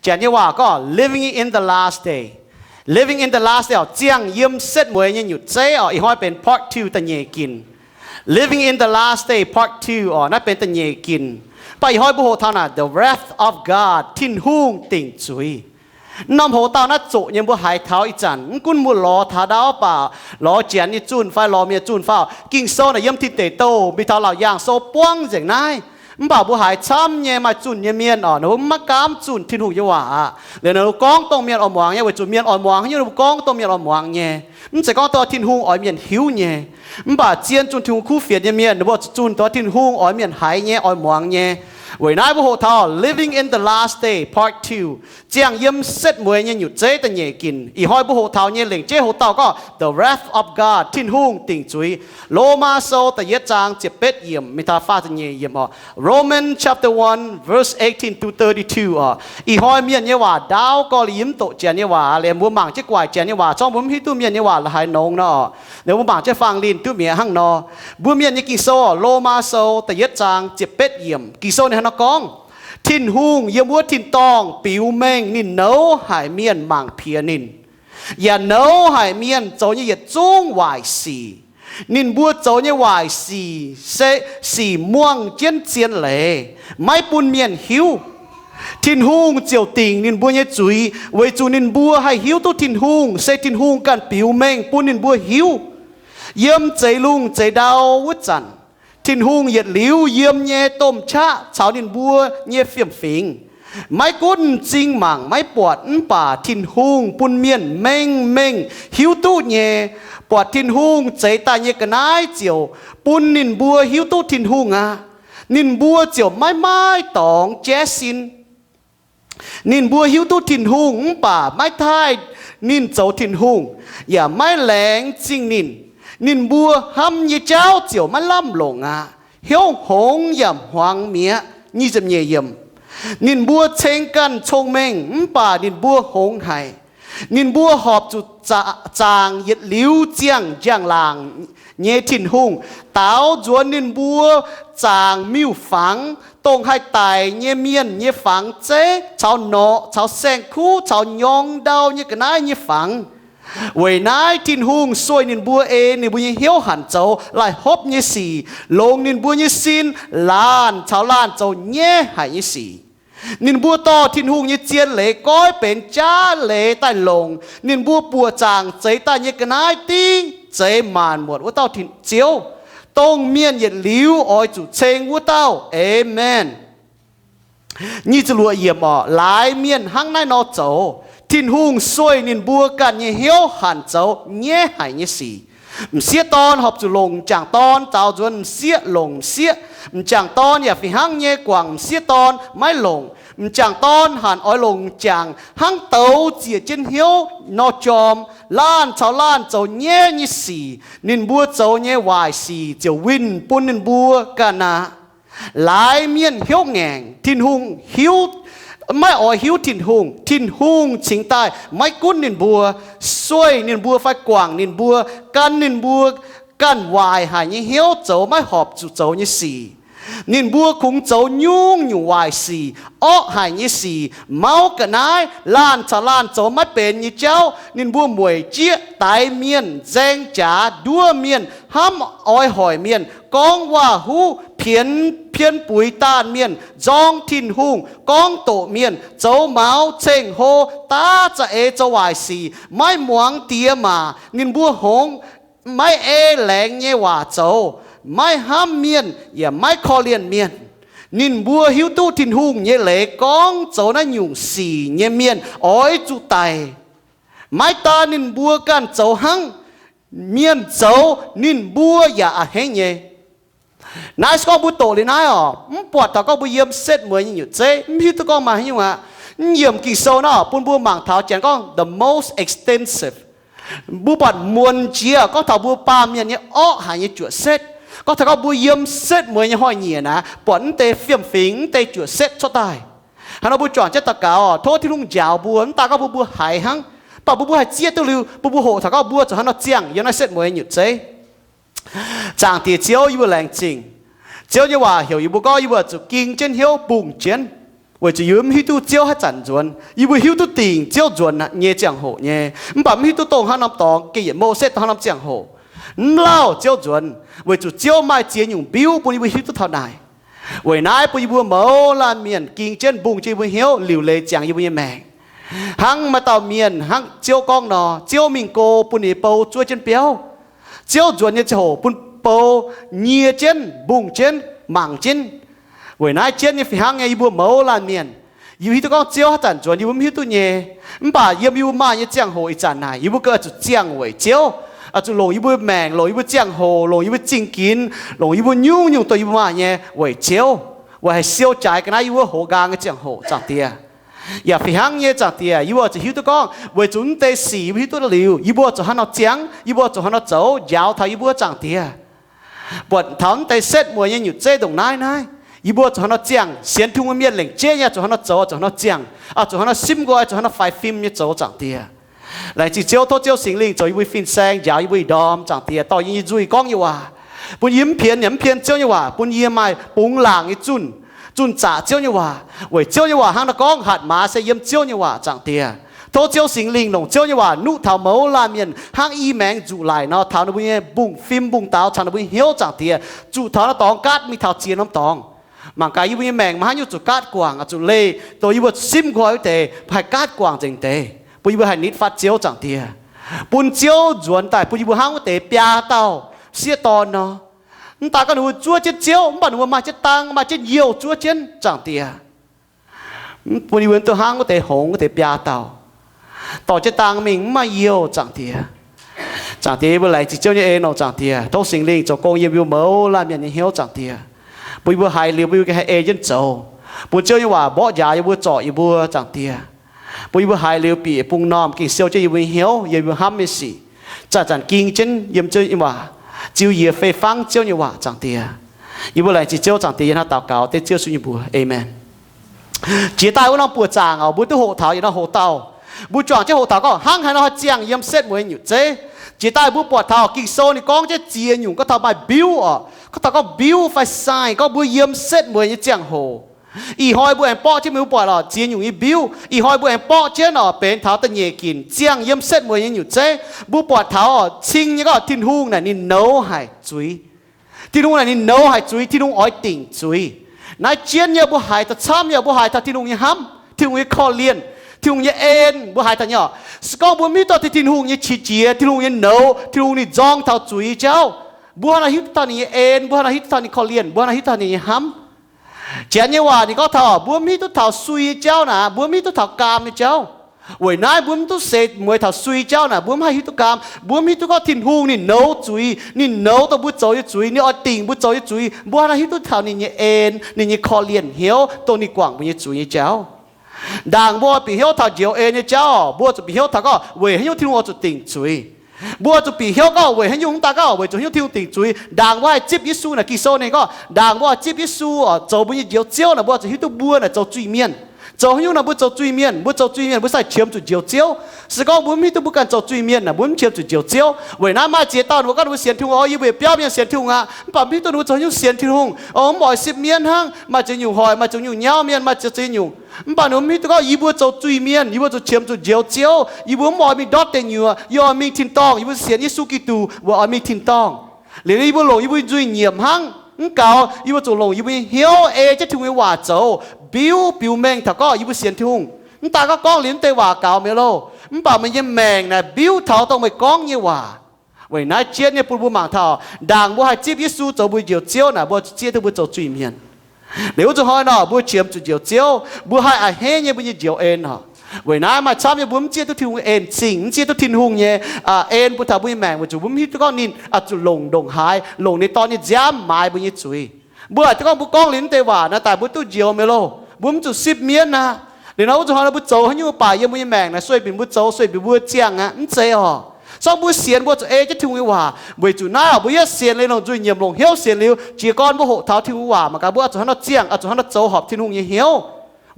Janx nyei waac gorngv living in the last day. Living in the last day oc, ziangh yiem setv mueiz nyei nyutc zeiv oc. Ih hnoi benx part two da'nyeic ginc. Living in the last day part two oc, naaiv benx da'nyeic ginc. Mv baac ih hnoi mbuo hoqc taux naaic the wrath of God, Tin-Hungh dingc zuiz. Norm hoz dauh naaiv zoqc nyei mbuo haiz taux ih zanc, mv gunv mbuo lorz taux ndau baac, lorz Janx nyei zunh fai lorz mienh zunh fai, Ging-Sou naaic yiem Tin Deic Douh mingh taux Laauc Yaangh Sou buangv nzengc naaiv. Mv baac mbuo haiz camv nyei maaih zunh nyei mienh oc, ninh mbuo mv maiv gaamv zunh Tin-Hungh nyei waac aqv. Liuz ninh mbuo gorngv dongh mienh oix muangx nyei, weic zuqc mienh oix muangx, ninh mbuo gorngv dongh mienh oix muangx nyei. Mv zeiz gorngv dongh Tin-Hungh oix mienh hiuv nyei. Mv baac zien zunh Tin-Hungh kuv fienx nyei mienh, ninh mbuo zunh dongh Tin-Hungh oix mienh haiz nyei, oix muangx nyei. Weic naaiv mbuo hoqc taux Living in the Last Day Part Two, ziangh yiem setv mueiz nyei nyutc zeiv da'nyeic ginc. Ih hnoi mbuo hoqc taux nyei lengc jeiv hoz dauh gorngv The Wrath of God, Tin-Hungh dingc zuiz. Lomaa Sou da'yietv zaang ziepc betv yiemc mingh taux faah ziepc nyeic yiemc oc. Romans chapter one, verse eighteen to thirty-two oc. Ih hnoi mienh nyei waac ndaauv gorx, liuz yie mv doqc Janx nyei waac, liuz mbuo mangc jienv guaic Janx nyei waac, zorngv mbuo mv hiuv duqv mienh nyei waac la'haaix nongc nor. Liuz mbuo mangc jienv fangx linh duqv mi'aqv hnangv nor. Mbuo mienh nyei Ging-Sou oc, Lomaa Sou da'yietv zaang ziepc betv yiemc, Ging-Sou ninh hnangv nor gorngv, Tin-Hungh yiem wuov tin-dorngh biux mengh ninh nouz haic mienh mangc piex ninh, yaac nouz haic mienh zoux nyei yietc zungv waaic sic. Ninh mbuo zoux nyei waaic sic se sic muangh jienv zien leiz, maiv bun mienh hiuv. Tin-Hungh ziouc dingc ninh mbuo nyei zuiz, weic zuqc ninh mbuo haih hiuv duqv Tin-Hungh se Tin-Hungh ganh biux mengh bun ninh mbuo hiuv. Yiem zeix lungh zeix ndau wuov zanc, Tin-Hungh yietc liuz yiem nyei domh qaqv caux ninh mbuo nyei fiem-fingx. Maiv gunv m'zing mangc maiv buatc, mv baac Tin-Hungh bun mienh mengh mengh hiuv duqv nyei. Buatc Tin-Hungh zeix daaih nyei ga'naaiv ziouc bun ninh mbuo hiuv duqv Tin-Hungh aqv. Ninh mbuo ziouc maiv maaih dorngx jaiv sin. Ninh mbuo hiuv duqv Tin-Hungh mv baac maiv taaih ninh zoux Tin-Hungh, yaac maiv laengz zingh ninh. Ninh mbuo hnamv nyei jauv ziouc maiv lamh longc aqv. Hnyouv hngongx yaac hmuangx mi'aqv. Nyic ziepc nyeic yiemc. Ninh mbuo ceng ganh cong-mengh mv baac ninh mbuo hngongx haic. Ninh mbuo horpc zuqc zaangc yietc liuz ziangh njang-laangc nyei Tin-Hungh daaux nzuonx ninh mbuo zaangc miuc-fangx, dongh haih daic nyei mienh nyei fangx zeiv caux norqc caux saeng-kuv caux nyorng ndau nyei ga'naaiv nyei fangx. Weic naaiv Tin-Hungh sueih ninh mbuo ei ninh mbuo nyei hnyouv hanc zoux laih hopv nyei sic, longc ninh mbuo nyei sin laanh caux laanh zoux nyaiv haic nyei sic. Ninh mbuo dorh Tin-Hungh nyei zien leiz goiv benx jaav leiz daaih longc ninh mbuo buoqc zaangc zeix daaih nyei ga'naaiv div zeix maanc muotc wuov dauh Ziouv, dongh mienh yietc liuz oix zuqc ceng wuov dauh. Aamen. Nyic ziepc luoqc yiemc oc, laaix mienh hnangv naaiv nor zoux, Tin-Hungh sueih ninh mbuo ganh nyei hnyouv hanc zoux nyaiv haic nyei sic. M'sieqv dorn horpc zuqc longc m'jangc dorn daaux nzuonx m'sieqv, longc m'sieqv. M'jangc dorn yaac fih hnangv nyei guangc m'sieqv dorn maiv longc. M'jangc dorn hanc oix longc m'jangc hnangv douz ziec jienv hnyouv nor jorm, laanh caux laanh zoux nyaiv nyei sic. Ninh mbuo zoux nyei waaic sic ziouc winh bun ninh mbuo ganh aqv. Laaix mienh hnyouv ngaengc, Tin-Hungh hiuv, maiv oix hiuv Tin-Hungh, Tin-Hungh cingx daaih maiv gunv ninh mbuo, sueih ninh mbuo fai guangc ninh mbuo, gan ninh mbuo ganh waaic haic nyei hnyouv zoux maiv horpc zuqc zoux nyei sic. Ninh mbuo kungx zoux nyungc-nyungc waaic sic, orqv haic nyei sic, mauv ga'naaiv, laanh caux laanh zoux maiv benx nyei jauv. Ninh mbuo mueic jieqv, daix mienh, nzaeng jaax, nduov mienh, hnamv oix hoic mienh, gorngv waac-huv, pienx pien buix daanh mienh, nzorng Tin-Hungh, gorngv doqc mienh, zoux maux, ceng-hlo, daav za'eix zoux waaic sic, maiv muangx diex maac. Ninh mbuo hngongx, maiv ei laengz nyei waac zoux, maiv hnamv mienh yaac maiv korv-lienh mienh. Ninh mbuo hiuv duqv Tin-Hungh nyei leiz gorngv zoux naaiv nyungc sic nyei mienh oix zuqc daic. Maiv daan ninh mbuo ganh zoux hnangv, mienh zoux ninh mbuo yaac a'hneiv nyei. Naaiv se gorngv mbuo doqc liuz naaiv oc, mv buatc taux gorngv mbuo yiem setv mueiz nyei nyutc zeiv, mv hiuv duqv gorngv maaih haaix nyungc aqv. Mv yiemc Ging-Sou naaiv oc, bun mbuo mangc taux Janx gorngv the most extensive. Mbuo buatc muonz jiex gorngv taux mbuo baamh mienh nyei orqv haic nyei juoqc setv. Gorngv taux gorngv mbuo yiem setv mueiz nyei hnoi-nyieqc naaic, buatc mv deix fiem-fingx, mv deix juoqc setv cuotv daaih. Hnangv nor mbuo juangc jienv daux gaux oc, tov Tin-Hungh njaaux mbuo, mv daan gorngv mbuo, mbuo haiz hnangv, mv baac mbuo, mbuo haih zieqv duqv liuz, mbuo, mbuo hoqc taux gorngv mbuo zuqc hnangv nor ziangh yiem naaiv setv mueiz nyutc zeiv. Zaangc Diex Ziouv, yie mbuo laengz zingh. Ziouv nyei waac heuc yie mbuo gorngv yie mbuo zuqc ging jienv hnyouv mbungh jienv. Weic zuqc yie mv hiuv duqv Ziouv haaix zanc nzuonx. Yie mbuo hiuv duqv dingc Ziouv nzuonx nyei ziangh hoc nyei, mv baac mv hiuv duqv dongh haaix norm dorngx, gengh yietc mouh setv dongh haaix norm ziangh hoc. Mv lauh Ziouv nzuonx, weic zuqc Ziouv maaih ziex nyungc mbiuv bun yie mbuo hiuv duqv taux naaic. Weic naaiv bun yie mbuo mouz laanh mienh ging jienv mbungh jienv yie mbuo hnyouv liuc leiz ziangx yie mbuo nyei maengc. Hnangv maaih dauh mienh hnangv Ziouv gorngv nor, Ziouv mingh go bun ninh nyei bou zuov jienv biauv. Ziouv nzuonx nyei ziangh hoc bun bou nyie jienv, mbungh jienv, mangc jienv. Weic naaiv jienv nyei fih hnangv nyei yie mbuo mouz laanh mienh, yie mbuo hiuv duqv gorngv Ziouv haaix zanc nzuonx yie mbuo mv hiuv duqv nyei. Mv baac yiem yie mbuo maaih nyei ziangh hoc ih zanc naaic, yie mbuo gauh oix zuqc ziangh weic Ziouv, oix zuqc longc yie mbuo maengc, longc yie mbuo ziangh hoc, longc yie mbuo zingh ginx, longc yie mbuo nyungc-nyungc dongh yie mbuo maaih nyei weic Ziouv, weic haih siou jaaix ga'naaiv yie mbuo hoz nqaang nyei ziangh hoc, Zaangc Diex. Yaac fih hnangv nyei, Zaangc Diex, yie mbuo oix zuqc hiuv duqv gorngv weic zuqc mv deix sic yie mbuo hiuv duqv liuz, yie mbuo zuqc hnangv nor ziangh, yie mbuo zuqc hnangv nor zoux njaaux taux yie mbuo, Zaangc Diex. Buatc taux mv deix setv mueiz nyei nyutc zeiv ndongc naaiv naaiv, yie mbuo zuqc hnangv nor ziangh. Sienx Tin-Hungh nyei mienh lengc jeiv nyei zuqc hnangv nor zoux, zuqc hnangv nor ziangh, zuqc hnangv nor simv nqoi, zuqc hnangv nor faix fim nyei zoux, Zaangc Diex. Laengz zingh Ziouv, tov Ziouv Singx Lingh zoux yie mbuo fin-saeng, njaaux yie mbuo ih ndorm, Zaangc Diex, dorh yie nyei nzuih gorngv nyei waac, bun yie mv pien yaac mv pien Ziouv nyei waac, bun yie maaih bungx laangc nyei zunh, zunh zaqc Ziouv nyei waac, weic Ziouv nyei waac hnangv nor gorngv, hatc maaz se yiem Ziouv nyei waac, Zaangc Diex. Tov Ziouv Singx Lingh longc Ziouv nyei waac nuqv taux mouz laanh mienh hnangv i maengx nzuqc laic nor, taux ninh mbuo nyei mbungv fim mbungv daaux, caux ninh mbuo nyei hnyouv, Zaangc Diex, zuqc taux naaiv dorngx gaatv mingh taux ziex norm dorngx. Mangc gaax yie mbuo nyei maengc maaih haaix nyungc zuqc gaatv guangc, zuqc leih, dongh yie mbuo zuqc simv nqoi wuov deix haih gaatv guangc nzengc deix, bun yie mbuo haih nitv fatv Ziouv, Zaangc Diex. Bun Ziouv nzuonx daaih bun yie mbuo hnangv wuov deix biaa dauh sieqv dorn nor. Mv daaih gorngv ninh mbuo zuov jienv Ziouv, mv baac ninh mbuo maaih jienv dang, maaih jienv youh zuov jienv, Zaangc Diex. Bun yie mbuo duqv hnangv wuov deix hngongx wuov deix biaa dauh, dorh jienv dang mingh mv maaih youh, Zaangc Diex. Zaangc Diex, yie mbuo laengz zingh Ziouv nyei en oc, Zaangc Diex. Tov Singx Lingh zoux gong yiem yie mbuo mouz laanh mienh nyei hnyouv, Zaangc Diex, bun yie mbuo haiz liuz bun yie mbuo gengh haih ei jienv zoux, bun Ziouv nyei waac mborqv njaaux yie mbuo, zorc yie mbuo, Zaangc Diex, bun yie mbuo haiz liuz bieqc bung normh gengh siou jienv yie mbuo nyei hnyouv, yiem yie mbuo hnamv nyei sic, zanc-zanc ging jienv yiem Ziouv nyei waac, ziux yie fei fangv Ziouv nyei waac, Zaangc Diex. Yie mbuo laengz zingh Ziouv, Zaangc Diex, yie hnangv daux gaux dengv Ziouv Yesu nyei mbuox, aamen. Jiex daaih wuov norm buoqc zaangc oc, mbuo duqv hoqc taux yietc norm hoqc dauh. Mbuo juangc jienv hoqc taux gorngv hnangv haaix nor haih ziangh yiem setv mueiz nyutc zeiv. Jiex daaih mbuo buatc taux Ging-Sou ninh gorngv jienv ziex nyungc gorngv taux maaih mbiuv oc, gorngv taux gorngv mbiuv fai sign gorngv mbuo yiem setv mueiz nyei ziangh hoc. Ih hnoi mbuo aengx borqv jienv, mbuo buatc oc, ziex nyungc nyei mbiuv ih hnoi mbuo aengx borqv jienv oc, benx taux da'nyeic ginc, ziangh yiem setv mueiz nyei nyutc zeiv. Mbuo buatc taux oc, cing nyei gorngv Tin-Hungh naaic ninh nouz haic zuiz. Tin-Hungh naaic ninh nouz haic zuiz, Tin-Hungh oix dingc zuiz. Naaiv jienv nyei mbuo haiz da'camv nyei, mbuo haiz taux Tin-Hungh nyei hnamv, Tin-Hungh nyei korv-lienh, Tin-Hungh nyei en, mbuo haiz taux nyei oc. Se gorngv mbuo mv hiuv duqv taux Tin-Hungh nyei qiex jiez, Tin-Hungh nyei nouz, Tin-Hungh ninh nzorng taux zuiz jauv, mbuo hnangv haaix hiuv duqv taux ninh nyei en, mbuo hnangv haaix hiuv duqv taux ninh korv-lienh, mbuo hnangv haaix hiuv duqv taux ninh nyei hnamv? Janx nyei waac ninh gorngv taux mbuo mv hiuv duqv taux sui nyei jauv naaic, mbuo mv hiuv duqv taux gaam nyei jauv. Weic naaiv mbuo mv duqv seix mueiz taux sui jauv naaic, mbuo mv haih hiuv duqv gaam. Mbuo mv hiuv duqv gorngv Tin-Hungh ninh nouz zuiz, ninh nouz dongh mbuo zoux nyei zuiz, ninh oix dingc mbuo zoux nyei zuiz. Mbuo hnangv haaix hiuv duqv taux ninh nyei en, ninh nyei korv-lienh hnyouv dongh ninh guangc mbuo nyei zuiz nyei jauv. Ndaangc mbuo bieqc hnyouv taux njoux en nyei jauv, mbuo zuqc bieqc hnyouv taux gorngv weic haaix nyungc Tin-Hungh oix zuqc dingc zuiz. Mbuo zuqc bieqc hnyouv gorngv weic haaix nyungc, mv daaih gorngv weic zuqc haaix nyungc Tin-Hungh dingc zuiz. Ndaangc mbuo haih zipv Yesu naaic, Ging-Sou ninh gorngv ndaangc mbuo haih zipv Yesu oc, zoux mbuo nyei Njoux Ziouv naaic, mbuo zuqc hiuv duqv mbuo naaic zoux zuiz-mienh. Zoux haaix nyungc naaic mbuo zoux zuiz-mienh? Mbuo zoux zuiz-mienh mbuo sai qiemx zuqc Njoux Ziouv. Se gorngv mbuo mv hiuv duqv mbuo ganh zoux zuiz-mienh naaic, mbuo mv qiemx zuqc Njoux Ziouv. Weic naaiv maaih ziex dauh ninh mbuo gorngv ninh mbuo sienx Tin-Hungh oc, yie mbuo yietc biauv mienh sienx Tin-Hungh aqv, mv baac mv hiuv duqv ninh mbuo zoux haaix nyungc sienx Tin-Hungh oc. Mv oix sipv mienv hnangv, maaih ziex nyungc hoic, maaih ziex nyungc nyauv mienh, maaih ziex nyungc. Mv baac ninh mbuo mv hiuv duqv gorngv yie mbuo zoux zuiz-mienh, yie mbuo zuqc qiemx zuqc Njoux Ziouv. Yie mbuo mv oix mingh ndortv deic nyuoqc, yie oix mingh tin-dorngh. Yie mbuo sienx Yesu Giduc weic oix mingh tin-dorngh. Liuz yie mbuo longc yie mbuo nzuih nyiemc hnangv. Mv gaux, yie mbuo zuqc longc yie mbuo nyei hnyouv ei jienv Tin-Hungh nyei waac zoux, biuv biux mengh taux gorngv yie mbuo sienx Tin-Hungh. Mv daaih gorngv gorngv liuz mv deix waac gaux mi'aqv loh, mv baac meih nyei maengc naaic biuv taux dongh meih gorngv nyei waac. Weic naaiv jienv nyei bun mbuo mangc taux ndaangc mbuo haih zipv Yesu zoux mbuo Njoux Ziouv naaic, mbuo zieqv duqv mbuo zoux zuiz-mienh. Liuz wuov zuqc hnoi nor mbuo qiemx zuqc Njoux Ziouv, mbuo haih a'hneiv nyei mbuo nyei njoux en oc. Weic naaiv maaih camv nyei mbuo mv zieqv duqv Tin-Hungh en zingh, mv zieqv duqv Tin-Hungh nyei en bun taux mbuo nyei maengc, weic zuqc mbuo mv hiuv duqv gorngv ninh oix zuqc longc ndongc haaix, longc ninh dorn nyei nziaamv maaiz mbuo nyei zuiz. Mbuo oix duqv gorngv mbuo gorngv liuz mv deix waac naaiv daaih mbuo duqv njoux mi'aqv loh. Mbuo mv zuqc sipv mienv aqv. Liuz nor wuov zuqc hnoi nor mbuo zoux haaix nyungc baac yiem mbuo nyei maengc naaic sueih binc mbuo zoux, sueih binc mbuo ziangh aqv, mv zeiz oc. Se gorngv mbuo sienx mbuo zuqc ei jienv Tin-Hungh nyei waac, weic zuqc naaiv oc mbuo yaac sienx liuz longc nzuih nyiemc, longc hnyouv sienx liuz, jiez gorn mbuo hoqc taux Tin-Hungh nyei waac mangc gaax mbuo oix zuqc hnangv nor ziangh, oix zuqc hnangv nor zoux horpc Tin-Hungh nyei hnyouv,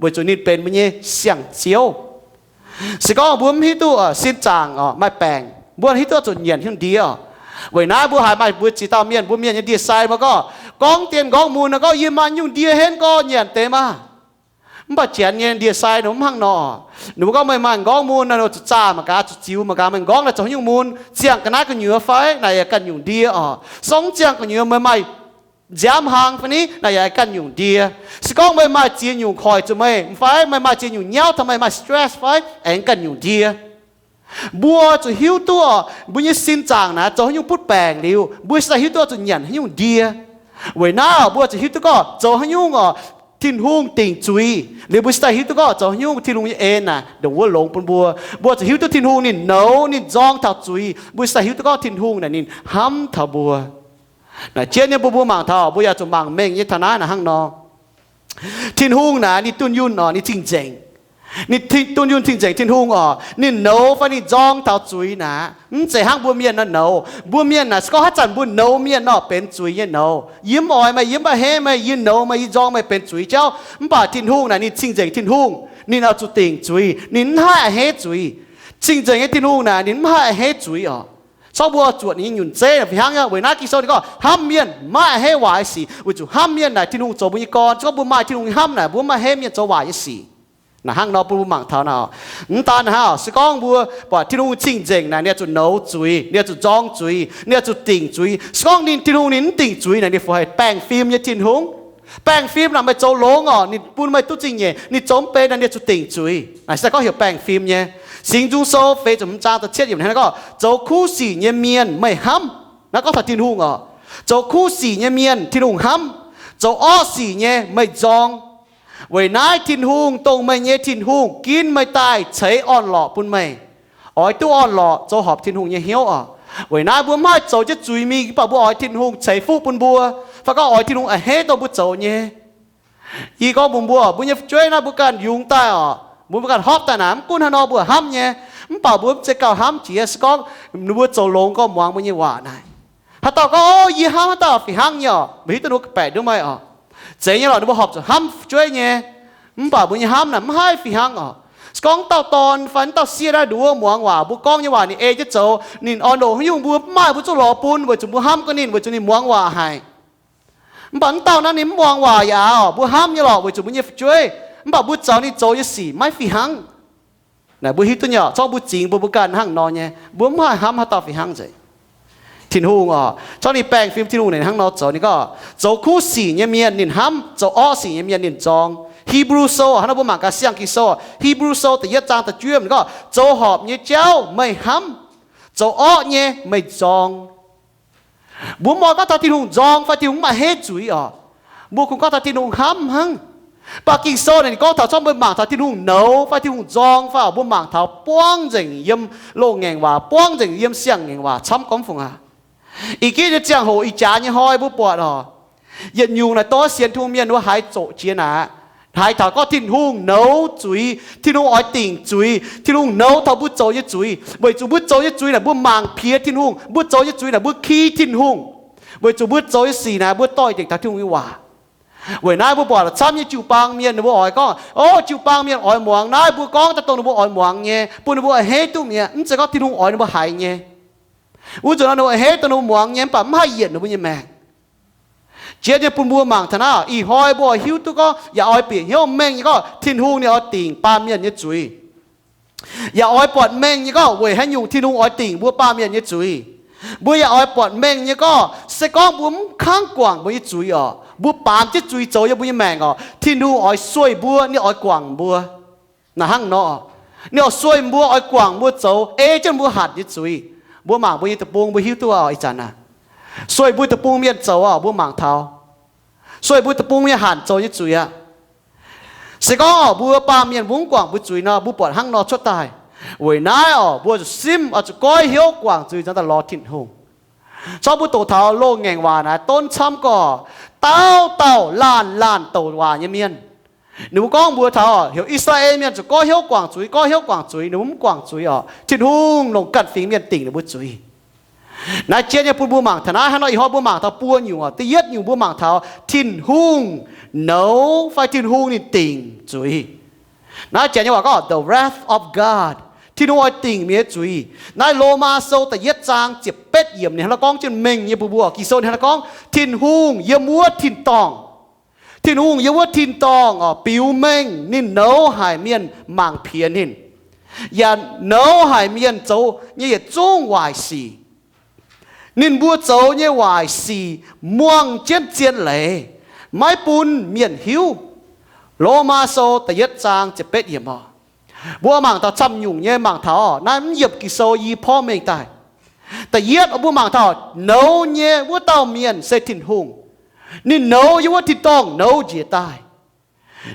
weic zuqc ninh benx mbuo nyei siang-Ziouv. Se gorngv mbuo mv hiuv duqv sin zaangc oc, maaih baengc, mbuo hiuv duqv zuqc nyanc nyungc ndie oc. Weic naaiv mbuo haiz maaih mbuo ziex dauh mienh, mbuo mienh nyei ndie-sai mbuo gorngv, gorngv dien gorngv mun nor gorngv, yie maaih nyungc ndie henv gorngv nyanc deix maah. Mv baac janx nyei ndie-sai ninh mv hnangv nor. Ninh mbuo gorngv meih maaih m'nqorngv mun naaic, zuqc zaah mangc gaax, zuqc ziux mangc gaax meih m'nqorngv naaic zoux haaix nyungc mun. Ziangh ga'naaiv gu'nyuoz fai? Naaic yaac ganh nyungc ndie oc. Se gorngv ziangh gu'nyuoz meih maaih nziaamv hlang fai ni? Naaic yaac ganh nyungc ndie. Se gorngv meih maaih ziex nyungc hoic zuqc meih fai, meih maaih ziex nyungc nyauv taux meih maaih stress fai? Aengx ganh nyungc ndie. Mbuo zuqc hiuv duqv oc, mbuo nyei sin zaangc naaic zoux haaix nyungc butv baengc liuz, mbuo se daaih hiuv duqv zuqc nyanc haaix nyungc ndie. Weic naaiv oc, mbuo zuqc hiuv duqv gorngv zoux haaix nyungc oc, Tin-Hungh dingc zuiz liuz, mbuo se daaih hiuv duqv gorngv zoux haaix nyungc Tin-Hungh nyei en naaic ndongc wuov longx bun mbuo. Mbuo zuqc hiuv duqv Tin-Hungh ninh nouz, ninh nzorng taux zuiz, mbuo se daaih hiuv duqv gorngv Tin-Hungh naaic ninh hnamv taux mbuo. Naaic jienv nyei bun mbuo mangc taux, mbuo yaac zuqc mangc mengh nyei taux naaiv naaic hnangv nor. Tin-Hungh naaic ninh dunh yunh oc, ninh cing-nzengc. Ninh dunh yunh cing-nzengc Tin-Hungh oc, ninh nouz fai ninh nzorng taux zuiz naaic, mv zeiz hnangv mbuo mienh nor nouz. Mbuo mienh naaic se gorngv haaix zanc mbuo nouz mienh nor benx zuiz nyei nouz. Yie mv oix meih, yie mv baac hei meih, yie nouz meih, yie nzorng meih benx zuiz jauv. Mv baac Tin-Hungh naaic ninh cing-nzengc Tin-Hungh, ninh oix zuqc dingc zuiz, ninh mv haih a'hneiv zuiz. Cing-nzengc nyei Tin-Hungh naaic ninh mv haih a'hneiv zuiz oc. Se gorngv mbuo zuotc ninh nyei nyunc zeiv fih hnangv nyei. Weic naaiv Ging-Sou ninh gorngv hnamv mienh maiv a'hneiv waaic nyei sic, weic zuqc hnamv mienh naaic Tin-Hungh zoux mbuo nyei gorn. Se gorngv mbuo maaih Tin-Hungh nyei hnamv naaic, mbuo maiv a'hneiv mienh zoux waaic nyei sic. Naaic hnangv nor bun mbuo mangc taux naaic, mv daan hnangv, se gorngv mbuo buatc Tin-Hungh cing-nzengc naaic, ninh oix zuqc nouz zuiz, ninh oix zuqc nzorng zuiz, ninh oix zuqc dingc zuiz. Se gorngv ninh, Tin-Hungh ninh mv dingc zuiz naaic, ninh fu haiz baengh fim nyei Tin-Hungh. Baengh fim naaic meih zoux longx oc, ninh bun meih duqv zingh nyeic. Ninh zoux mv benx naaic, ninh oix zuqc dingc zuiz. Naaic se gorngv heuc baengh fim nyei. Singx Nzung Sou feix ziepc hmz zaang da'cietv yiemc hnangv naaiv gorngv, zoux kuv sic nyei mienh meih hnamv. Naaiv gorngv taux Tin-Hungh oc. Zoux kuv sic nyei mienh Tin-Hungh hnamv, zoux orqv sic nyei meih nzorng. Weic naaiv Tin-Hungh, dongh meih nyei Tin-Hungh ginv meih daaih ceix orn-lorqc bun meih, oix duqv orn-lorqc zoux horpc Tin-Hungh nyei hnyouv oc. Weic naaiv mbuo mv haih zoux jienv zuiz mingh, mv baac mbuo oix Tin-Hungh ceix fuqv bun mbuo, fai gorngv oix Tin-Hungh a'hneiv dongh mbuo zoux nyei. Yie gorngv mbuox mbuo, mbuo nyei fu'jueiv naaiv mbuo ganh yungz daaih oc, mbuo, mbuo ganh hopv daaih naaic, mv gunv haaix nor mbuo hnamv nyei. Mv baac mbuo mv zeiz gauh hnamv jiex, se gorngv ninh mbuo zoux longx gorngv muangx mbuo nyei waac naaic. Haaix dauh gorngv, O, yie hnamv haaix dauh fih hnangv nyei oc, mbuo hiuv duqv ninh mbuo ga'baeqc nduov meih oc. Zeiz nyei lorqc, ninh mbuo horpc zuqc hnamv fu'jueiv nyei. Mv baac mbuo nyei hnamv naaic mv haih fih hnangv oc. Se gorngv dauh dorn fai dauh sieqv naaiv nduov muangx waac, mbuo gorngv nyei waac ninh ei jienv zoux, ninh oix ndoqc haaix nyungc mbuo mv maaih, mbuo zungv lorz bun, weic zuqc mbuo hnamv gorngv ninh, weic zuqc ninh muangx waac haic. Mv baac mv dauh naaiv ninh mv muangx waac yaac oc, mbuo hnamv nyei lorqc, weic zuqc mbuo nyei fu'jueiv. Mv baac mbuo zoux ninh zoux nyei sic maiv fih hnangv. Naaic mbuo hiuv duqv nyei oc, zorngv mbuo zingx mbuo, mbuo ganh hnangv nor nyei, mbuo mv haih hnamv haaix dauh fih hnangv nzengc. Tin-Hungh oc, zorngv ninh baengh fim Tin-Hungh ninh hnangv nor zoux. Ninh gorngv, zoux kuv sic nyei mienh ninh hnamv, zoux orqv sic nyei mienh ninh nzorng. Hipv^lu Sou, hnangv nor mbuo mangc gaax siang-Ging Sou, Hipv^lu Sou da'yietv zaang da'juov yiemc ninh gorngv, zoux horpc nyei jauv meih hnamv, zoux orqv nyei meih nzorng. Mbuo mv oix gorngv taux Tin-Hungh nzorng fai Tin-Hungh mv a'hneiv zuiz oc. Mbuo kungx gorngv taux Tin-Hungh hnamv hnangv. Mv baac Ging-Sou naaic ninh gorngv taux, zorngv mbuo mangc taux Tin-Hungh nouz fai Tin-Hungh nzorng fai oc, mbuo mangc taux buangv nzengc yiem loz-ngaengc waac, buangv nzengc yiem siang-ngaengc waac camv gormx fungc aqv. Ih jaax nyei ziangh hoc, ih jaax nyei hnoi mbuo buatc oc, yietc nyungc naaic dongh sienx Tin-Hungh mienh wuov haiz zoqc jiex naaic, haiz taux gorngv Tin-Hungh nouz zuiz, Tin-Hungh oix dingc zuiz, Tin-Hungh nouz taux mbuo zoux nyei zuiz, weic zuqc mbuo zoux nyei zuiz naaic mbuo mangc piex Tin-Hungh, mbuo zoux nyei zuiz naaic mbuo ki Tin-Hungh, weic zuqc mbuo zoux nyei sic naaic mbuo doix-dekc taux Tin-Hungh nyei waac. Weic naaiv mbuo buatc camv nyei jiu-baang mienh ninh mbuo oix gorngv, o, jiu-baang mienh oix muangx naaiv mbuo gorngv daaih dongh ninh mbuo oix muangx nyei, bun ninh mbuo a'hneiv duqv mi'aqv. Mv zeiz gorngv Tin-Hungh oix ninh mbuo haiz nyei. Wuov zanc nor ninh mbuo a'hneiv dongh ninh mbuo muangx nyei, mv baac mv haih yienc ninh mbuo nyei maengc. Jiex nyei bun mbuo mangc taux naaiv, ih hnoi mbuo oix hiuv duqv gorngv yaac oix bieqc hnyouv mengh nyei gorngv Tin-Hungh ninh oix dingc baamh mienh nyei zuiz. Yaac oix buatc mengh nyei gorngv weic haaix nyungc Tin-Hungh oix dingc mbuo baamh mienh nyei zuiz. Mbuo yaac oix buatc mengh nyei gorngv se gorngv mbuo mv kangv guangc mbuo nyei zuiz oc, mbuo baamz jienv zuiz zoux yiem mbuo nyei maengc oc, Tin-Hungh oix sueih mbuo, ninh oix guangc mbuo. Naaic hnangv nor, ninh oix sueih mbuo, oix guangc mbuo zoux ei jienv mbuo hanc nyei zuiz. Mbuo mangc mbuo nyei deic-bung mbuo hiuv duqv oc, ih zanc naaic, sueih mbuo deic-bung mienh zoux oc, mbuo mangc taux sueih mbuo deic-bung mienh hanc zoux nyei zuiz aqv. Se gorngv oc mbuo baamh mienh mbuo mv guangc mbuo zuiz nor, mbuo buatc hnangv nor cuotv daaih. Weic naaiv oc mbuo zuqc simv oc, zuqc goiv hnyouv guangc zuiz nzangc daaih lorz Tin-Hungh. Zorqv mbuo doqc taux loz-ngaengc waac naaic donv camv gorqv, dauh dauh laanh laanh douc waac nyei mienh. Ninh mbuo gorngv mbuox taux heuc I^saa^laa^en Mienh zuqc goiv hnyouv guangc zuiz, goiv hnyouv guangc zuiz. Ninh mbuo mv guangc zuiz oc. Tin-Hungh longc ganh fingx mienh dingc ninh mbuo zuiz. Naaiv jien nyei bun mbuo mangc taux naaiv hnangv nor, ih hnoi mbuo mangc taux buo nyungc oc. Da'yietv nyungc mbuo mangc taux Tin-Hungh nouz fai Tin-Hungh ninh dingc zuiz. Naaiv janx nyei waac gorngv the wrath of God, Tin-Hungh oix dingc mienh nyei zuiz. Naaiv Lomaa Sou da'yietv zaang ziepc betv yiemc ninh hnangv nor gorngv jienv mengh nyei bun mbuo. Ging-Sou ninh hnangv nor gorngv Tin-Hungh yiem wuov tin-dorngh Tin-Hungh yiem wuov tin-dorngh oc, biux mengh ninh nouz haic mienh mangc piex ninh, yaac nouz haic mienh zoux nyei yietc zungv waaic sic. Ninh mbuo zoux nyei waaic sic muangh jienv zien leiz, maiv bun mienh hiuv. Lomaa Sou da'yietv zaang ziepc betv yiemc oc. Mbuo mangc taux camv nyungc nyei, mangc taux naaiv mv yiemc Ging-Sou yie porv mengh daaih. Da'yietv mbuo mangc taux nouz nyei wuov dauh mienh se Tin-Hungh. Ninh nouz yiem wuov tin-dorngh nouz njiec daaih.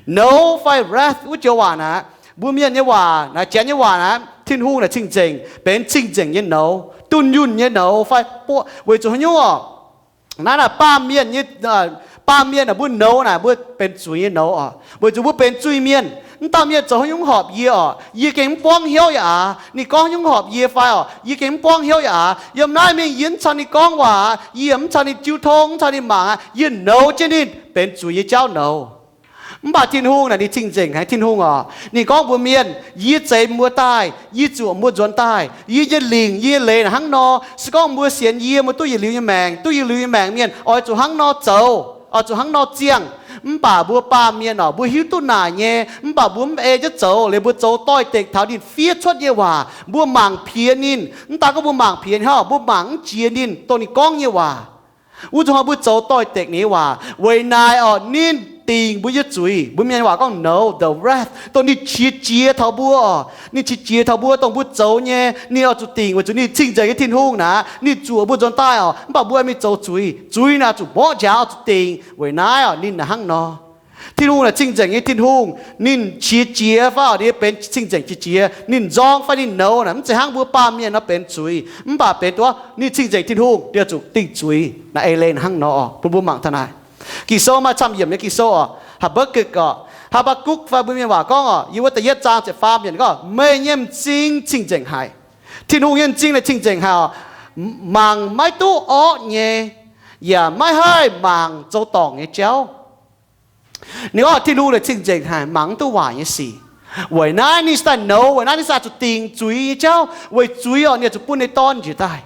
Nouz fai wrath wuov joux waac naaic, mbuo mienh nyei waac naaic, Janx nyei waac naaic, Tin-Hungh naaic cing-nzengc, benx cing-nzengc nyei nouz, dunh yunh nyei nouz fai, weic zuqc haaix nyungc oc? Naaiv naaic baamh mienh nyei, baamh mienh naaic mbuo nouz naaic mbuo benx zuiz nyei nouz oc, weic zuqc mbuo benx zuiz-mienh. Mv dauh mienh zoux haaix nyungc horpc yie oc, yie gengh mv buangv hnyouv yaac aax. Ninh gorngv haaix nyungc horpc yie fai oc, yie gengh mv buangv hnyouv yaac aax. Yiem naaiv mingh yie mv caux ninh gorngv waac, yie mv caux ninh jiu tong, mv caux ninh mangc aqv, yie nouz jienv ninh, benx zuiz nyei jauv nouz. Mv baac Tin-Hungh naaic ninh cing-nzengc haic. Tin-Hungh oc, ninh gorngv mbuox mienh, yie zeix mbuo daaih, yie zuoqc mbuo nzuonx daaih, yie nyei lingc, yie nyei leiz naaic hnangv nor. Se gorngv mbuo sienx yie, mbuo duqv yietc liuz nyei maengc. Duqv yietc liuz nyei maengc mienh oix zuqc hnangv nor zoux, oix zuqc hnangv nor ziangh. Mv baac mbuo baamh mienh oc, mbuo hiuv duqv naaic nyei, mv baac mbuo mv ei jienv zoux, liuz mbuo zoux doix-dekc taux ninh fiev cuotv nyei waac. Mbuo mangc piex ninh. Mv daan gorngv mbuo mangc piex ninh hnangv, mbuo mangc mv jiex ninh dongh ninh gorngv nyei waac. Wuov zuqc hnoi mbuo zoux doix-dekc ninh nyei waac. Weic naaic oc, ninh dingc mbuo nyei zuiz. Mbuo mienh waac gorngv nouz, the wrath, dongh ninh qiex jiez taux mbuo oc. Ninh qiex jiez taux mbuo dongh mbuo zoux nyei, ninh oix zuqc dingc weic zuqc ninh cing-nzengc nyei Tin-Hungh naaic, ninh zuoqc mbuo nzuonx daaih oc. Mv baac mbuo mingh zoux zuiz, zuiz naaic zuqc mborqv njaaux, oix zuqc dingc. Weic naaiv oc, ninh naaic hnangv nor. Tin-Hungh naaic cing-nzengc nyei Tin-Hungh. Ninh qiex jiez fai oc, ninh benx cing-nzengc qiex jiez. Ninh nzorng fai ninh nouz naaic mv zeiz hnangv mbuo baamh mienh nor benx zuiz, mv baac benx duqv ninh cing-nzengc Tin-Hungh, ninh zuqc dingc zuiz. Naaiv ei leiz hnangv nor oc, bun mbuo mangc taux naaic. Ging-Sou maaih camv yiemc nyei Ging-Sou oc, Haa^mbaa^gukc oc, Haa^mbaa^gukc fai mbuo mienh waac gorngv oc, yiem wuov da'yietv zaang ziepc faam yiemc gorngv, meih nyei m'zing cing-nzengc haic. Tin-Hungh nyei m'zing naaic cing-nzengc haic oc, mangc maiv duqv orqv nyei, yaac maiv haih mangc zoux dorngc nyei jauv. Ninh gorngv Tin-Hungh naaic cing-nzengc haic, mangc mv duqv waaic nyei sic. Weic naaiv ninh daaih nouz, weic naaiv ninh daaih zuqc dingc zuiz nyei jauv, weic zuiz oc, ninh zuqc bun ninh nyei Dorn njiec daaih.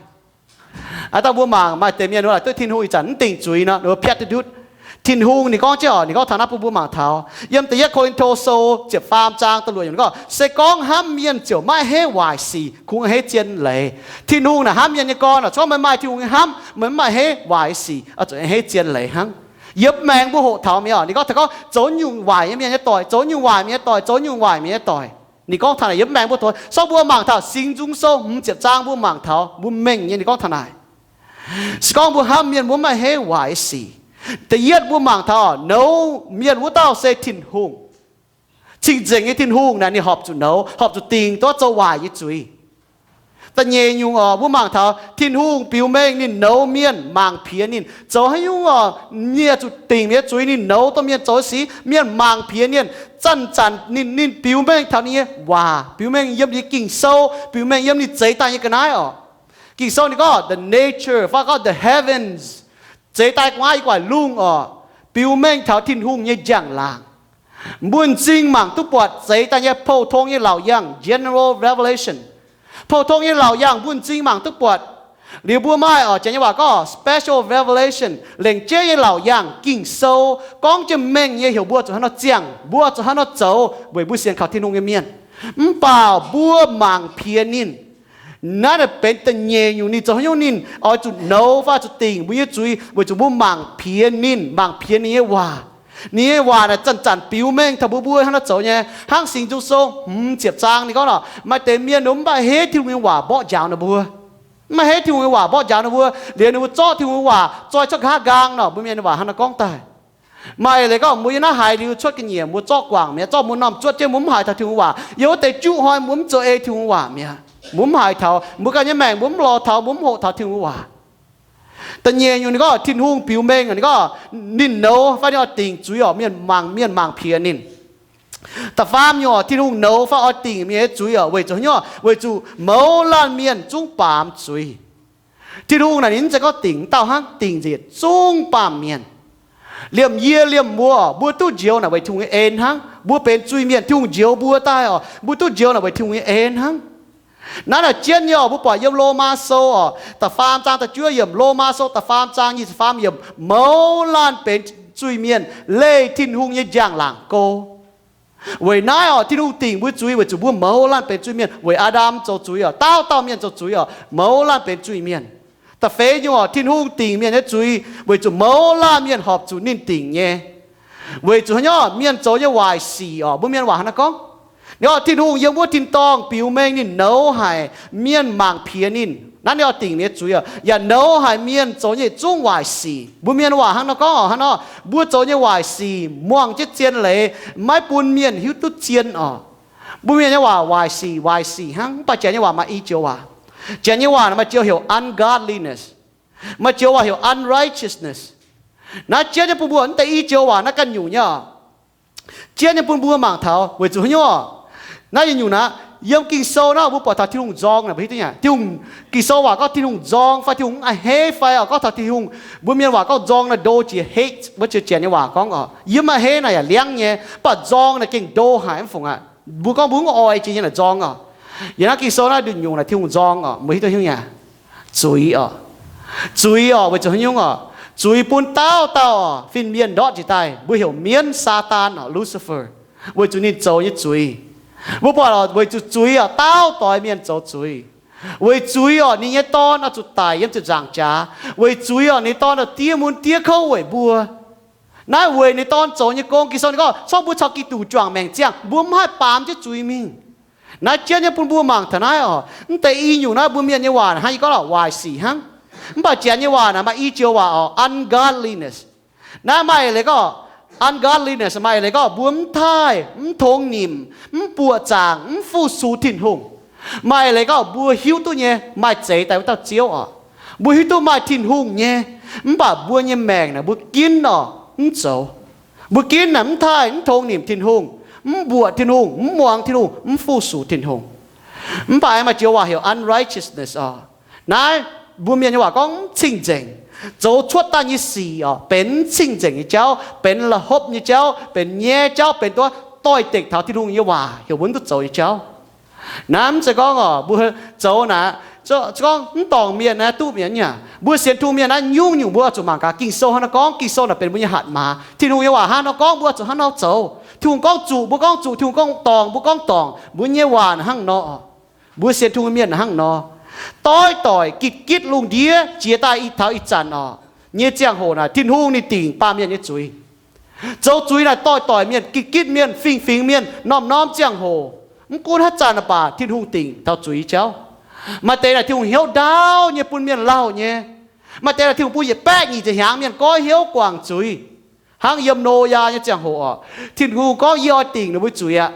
Aa, dangh mbuo mangc maaih deix mienh wuov laaic duqv Tin-Hungh ih zanc mv dingc zuiz nor, ninh mbuo piatv duqv ndutv. Tin-Hungh ninh gorngv jienv oc, ninh gorngv taux naaiv bun mbuo mangc taux yiem da'yietv Ko^lin^to Sou ziepc faam zaang da'luoqc yiemc ninh gorngv, se gorngv hnamv mienh ziouc maiv heiv waaic sic, kungx heiv zien leiz. Tin-Hungh naaic hnamv mienh nyei gorn oc, se gorngv meih maaih Tin-Hungh nyei hnamv, meih mv maaih heiv waaic sic, oix zuqc heiv zien leiz hnangv. Yiem maengx mbuo hoqc taux mi'aqv oc, ninh gorngv taux gorngv zoux nyungc waaic nyei mienh nyei doic, zoux nyungc waaic mienh nyei doic, zoux nyungc waaic mienh nyei doic. Ninh gorngv taux naaic yiem maengx mbuo taux, se gorngv mbuo mangc taux Singx Nzung Sou hmz ziepc zaang mbuo mangc taux mbuo mengh nyei, ninh gorngv taux naaic, se gorngv mbuo hnamv mienh mbuo mv maaih heiv waaic sic. Da'yietv mbuo mangc taux nouz mienh wuov dauh se Tin-Hungh. Cing-nzengc nyei Tin-Hungh naaic ninh horpc zuqc nouz, horpc zuqc dingc duqv zoux waaic nyei zuiz. Da'nyeic nyungc oc, mbuo mangc taux Tin-Hungh biux mengh ninh nouz mienh, mangc piex ninh zoux haaix nyungc oc, ninh zuqc dingc mienh nyei zuiz. Ninh nouz dongh mienh zoux sic, mienh mangc piex ninh, zanc-zanc ninh, ninh biux mengh taux ninh nyei waac, biux mengh yiem ninh nyei Ging-Sou, biux mengh yiem ninh zeix daaih nyei ga'naaiv oc. Ging-Sou ninh gorngv the nature fai gorngv the heavens, zeix daaih gu'nguaaiv yiem gu'nguaaic lungh oc, biux mengh taux Tin-Hungh nyei njang-laangc. Mbuo m'zing mangc duqv buatc zeix daaih nyei pou-tong nyei laauc yangh, general revelation. Pou-tong nyei laauc yangh mbuo m'zing mangc duqv buatc. Liuz mbuo maaih oc, Janx nyei waac gorngv special revelation, lengc jeiv nyei laauc yangh, Ging-Sou gorngv jienv mengh nyei heuc mbuo zuqc hnangv nor ziangh, mbuo zuqc hnangv nor zoux weic mbuo sienx kaux Tin-Hungh nyei mienh. Mv baac mbuo mangc piex ninh. Naaiv benx da'nyeic nyungc ninh zoux haaix nyungc ninh oix zuqc nouz fai zuqc dingc mbuo nyei zuiz weic zuqc mbuo mangc piex ninh, mangc piex ninh nyei waac. Ninh nyei waac naaic zanc-zanc biux mengh taux mbuo, mbuo hnangv nor zoux nyei. Hnangv Singx Nzung Sou hmz ziepc zaang ninh gorngv nor, maaih deix mienh mv baac heiv Tin-Hungh nyei waac mborqv njaaux ninh mbuo. Mv baac heiv Tin-Hungh nyei waac mborqv njaaux ninh mbuo, liuz ninh mbuo zorqv Tin-Hungh nyei waac zoi cuotv nqa'haav nqaang nor, mbuo mienh nyei waac hnangv nor gorngv daaih. Maaih leiz gorngv mbuo yiem naaiv haaix liuz cuotv ga'nyiec, mbuo zorqv guangc mi'aqv, zorqv mbuo m'normh zuotv jienv, mbuo mv haiz taux Tin-Hungh waac. Yiem wuov deix juqv hnoi mbuo mv zoux ei Tin-Hungh waac mi'aqv, mbuo mv haiz taux, mbuo ganh nyei maengc mbuo mv lorz taux, mbuo mv hoqc taux Tin-Hungh waac. Da'nyeic nyungc ninh gorngv Tin-Hungh biux mengh, ninh gorngv ninh nouz fai ninh oix dingc zuiz oc, mienh mangc, mienh mangc piex ninh. Da'faam nyungc oc, Tin-Hungh nouz fai oix dingc mienh nyei zuiz oc, weic zuqc haaix nyungc? Weic zuqc mouz laanh mienh zungv baamz zuiz. Tin-Hungh naaic ninh mv zeiz gorngv dingc dauh hnangv, dingc nzengc yietc zungv baamh mienh. Liemh yie liemh mbuo, mbuo duqv njoux naaic weic Tin-Hungh nyei en hnangv. Mbuo benx zuiz-mienh, Tin-Hungh njoux mbuo daaih oc, mbuo duqv njoux naaic weic Tin-Hungh nyei en hnangv. Naaiv naaic jienv nyei oc, mbuo buatc yiem Lomaa Sou oc, da'faam zaang da'juov yiemc, Lomaa Sou da'faam zaang nyic ziepc faam yiemc, mouz laanh benx zuiz-mienh leih Tin-Hungh nyei njang-laangc go. Weic naaiv oc, Tin-Hungh dingc mbuo zuiz weic zuqc mbuo mouz laanh benx zuiz-mienh. Weic Aa^ndam zoux zuiz oc, dauh dauh mienh zoux zuiz oc, mouz laanh benx zuiz-mienh. Da'feix nyungc oc, Tin-Hungh dingc mienh nyei zuiz weic zuqc mouz laanh mienh horpc zuqc ninh dingc nyei. Weic zuqc haaix nyungc? Mienh zoux nyei waaic sic oc, mbuo mienh waac hnangv naaiv gorngv. Ninh gorngv Tin-Hungh yiem wuov tin-dorngh biux mengh ninh nouz haic mienh mangc piex ninh. Naaiv ninh oix dingc ninh nyei zuiz oc, yaac nouz haic mienh zoux nyei yietc zungv waaic sic. Mbuo mienh waac hnangv nor gorngv oc, hnangv nor, mbuo zoux nyei waaic sic muangh jienv zien leiz, maiv bun mienh hiuv duqv zien oc. Mbuo mienh nyei waac waaic sic, waaic sic hnangv, mv baac Janx nyei waac maaih i joux waac. Janx nyei waac maaih joux heuc ungodliness, maaih joux waac heuc unrighteousness. Naaiv jienv nyei bun mbuo mv deix i joux waac naaiv ganh nyungc nyei oc. Jienv nyei bun mbuo mangc taux weic zuqc haaix nyungc oc? Naaiv nyungc-nyungc naaiv, yiem Ging-Sou naaiv mbuo buatc taux Tin-Hungh nzorng naaic, mbuo hiuv duqv nyei. Tin-Hungh, Ging-Sou waac gorngv Tin-Hungh nzorng fai Tin-Hungh mv a'hneiv fai oc, gorngv taux Tin-Hungh, mbuo mienh waac gorngv nzorng naaiv ndo jiex hate, wuov jiex Janx nyei waac gorngv oc. Yiem a'hneiv naaic yaac liangv nyei, mv baac nzorng naaic gengh ndo haic mv fungc aqv. Mbuo gorngv mbuo mv oix jiex nyei naaic nzorng oc. Yiem naaiv Ging-Sou naaiv ndunh nyungc naaic Tin-Hungh nzorng oc, mbuo hiuv duqv nyei aqv. Zuiz oc. Zuiz oc, weic zuqc haaix nyungc oc? Zuiz bun dauh dauh oc fin-mienh ndortv jiex daaih, mbuo heuc mienv Saadaan oc, Lucifer, weic zuqc ninh zoux nyei zuiz. Mbuo buatc oc, weic zuqc zuiz oc, dauh doix mienh zoux zuiz. Weic zuiz oc, ninh nyei Dorn oix zuqc daic yiem ziepc nzaangc jaax. Weic zuiz oc, ninh Dorn oix diev mun diev kouv weic mbuo. Naaiv weic ninh Dorn zoux nyei gong. Ging-Sou ninh gorngv, corc mbuo caux Giduc juangc maengc ziangh, mbuo mv haih baamz jienv zuiz mingh. Naaiv jienv nyei bun mbuo mangc taux naaiv oc. Mv deix i nyungc naaiv mbuo mienh nyei waac naaic hnangv yie gorngv lorqc, waaic sic hnangv. Mv baac Janx nyei waac naaic maaih i joux waac oc, ungodliness. Naaiv maaih leiz gorngv, ungodliness maaih leiz gorngv mbuo mv taaih, mv tongx nimc, mv buoqc zaangc, mv fu-sux Tin-Hungh. Maaih leiz gorngv mbuo hiuv duqv nyei maaih zeix daaih wuov dauh Ziouv oc. Mbuo hiuv duqv maaih Tin-Hungh nyei, mv baac mbuo nyei maengc naaic mbuo ginv oc, mv zoux. Mbuo ginv naaic mv taaih, mv tongx nimc Tin-Hungh, mv mbuoqc Tin-Hungh, mv muangx Tin-Hungh, mv fu-sux Tin-Hungh. Mv baac maaih joux waac heuc unrighteousness oc. Naaiv mbuo mienh nyei waac gorngv mv cing-nzengc. Zoux cuotv daaih nyei sic oc, benx mv cing-nzengc nyei jauv, benx la'hopv nyei jauv, benx nyaiv jauv, benx duqv doix-dekc taux Tin-Hungh nyei waac heuc mbuo mv duqv zoux nyei jauv. Naaiv mv zeiz gorngv oc, mbuo zoux naaic, gorngv mv dorngc mienh naaiv duqv mienh nyei. Mbuo sienx Tin-Hungh mienh naaiv nyungc-nyungc mbuo zuqc mangc gaax Ging-Sou hnangv nor gorngv, Ging-Sou naaic benx mbuo nyei hatc maaz. Tin-Hungh nyei waac hnangv nor gorngv, mbuo zuqc hnangv nor zoux. Tin-Hungh gorngv zuqc, mbuo gorngv zuqc. Tin-Hungh gorngv dorngc, mbuo gorngv dorngc. Mbuo nyei waac hnangv nor. Mbuo sienx Tin-Hungh mienh hnangv nor. Doix-doic gitv-gitv lungh ndiev jiex daaih i taux ih zanc oc, nyei ziangh hoc naaic Tin-Hungh ninh dingc baamh mienh nyei zuiz. Zoux zuiz naaic doix-doic mienh, gitv-gitv mienh, fingx-fingx mienh, norm-norm ziangh hoc. Mv gunv haaix zanc baac Tin-Hungh dingc taux zuiz jauv. Maaih deix naaic Tin-Hungh hnyouv ndaauv nyei bun mienh lauh nyei. Maaih deix naaic Tin-Hungh bun yietc baeqv nyic ziepc hnyangx mienh goiv hnyouv guangc zuiz. Hnangv yiem Noyaa nyei ziangh hoc oc, Tin-Hungh gorngv, yie oix dingc ninh mbuo zuiz aqv.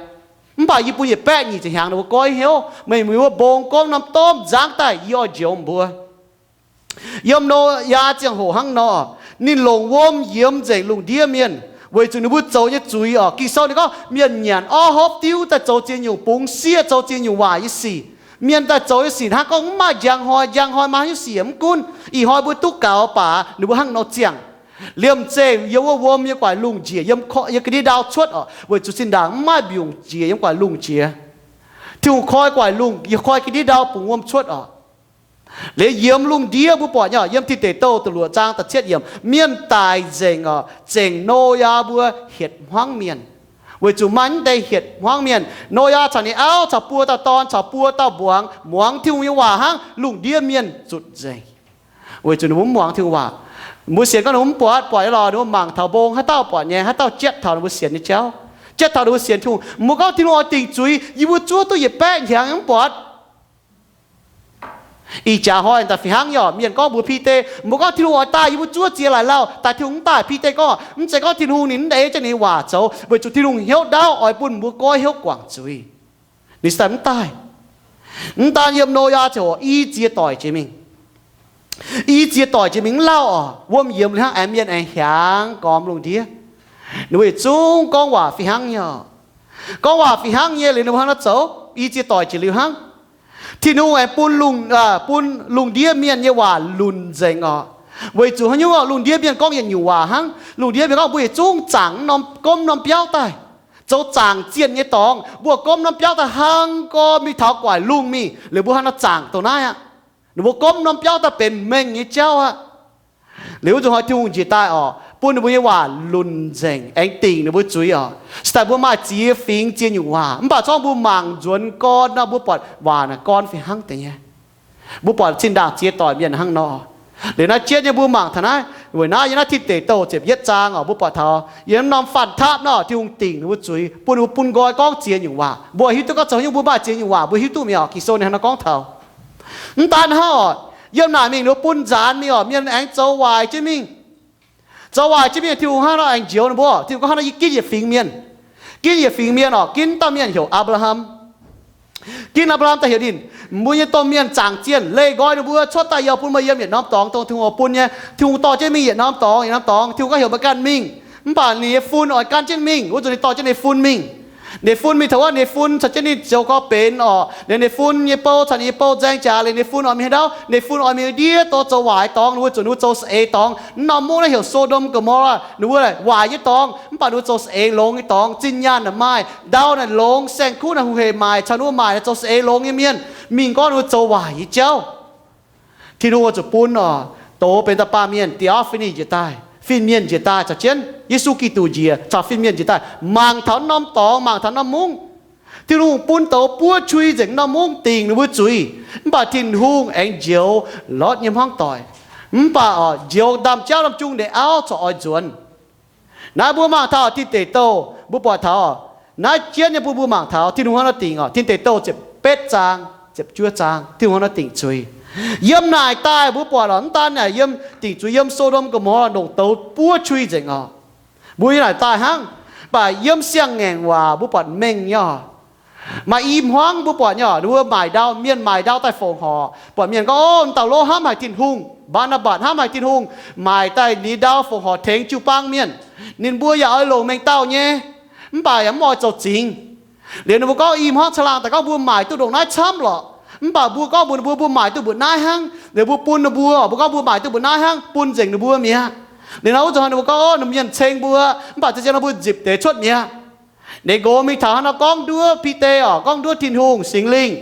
Mv baac yie bun yietc baeqv nyic ziepc hnyangx ninh mbuo goiv hnyouv. Meih mbuo mbong gorngv norm domh nzangv daaih yie oix njoux mbuo. Yiem Noyaa ziangh hoc hnangv nor, ninh longc wuom yiemx nzengc lungh ndiev mienh, weic zuqc ninh mbuo zoux nyei zuiz oc. Ging-Sou ninh gorngv mienh nyanc orv hopv diuv daaih zoux ziex nyungc bungx sieqv, zoux ziex nyungc waaic nyei sic. Mienh daaih zoux nyei sic hnangv gorngv mv maaih njang hnoi, njang hnoi maaih haaix nyungc sic mv gunv, ih hnoi mbuo duqv gaux baac ninh mbuo hnangv nor ziangh. Liemh zeih yiem wuov wuom nyei guaix lungh njiec yiem, yiem ga'ndiev ndau cuotv oc, weic zuqc zinh ndaangc mv maaih mbiungc njiec yiem guaix lungh jiex. Tin-Hungh koi guaix lungh, koi ga'ndiev ndau bungx wuom cuotv oc. Liuz yiemx lungh ndiev mbuo buatc nyei, yiem Tin Deic Douh da'luoqc zaang da'cietv yiemc, mienh daic nzengc oc, zengc Noyaa mbuo hietc hmuangv mienh. Weic zuqc maaih mv deix hietc hmuangv mienh, Noyaa caux ninh auv caux buo dauh dorn caux buo dauh mbuangz, muangx Tin-Hungh nyei waac hnangv, lungh ndiev mienh zutc nzengc. Weic zuqc ninh mbuo mv muangx Tin-Hungh waac. Mbuo sienx gorngv ninh mbuo mv buatc, buatc nyei lorqc, ninh mbuo mangc taux mbong, haaix dauh buatc nyei, haaix dauh jatv taux ninh mbuo sienx nyei jauv, jatv taux ninh mbuo sienx Tin-Hungh. Mbuo gorngv Tin-Hungh oix dingc zuiz, yie mbuo zuov duqv yietc baeqv hnyangx mv buatc. Ih jaax hnoi daaih fih hnangv nyei oc, mienh gorngv mbuox Bide, mbuo gorngv Tin-Hungh oix daaih, yie mbuo zuov ziex laaic lauh, daaih Tin-Hungh mv daaih. Bide gorngv, mv zeiz gorngv Tin-Hungh ninh mv eix jienv ninh waac zoux, weic zuqc Tin-Hungh hnyouv ndaauv oix bun mbuo goiv hnyouv guangc zuiz. Ninh daaih mv daaih. Mv daan yiem Noyaa ziangh hoc i ziex doic jiex mingh. I ziex doic jiex mingh mv lauh oc, wuom yiemx liuz hnangv, aengx mienh aengx hiaangx gormx lungh ndiev. Ninh mbuo yietc zungv gorngv waac fih hnangv nyei oc. Gorngv waac fih hnangv nyei liuz ninh mbuo hnangv nor zoux, i ziex doic jiex liuz hnangv. Tin-Hungh aengx bun lungh, bun lungh ndiev mienh nyei waac lunc nzengc oc. Weic zuqc haaix nyungc oc? Lungh ndiev mienh gorngv yietc nyungc waac hnangv. Lungh ndiev mienh gorngv mbuo yietc zungv zaangc norm gomv norm biauv daaih. zoux zaangc zienh nyei dorngx. Mbuo gomv norm biauv daaih hnangv gorngv mingh taux guaaic lungh mingh, liuz mbuo hnangv nor zaangc dongh naaiv aqv. Ninh mbuo gomv norm biauv daaih benx mengh nyei jauv aqv. Liuz wuov nzunc hnoi Tin-Hungh njiec daaih oc, bun ninh mbuo nyei waac lunc nzengc, aengx dingc ninh mbuo zuiz oc. Se daaih mbuo maaih ziex fingx ziex nyungc waac, mv baac zorngv mbuo mangc nzuonx gorn nor, mbuo buatc waac naaic gorn fih hnangv deix nyei. Mbuo buatc zinh ndaangc ziex doic mienh hnangv nor. Liuz naaiv jienv nyei mbuo mangc taux naaiv, weic naaiv yiem naaiv Tin Deic Douh ziepc yietv zaang oc, mbuo buatc taux yiem norm fanh taapv nor, Tin-Hungh dingc ninh mbuo zuiz, bun ninh mbuo bun nqoi gorngv ziex nyungc waac. Mbuo hiuv duqv gorngv zoux haaix nyungc mbuo maaih ziex nyungc waac, mbuo hiuv duqv mi'aqv oc. Ging-Sou ninh hnangv nor gorngv taux. Mv daan hnangv oc, yiem naaic mingh ninh mbuo bun nzaanx mingh oc, mienh aengx zoux waaic jienv mingh. Zoux waaic jienv mingh, Tin-Hungh hnangv nor aengx njoux ninh mbuo. Tin-Hungh gorngv hnangv nor, yie ginv yietc fingx mienh. Ginv yietc fingx mienh oc, ginv dauh mienh heuc Apc^laa^ham. Ginv Apc^laa^ham daaih heuc ninh, mbuo nyei domh mienh zaangc zienh, leih nqoi ninh mbuo cuotv daaih yie bun meih yiem yietc norm dorngx dongh Tin-Hungh oix bun nyei. Tin-Hungh dorh jienv mingh yietc norm dorngx, yietc norm dorngx. Tin-Hungh gorngv heuc meih ganh mingh, mv baac ninh nyei fun oix gan jienv mingh. Wuov nzunc ninh dorh jienv ninh fun mingh. Ninh fun mingh taux wuov, ninh fun caux jienv ninh zoux gorx-benx oc. Liuz ninh fun nyei bou caux ninh nyei bou nzaeng jaax liuz, ninh fun oix mingh haaix ndau? Ninh fun oix mingh ndiev dorngx zoux waaic dorngx, ninh mbuo zuqc ninh mbuo zoux saeng-eix dorngx. Mv norm mungv naaiv heuc So^ndom Go^mo^laa, ninh mbuo waaic nyei dorngx, mv baac ninh mbuo zoux saeng-eix longx nyei dorngx. Zinh nyaanh naaic maaih, ndau naaic longx, saeng-kuv naaic hungh hec maaic, caux ninh mbuo maaic naaic zoux saeng-eix longx nyei mienh. Mingh gorngv ninh mbuo zoux waaic nyei jauv. Tin-Hungh oix zuqc bun oc, douz benx dauh baamh mienh, theophany njiec daaih, fin-mienh njiec daaih caux jienv Yesu Giduc njiec caux fin-mienh njiec daaih, mangc taux norm dorngx, mangc taux norm mungv. Tin-Hungh bun douz buov qui nzengc norm mungv dingc ninh mbuo zuiz. Mv baac Tin-Hungh aengx njoux Lotv nyei hmuangv doic. Mv baac oc, njoux ndaamv-jauv norm jung ndeic auv corc oix nzuonx. Naaiv mbuo mangc taux Tin Deic Douh, mbuo buatc taux naaiv jienv nyei bun mbuo mangc taux Tin-Hungh hnangv nor dingc oc. Tin Deic Douh ziepc betv zaang, ziepc juov zaang, Tin-Hungh hnangv nor dingc zuiz. Yiem naaic daaih mbuo buatc oc, mv daan naaic yiem dingc zuiz yiem So^ndom Go^mo^laa ndongc douz buov qui nzengc oc. Mbuo yiem naaic daaih hnangv, mv baac yiem siang-ngaengc waac mbuo buatc mengh nyei oc. Maaih i hmuangv mbuo buatc nyei oc, ninh mbuo maaic ndau, mienh maaic ndau daaih fongc horc. Buatc mienh gorngv, Ov, dauh Lorqc hnamv haic Tin-Hungh, Mbaa^naa^mbatc hnamv haic Tin-Hungh, maaic daaih liuz ndau fongc horc tengx jiu-baang mienh. Ninh mbuo yaac oix longc mengh dauh nyei, mv baac yaac mv oix zoux zingx. Liuz ninh mbuo gorngv i hmuangv caangh laangh daaih gorngv mbuo maaic duqv ndongc naaiv camv lorqc. Mv baac mbuo gorngv mbuox ninh mbuo, mbuo maaic duqv mbuoqc naaiv hnangv. Liuz mbuo bun ninh mbuo, mbuo gorngv mbuo maaic duqv mbuoqc naaiv hnangv, bun nzengc ninh mbuo mi'aqv. Liuz nor wuov zanc ninh mbuo gorngv, Ov, ninh mienh ceng mbuo, mv baac zien zien nor mbuo nzipc deix cuotv mi'aqv. Ninh nqox mingh taux hnangv nor gorngv nduov Bide oc, gorngv nduov Tin-Hungh, Singx Lingh.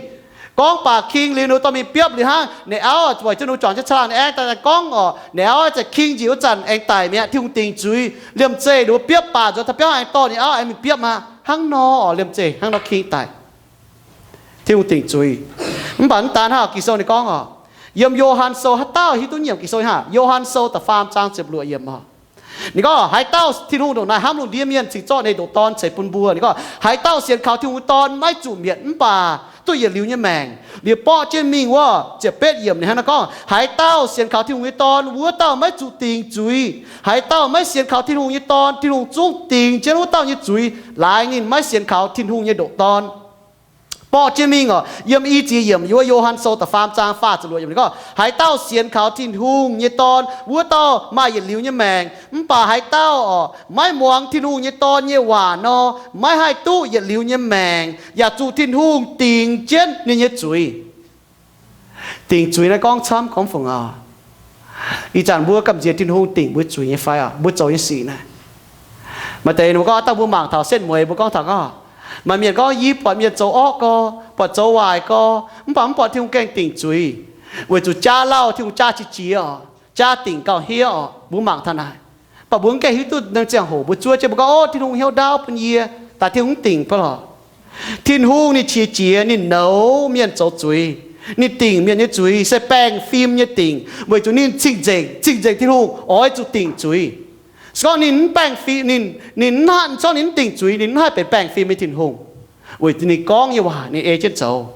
Gorngv baac king liuz ninh dorh mingh biopv liuz hnangv, ninh auv weic zuqc ninh juangc jienv caangh laangh ninh aengx daaih gorngv oc, ninh auv zaih king njiec wuov zanc aengx daic mi'aqv, Tin-Hungh dingc zuiz. Liemh zeih ninh mbuo biopv baac nzuonx taux biauv aengx dorh ninh auv aengx mingh biopv maah. Hnangv nor oc, liemh zeih hnangv nor king daic. Tin-Hungh dingc zuiz. Mv baac mv daan hnangv oc, Ging-Sou ninh gorngv oc, yiem Yo^han Sou, haaix dauh hiuv duqv nyiemc Ging-Sou ih hnangv? Yo^han Sou da'faam zaang ziepc luoqc yiemc oc. Ninh gorngv, haaix dauh Tin-Hungh ndongc naaiv hnamv lungh ndiev mienh cingx zorqv ninh ndoqc Dorn ceix bun mbuo. Ninh gorngv, haaix dauh sienx kaux Tin-Hungh nyei Dorn maiv zuqc mietc mv baac duqv yietc liuz nyei maengc. Liuz borqv jienv mingh wuov, ziepc betv yiemc ninh hnangv naaiv gorngv, haaix dauh sienx kaux Tin-Hungh nyei Dorn, wuov dauh maiv zuqc dingc zuiz. Haaix dauh maiv sienx kaux Tin-Hungh nyei Dorn, Tin-Hungh zungv dingc jienv wuov dauh nyei zuiz, laaix ninh maiv sienx kaux Tin-Hungh nyei ndoqc Dorn. Borqv jienv mingh oc, yiem i ziex yiemc yiem wuov Yo^han Sou da'faam zaang faah ziepc luoqc yiemc ninh gorngv, haaix dauh sienx kaux Tin-Hungh nyei Dorn, wuov dauh maaih yietc liuz nyei maengc. Mv baac haaix dauh oc maiv muangx Tin-Hungh nyei Dorn nyei waac nor, maiv haih duqv yietc liuz nyei maengc, yaac zuqc Tin-Hungh dingc jienv ninh nyei zuiz. Dingc zuiz naaiv gorngv camv gorngv fungc oc. Ih zanc mbuo gamh nziex Tin-Hungh dingc mbuo zuiz nyei fai oc? Mbuo zoux nyei sic naaiv, maaih deix ninh mbuo gorngv, dauh mbuo mangc taux setv mueiz mbuo gorngv taux gorngv, maaih mienh gorngv, yie buatc mienh zoux orqv gorx, buatc zoux waaic gorx, mv baac mv buatc Tin-Hungh gengh dingc zuiz, weic zuqc jaa lauh Tin-Hungh jaa qiex jiez oc, jaa dingc gauh hniev oc. Mbuo mangc taux naaic, mv baac mbuo mv gaengh hiuv duqv naaiv ziangh hoc mbuo zuov jienv mbuo gorngv, ov, Tin-Hungh hnyouv ndaauv bun yie, daaih Tin-Hungh mv dingc baav lorqc. Tin-Hungh ninh qiex jiez, ninh nouz mienh zoux zuiz, ninh dingc mienh nyei zuiz se baengh fim nyei dingc, weic zuqc ninh cing-nzengc. Cing-nzengc Tin-Hungh oix zuqc dingc zuiz. Se gorngv ninh mv baengh fim, ninh, ninh mv haih, se gorngv ninh mv dingc zuiz, ninh mv haih benx baengh fim nyei Tin-Hungh, weic zuqc ninh gorngv nyei waac ninh ei jienv zoux.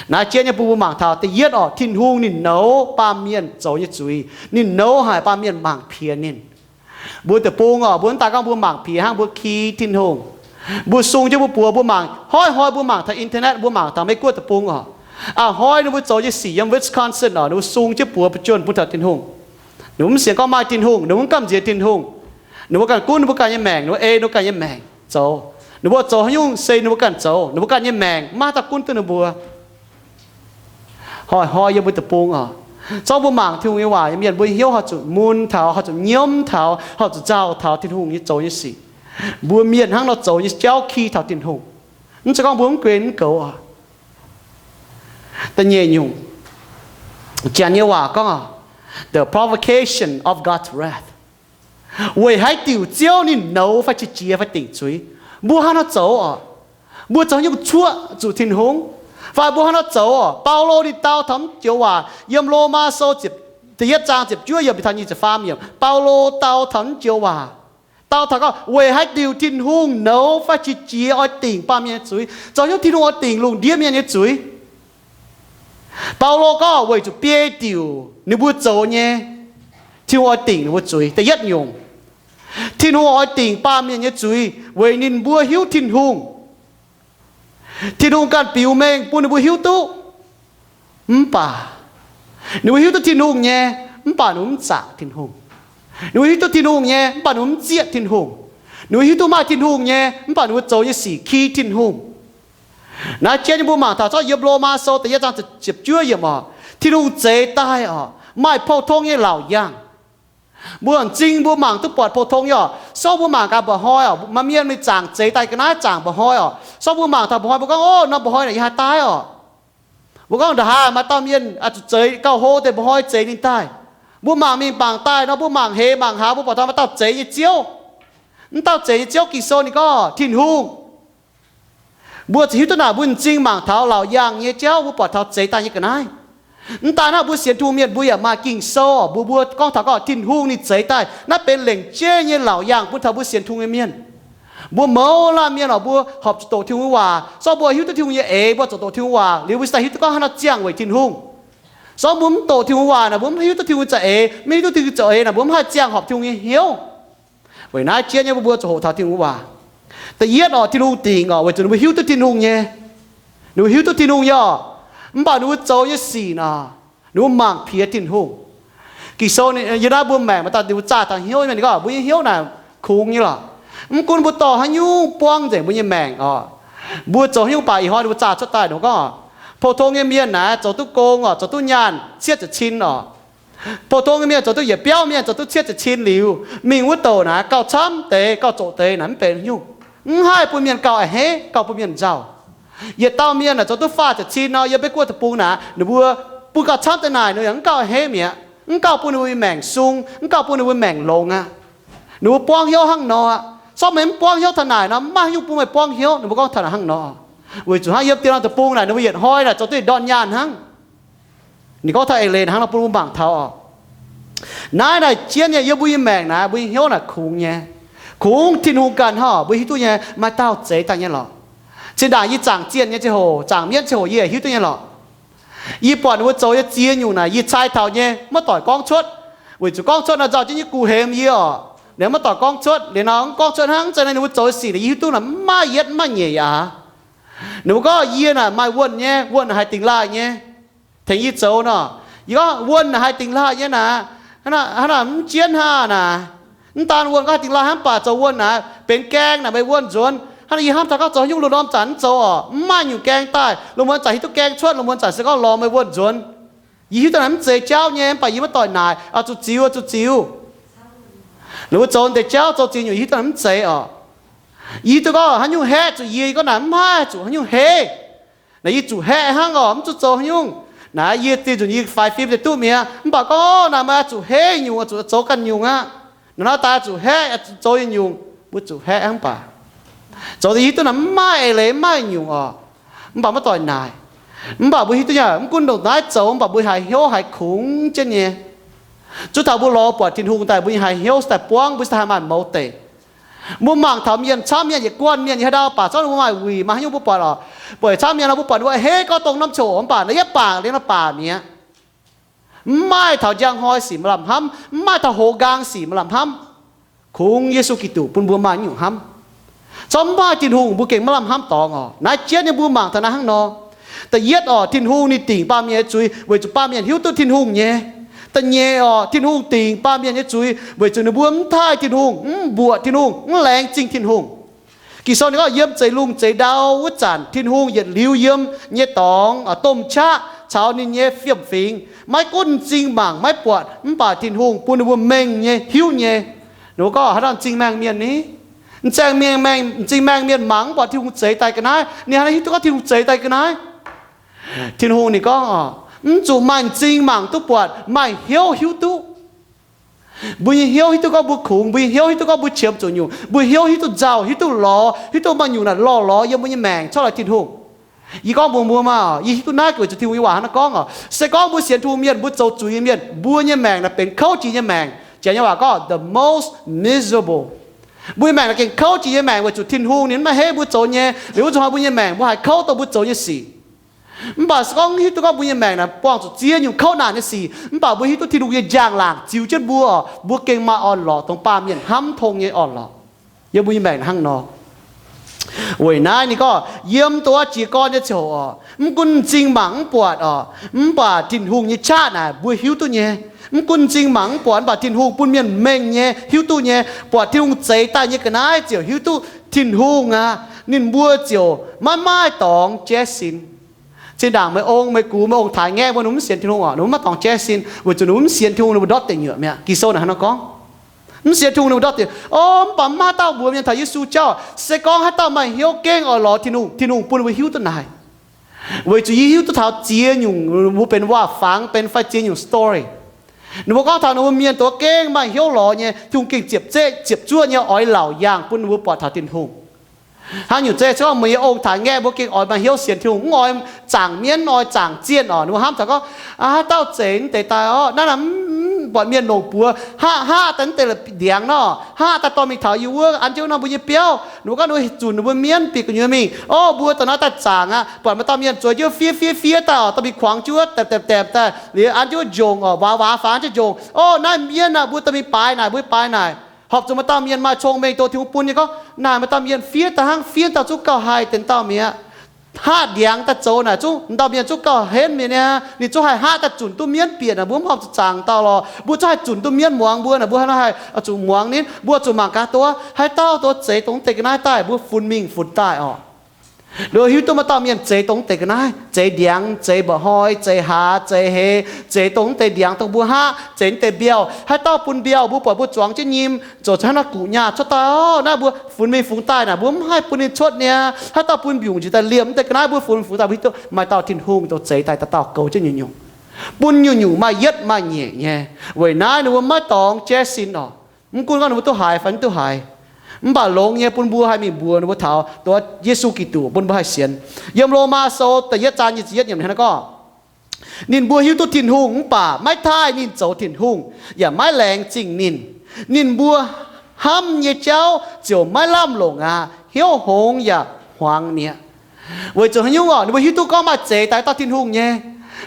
Naaiv jienv nyei bun mbuo mangc taux da'yietv oc, Tin-Hungh ninh nouz baamh mienh zoux nyei zuiz. Ninh nouz haic baamh mienh mangc piex ninh. Mbuo deic-bung oc, mbuo mv daaih gorngv mbuo mangc piex hnangv, mbuo ki Tin-Hungh. Mbuo sung jienv mbuo buoz, mbuo mangc, hnoi-hnoi mbuo mangc taux internet, mbuo mangc taux Meiv-Guoqv deic-bung oc. A'hnoi ninh mbuo zoux nyei sic yiem Wisconsin oc, ninh mbuo sung jienv buoz mbuo juonh bun taux Tin-Hungh. Ninh mbuo mv sienx gorngv maaih Tin-Hungh, ninh mbuo mv gamh nziex Tin-Hungh. Ninh mbuo ganh gunv ninh mbuo ganh nyei maengc, ninh mbuo ei ninh mbuo ganh nyei maengc zoux. Ninh mbuo zoux haaix nyungc se ninh mbuo ganh zoux, ninh mbuo ganh nyei maengc maiv maaih dauh gunv duqv ninh mbuo. Hnoi-hnoi yiem mbuo deic-bung oc, zorqv mbuo mangc Tin-Hungh nyei waac nyei mienh, mbuo nyei hnyouv haih zuqc mun taux, haih zuqc nyiemv taux, haih zuqc nzauh taux Tin-Hungh nyei zoux nyei sic. Mbuo mienh hnangv nor zoux nyei jauv ki taux Tin-Hungh. Mv zeiz gorngv mbuo mv guen mv goux oc. Da'nyeic nyungc, Janx nyei waac gorngv, the provocation of God's wrath. Weic haaix diuc Ziouv ninh nouz fai qiex jiez fai dingc zuiz? Mbuo hnangv nor zoux oc. Mbuo zoux nyungc cuoqv zuqc Tin-Hungh, fai mbuo hnangv nor zoux oc. Baulo ninh dau taux mv joux waac yiem Lomaa Sou da'yietv zaang ziepc juov yiemc taux nyic ziepc faam yiemc. Baulo dau taux mv joux waac, dau taux gorngv weic haaix diuc Tin-Hungh nouz fai qiex jiez oix dingc baamh mienh nyei zuiz, zoux nyungc Tin-Hungh oix dingc lungh ndiev mienh nyei zuiz. Baulo gorngv weic zuqc biei diuc ninh mbuo zoux nyei, Tin-Hungh oix dingc ninh mbuo zuiz. Da'yietv nyungc, Tin-Hungh oix dingc baamh mienh nyei zuiz weic ninh mbuo hiuv Tin-Hungh. Tin-Hungh ganh biux mengh bun ninh mbuo hiuv duqv. Mv baac ninh mbuo hiuv duqv Tin-Hungh nyei, mv baac ninh mbuo mv zaangc Tin-Hungh. Ninh mbuo hiuv duqv Tin-Hungh nyei, mv baac ninh mbuo mv zieqv Tin-Hungh. Ninh mbuo hiuv duqv maaih Tin-Hungh nyei, mv baac ninh mbuo zoux nyei sic ki Tin-Hungh. Naaiv jien nyei mbuo mangc taux zorqv yiem Lomaa Sou da'yietv zaang ziepc juov yiemc oc, Tin-Hungh zeix daaih oc, maaih pou-tong nyei laauc yaangh. Mbuo m'zing mbuo mangc duqv buatc pou-tong nyei oc. Sou mbuo mangc gaax mba'hnoi oc, maaih mienh mingh zaangc zeix daaih ga'naaiv zaangc mba'hnoi oc. Sou mbuo mangc taux mba'hnoi mbuo gorngv, Ov, norm mba'hnoi naaic yie haaix daaih oc? Mbuo gorngv, Nda'haaix maaih dauh mienh zuqc zeix gauh hlo deix mba'hnoi zeix ninh daaih. Mbuo mangc mingh mangc daaih nor, mbuo mangc heix mangc haaix, mbuo buatc taux maaih dauh zeix nyei ziouv. Mv dauh zeix nyei ziouv Ging-Sou ninh gorngv Tin-Hungh. Mbuo ziouc hiuv duqv naaic, mbuo m'zing mangc taux laauc yaangh nyei jauv, mbuo buatc taux zeix daaih nyei ga'naaiv. Mv daan hnangv, mbuo sienx Tin-Hungh mienh mbuo yaac maaih Ging-Sou oc, mbuo, mbuo gorngv taux gorngv Tin-Hungh ninh zeix daaih, naaiv benx lengc jeiv nyei laauc yaangh bun taux mbuo sienx Tin-Hungh nyei mienh. Mbuo mouz laanh mienh oc, mbuo horpc zuqc doqc Tin-Hungh waac, se gorngv mbuo hiuv duqv Tin-Hungh nyei eix, mbuo zuqc doqc Tin-Hungh waac liuz, mbuo se daaih hiuv duqv gorngv haaix nor ziangh weic Tin-Hungh. Se gorngv mbuo mv doqc Tin-Hungh waac naaic, mbuo mv hiuv duqv Tin-Hungh nyei za'eix, mv hiuv duqv Tin-Hungh nyei za'eix naaic, mbuo mv haih ziangh horpc Tin-Hungh nyei hnyouv. Weic naaiv jien nyei mbuo mbuo zuqc hoqc taux Tin-Hungh waac. Da'yietv oc, Tin-Hungh dingc oc, weic zuqc ninh mbuo hiuv duqv Tin-Hungh nyei. Ninh mbuo hiuv duqv Tin-Hungh nyei oc, mv baac ninh mbuo zoux nyei sic nor, ninh mbuo mangc piex Tin-Hungh. Ging-Sou yiem naaiv mbuo maengc maaih dauh ninh mbuo zaah taux hnyouv mienh gorngv, mbuo nyei hnyouv naaic kungx nyei lorqc. Mv gunv mbuo dorh haaix nyungc buangv nzengc mbuo nyei maengc oc, mbuo zoux haaix nyungc baac ih hnoi ninh mbuo zaah cuotv daaih ninh gorngv, pou-tong nyei mienh naaic zoux duqv gong oc, zoux duqv nyaanh cietv ziepc cin oc. Pou-tong nyei mienh zoux duqv, yietc biauv mienh zoux duqv cietv ziepc cin liuz, mingh wuov douc naaic gauh camv deix, gauh zoqc deix naaic mv benx nyungc. Mv haih bun mienh gauh a'hneiv, gauh bun mienh nzauh. Yietc dauh mienh naaic zoux duqv faah ziepc cin nor, yiem Meiv Guoqv deic-bung naaic ninh mbuo bun gauh camv deix naaic ninh yaac mv gauh a'hneiv mi'aqv, mv gauh bun ninh mbuo maengc sung, mv gauh bun ninh mbuo maengc longx aqv. Ninh mbuo buangv hnyouv hnangv nor aqv. Se gorngv meih mv buangv hnyouv taux naaic nor, mv maaih haaix nyungc bun meih buangv hnyouv. Ninh mbuo gorngv taux naaic hnangv nor. Weic zuqc hnangv yiem diex norm deic-bung naaic, ninh mbuo yietc hnoi naaic zoux duqv ndortv nyaanh hnangv. Ninh gorngv taux eix leiz hnangv nor bun mbuo mangc taux oc. Naaiv naaic jienv nyei yiem mbuo nyei maengc naaic, mbuo nyei hnyouv naaic kungx nyei. Kungx Tin-Hungh ganh hnangv mbuo hiuv duqv nyei, maaih dauh zeix daaih nyei lorqc. Zinh ndaangc yie zaangc zienh nyei ziangh hoc, zaangc mienv ziangh hoc yie hiuv duqv nyei lorqc. Yie buatc ninh mbuo zoux nyei ziex nyungc naaic, yie cai taux nyei, maiv doic gorngv cuotv, weic zuqc gorngv cuotv nor nzauh jienv nyei gu hemx yie oc. Liuz maiv doic gorngv cuotv, liuz nor mv gorngv cuotv hnangv, mv zeiz naaiv ninh mbuo zoux nyei sic naaic yie hiuv duqv naaic mv maaih yietv mv maaih nyeic aqv. Ninh mbuo gorngv yie naaic maaih wuonh nyei, wuonh naaic haih dingx laaih nyei, tengx yie zoux nor. Yie gorngv wuonh naaic haih dingx laaih nyei naaic, hnangv naaic mv jienv hnangv naaic. Mv daan wuonh gorngv haih dingx laaih hnangv, mv baac zoux wuonh naaic benx gaeng naaic meih wuonh nzuonx. Hnangv naaic yie hnamv taux gorngv zoux haaix nyungc lungh ndorm zanc mv zoux oc, mv maaih nyungc gaeng daaih. Lungh muonz zanc hiuv duqv gaeng cuotv, lungh muonz zanc se gorngv lorz meih wuonh nzuonx. Yie hiuv duqv naaic mv zeiz jauv nyei, mv baac yie maiv doic naaic, oix zuqc ziux, oix zuqc ziux. Ninh mbuo zoux deix jauv zoux ziex nyungc, yie hiuv duqv naaic mv zeiz oc. Yie hiuv duqv gorngv haaix nyungc haeqv zuqc yie, yie gorngv naaic mv haih zuqc haaix nyungc hei. Naaic yie zuqc haeqv hnangv oc, mv zuqc zoux haaix nyungc. Naaic yie ziex nzunc yie faix fim deix duqv mi'aqv, mv baac gorngv naaic meih oix zuqc haeqv nyungc, oix zuqc zoux ganh nyungc aqv. Naaic nor daaih zuqc haeqv, oix zuqc zoux nyungc, mbuo zuqc haeqv hnangv baac zoux deix hiuv duqv naaic mv maaih eix leiz mv maaih nyungc oc. Mv baac maiv doic naaic. Mv baac mbuo hiuv duqv nyei, mv gunv ndongc naaiv zoux, mv baac mbuo haiz hnyouv haiz kungx jienv nyei. Zuov taux mbuo lorz buatc Tin-Hungh daaih, mbuo nyei haiz hnyouv se daaih buangv, mbuo se daaih haih maaih mouz deic. Mbuo mangc taux mienh camv mienh, yietc guanh mienh, yietc haaix ndau baac, zorqv ninh mbuo maaih wuic, maaih haaix nyungc mbuo buatc oc. Buatc camv mienh nor, mbuo buatc ninh mbuo a'hneiv gorngv dongh norm coc, mv baac naaiv yietv baac liuz nor baac mi'aqv. Mv maaih taux njang hnoi sic maaih lamh hnamv, mv maaih taux hoz nqaang sic maaih lamh hnamv. Kungx Yesu Giduc bun mbuo maaih nyungc hnamv. Corc mv maaih Tin-Hungh mbuo gengh maiv lamh hnamv dorngx oc. Naaiv jienv nyei mbuo mangc taux naaiv hnangv nor. Da'yietv oc, Tin-Hungh ninh dingc baamh mienh nyei zuiz weic zuqc baamh mienh hiuv duqv Tin-Hungh nyei. Da'nyeic oc, Tin-Hungh dingc baamh mienh nyei zuiz weic zuqc ninh mbuo mv taaih Tin-Hungh, mv mbuoqc Tin-Hungh, mv laengz zingh Tin-Hungh. Ging-Sou ninh gorngv yiem zeix lungh zeix ndau wuov zanc, Tin-Hungh yietc liuz yiem nyei dorngx, domh qaqv caux ninh nyei fiem-fingx, maiv gunv m'zing mangc maiv buatc, mv baac Tin-Hungh bun ninh mbuo mengh nyei hiuv nyei. Ninh mbuo gorngv haaix dauh m'zing maengh mienh ni? M'zing maengh, m'zing maengh mienh mangc mv buatc Tin-Hungh zeix daaih ga'naaiv. Ninh haaix nor hiuv duqv gorngv Tin-Hungh zeix daaih ga'naaiv? Tin-Hungh ninh gorngv oc, mv zuqc maaih m'zing mangc duqv buatc, maaih hnyouv hiuv duqv. Mbuo nyei hnyouv hiuv duqv gorngv mbuo kungx, mbuo nyei hnyouv hiuv duqv gorngv mbuo qiemx zuqc nyungc, mbuo hnyouv hiuv duqv nzauh, hiuv duqv lorz, hiuv duqv maaih nyungc naaic lorh lorz yiem mbuo nyei maengc corc laaix Tin-Hungh. Yie gorngv mbuox mbuo maah, yie hiuv duqv naaiv weic zuqc Tin-Hungh nyei waac hnangv naaiv gorngv oc, se gorngv mbuo sienx Tin-Hungh mienh, mbuo zoux zuiz nyei mienh, mbuo nyei maengc naaic benx kouv jiex nyei maengc. Janx nyei waac gorngv the most miserable. Mbuo nyei maengc naaic gengh kouv jiex nyei maengc weic zuqc Tin-Hungh ninh maiv heiv mbuo zoux nyei. Liuz wuov nzunc hnoi mbuo nyei maengc mbuo haih kouv dongh mbuo zoux nyei sic. Mv baac se gorngv hiuv duqv gorngv mbuo nyei maengc naaic buangh zuqc ziex nyungc kouv naanc nyei sic, mv baac mbuo hiuv duqv Tin-Hungh nyei njang-laangc ziux jienv mbuo oc, mbuo gengh maaih orn-lorqc dongh baamh mienh hnamv tong nyei orn-lorqc. Yiem mbuo nyei maengc hnangv nor. Weic naaiv ninh gorngv yiem dongh wuov jiez gorn nyei ziangh hoc oc, mv gunv m'zing mangc mv buatc oc, mv baac Tin-Hungh nyei qaqv naaic mbuo hiuv duqv nyei. Mv gunv m'zing mangc mv buatc, mv baac Tin-Hungh bun mienh mengh nyei, hiuv duqv nyei, buatc Tin-Hungh zeix daaih nyei ga'naaiv ziouc hiuv duqv Tin-Hungh aqv. Ninh mbuo ziouc maiv maaih dorngx jaiv sin. Zinh ndaangc meih ong meih gux, meih ong-taaix ngaeqv mbuo, ninh mbuo mv sienx Tin-Hungh oc, ninh mbuo maiv dorngx jaiv sin weic zuqc ninh mbuo mv sienx Tin-Hungh, ninh mbuo ndortv deic nyuoqc mi'aqv. Ging-Sou naaic hnangv nor gorngv, mv sienx Tin-Hungh ninh mbuo ndortv deic. O, mv baac mv maaih dauh mbuox mienh taux Yesu jauv, se gorngv haaix dauh maaih hnyouv gengh oix lorz Tin-Hungh, Tin-Hungh bun ninh mbuo hiuv duqv naaic. Weic zuqc yie hiuv duqv taux ziex nyungc, mbuo benx waac-fangx benx fai ziex nyungc story. Ninh mbuo gorngv taux ninh mbuo mienh dongh gengh maaih hnyouv lorz nyei, Tin-Hungh gengh ziepc zeqv ziepc zuoqv nyei oix laauc yaangh bun ninh mbuo buatc taux Tin-Hungh. Hnangv nyungc zeiv se gorngv meih nyei ong-taaix ngaeqv mbuo gengh oix maaih hnyouv sienx Tin-Hungh, mv oix zaangc mienv, mv oix zaangc zienh oc, ninh mbuo hnamv taux gorngv, haaix dauh zeix mv deix daaih oc, naaiv naaic mv buatc mienh longc buoz haqv haqv daaih mv deix la'bieiv ndiangx nor, haqv daaih dorh mingh taux yie wuov an jienv wuov norm mbuo nyei biauv. Ninh mbuo gorngv ninh mbuo zunc ninh mbuo mienv bieqc gu'nyuoz mingh, o, mbuo dongh naaiv daaih zaangc aqv. Buatc maaih dauh mienh zueiz jienv fiev fiev fiev daaih oc, dorh mingh kuangx jienv wuov daepc daepc daepc daaih, liuz an jienv wuov njongc oc, waax waax faaux an jienv njongc. O, naaiv mienh aah, mbuo dorh mingh baaix naaic, mbuo baaix naaic. Horpc zuqc maaih dauh mienh maaih cong-mengh dongh Tin-Hungh bun nyei gorngv naaic, maaih dauh mienh fiev daaih hnangv, fiev daaih zungv gauh haih deix dauh mi'aqv. Haqv ndiangx daaih zoux naaic zungv, dauh mienh zungv gauh henv mi'aqv. Ninh zungv haih haqv daaih zunc duqv mienv bieqc naaic, mbuo mv horpc zuqc zaangc dauh lorqc. Mbuo zungv haih zunc duqv mienv muangx mbuo naaic, mbuo hnangv nor haih zuqc muangx ninh. Mbuo zuqc mangc gaax dongh haaix dauh dongh zeix dongh deix ga'naaiv daaih, mbuo funx mingh funx daaih oc. Ninh hiuv duqv maaih dauh mienh zeix dongh deix ga'naaiv, zeix ndiangx, zeix mba'hnoi, zeix hlaax, zeix heix, zeix dongh deix ndiangx dongh mbuo haqv, zeix deix mbiauh. Haaix dauh bun mbiauh, mbuo buatc mbuo zuangx jienv nyim, zoux hnangv naaiv guqc nyaah cuotv daaih, naaiv mbuo funx mingh funx daaih naaic, mbuo mv haih bun ninh cuotv niaa. Haaix dauh bun mbiungc njiec daaih liemh deix ga'naaiv, mbuo funx mingh funx daaih, mbuo hiuv duqv maaih dauh Tin-Hungh dongh zeix daaih dauh dauh goux jienv nyungc-nyungc, bun nyungc-nyungc maaih yietv maaih nyeic nyei. Weic naaiv ninh mbuo maiv dorngx jaiv sin oc. Mv gunv gorngv ninh mbuo duqv haiz fai mv duqv haiz, mv baac longx nyei bun mbuo haih mingh mbuox ninh mbuo taux dongh Yesu Giduc, bun mbuo haih sienx. Yiem Lomaa Sou da'yietv zaang nyic ziepc yietv yiemc hnangv naaiv gorngv, ninh mbuo hiuv duqv Tin-Hungh mv baac maiv taaih ninh zoux Tin-Hungh, yaac maiv laengz zingh ninh. Ninh mbuo hnamv nyei jauv ziouc maiv lamh longc aqv. Hnyouv hngongx yaac hmuangx mi'aqv. Weic zuqc haaix nyungc oc? Ninh mbuo hiuv duqv gorngv maaih zeix daaih dauh Tin-Hungh nyei,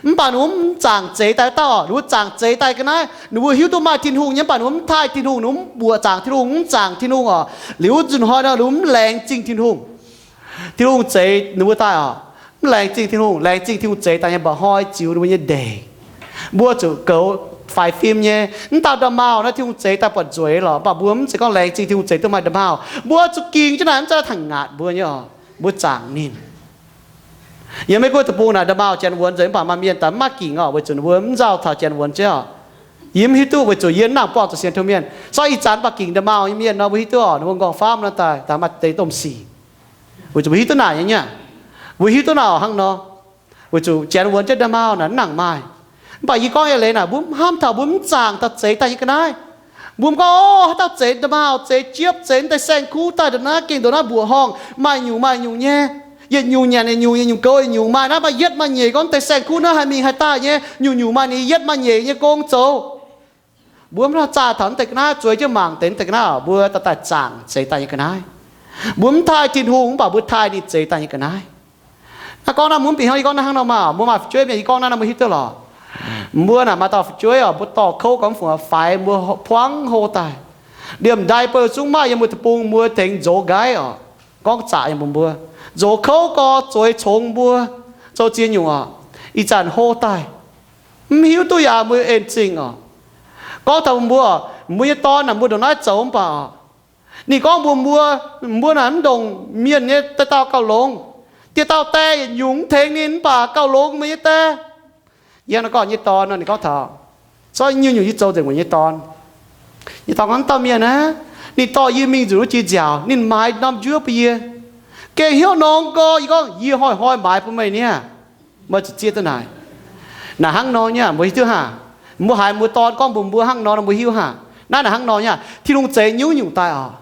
mv baac ninh mbuo mv zaangc zeix daaih dauh oc. Ninh mbuo zaangc zeix daaih ga'naaiv, ninh mbuo hiuv duqv maaih Tin-Hungh nyei, mv baac ninh mbuo mv taaih Tin-Hungh, ninh mbuo mv mbuoqc zaangc Tin-Hungh, mv zaangc Tin-Hungh oc. Liuz nzunc hnoi nor ninh mbuo mv laengz zingh Tin-Hungh. Tin-Hungh zeix ninh mbuo daaih oc, mv laengz zingh Tin-Hungh, laengz zingh Tin-Hungh zeix daaih nyei mba'hnoi ziux ninh mbuo nyei ndeic. Mbuo zuqc goux faix fim nyei. Mv dauh nda'maauh naaiv Tin-Hungh zeix daaih buatc nzueic lorqc, mv baac mbuo mv zeiz gorngv laengz zingh Tin-Hungh zeix duqv maaih nda'maauh. Mbuo zuqc gingx jienv naaic, mv zeiz tengx ngaatc mbuo nyei oc. Mbuo zaangc ninh. Yiem Meiv Guoqv deic-bung naaic nda'maauh janx wuonx nzengc, mv baac maaih mienh daaih mv maaih gingc oc, weic zuqc ninh mbuo mv nzauh taux janx wuonx jienv oc. Yie mv hiuv duqv weic zuqc yie mv nangc buangh zuqc sienx Tin-Hungh mienh. Sortv ih zanc mv baac gingc nda'maauh nyei mienh nor mbuo hiuv duqv oc, ninh mbuo m'nqorngv faamv nor daaih, daaih maaih deix domh sic. Weic zuqc mbuo hiuv duqv naaic nyei, mbuo hiuv duqv naaic oc hnangv nor. Weic zuqc janx wuonx jienv nda'maauh naaic mv nangc maaih. Mv baac yie gorngv nyei leiz naaic, mbuo mv hnamv taux mbuo mv zaangc taux zeix daaih nyei ga'naaiv. Mbuo mv gorngv, o, haaix dauh zeix nda'maauh, zeix jiepv, zeix mv deix saeng-kuv daaih ndongc naaiv gengh ndongc naaiv mbuoqc horngh, maaih nyungc maaih nyungc nyei. Yietc nyungc nyanc yietc nyungc, yietc nyungc goux yietc nyungc, maaih naaiv maaih yietv maaih nyeic gorngv deix saeng-kuv naaiv haih mingh haih daaih nyei, nyungc-nyungc maaih ninh yietv maaih nyeic nyei gong zoux. Mbuo mv zaah taux mv deix ga'naaiv, zueiz jienv mangc deix mv deix ga'naaiv, mbuo daaih daaih zaangc zeix daaih nyei ga'naaiv. Mbuo mv taaih Tin-Hungh mv baac mbuo taaih ninh zeix daaih nyei ga'naaiv. Naaiv gorngv naaiv mbuo mv bieqc hnyouv, yie gorngv naaiv hnangv nor maah, mbuo maaih fu'jueiv mienh, yie gorngv naaiv nor mbuo hiuv duqv lorqc. Mbuo naaic maaih dauh fu'jueiv oc, mbuo dorh kouv gorngv fungx faix, mbuo puangv hlo daaih. Liemh ndai beu zungv maaih yiem mbuo deic-bung, mbuo tengx nzox nqaiv oc. Gorngv zaqc yiem mbuo, nzox kouv gorx zueiz congx mbuo, zoux ziex nyungc oc. Ih zanc hlo daaih, mv hiuv duqv yaac mbuo en zingh oc. Gorngv taux mbuo, mbuo nyei dorn naaic mbuo ndongc naaiv zoux mv baac oc, ninh gorngv mbuox mbuo, mbuo naaic mv ndongc mienh nyei daaih dauh gauh longx. Dieh dauh die yietc nyungc mv tengx ninh mv baac gauh longx meih nyei die. Yie hnangv naaiv gorngv nyei dorn nor, ninh gorngv taux, zorqv nyungc-nyungc yie zoux nzengc weic nyei dorn. Nyei dorn gorngv, dauh mienh aah, Ninh dorh yie mingh nzunc wuov jiex nziaauc, ninh maaiz norm njuov bun yie. Gengh hnyouv nongx gorx, yie gorngv, yie hnoi-hnoi maaiz bun meih niaa. Meih zuqc zieqv duqv naaic. Naaic hnangv nor nyei, mbuo hiuv duqv haac? Mbuo haiz mbuo dorn gorngv mbuox mbuo hnangv nor, mbuo hiuv haac? Naaiv naaic hnangv nor nyei, Tin-Hungh zeix nyungc-nyungc daaih oc.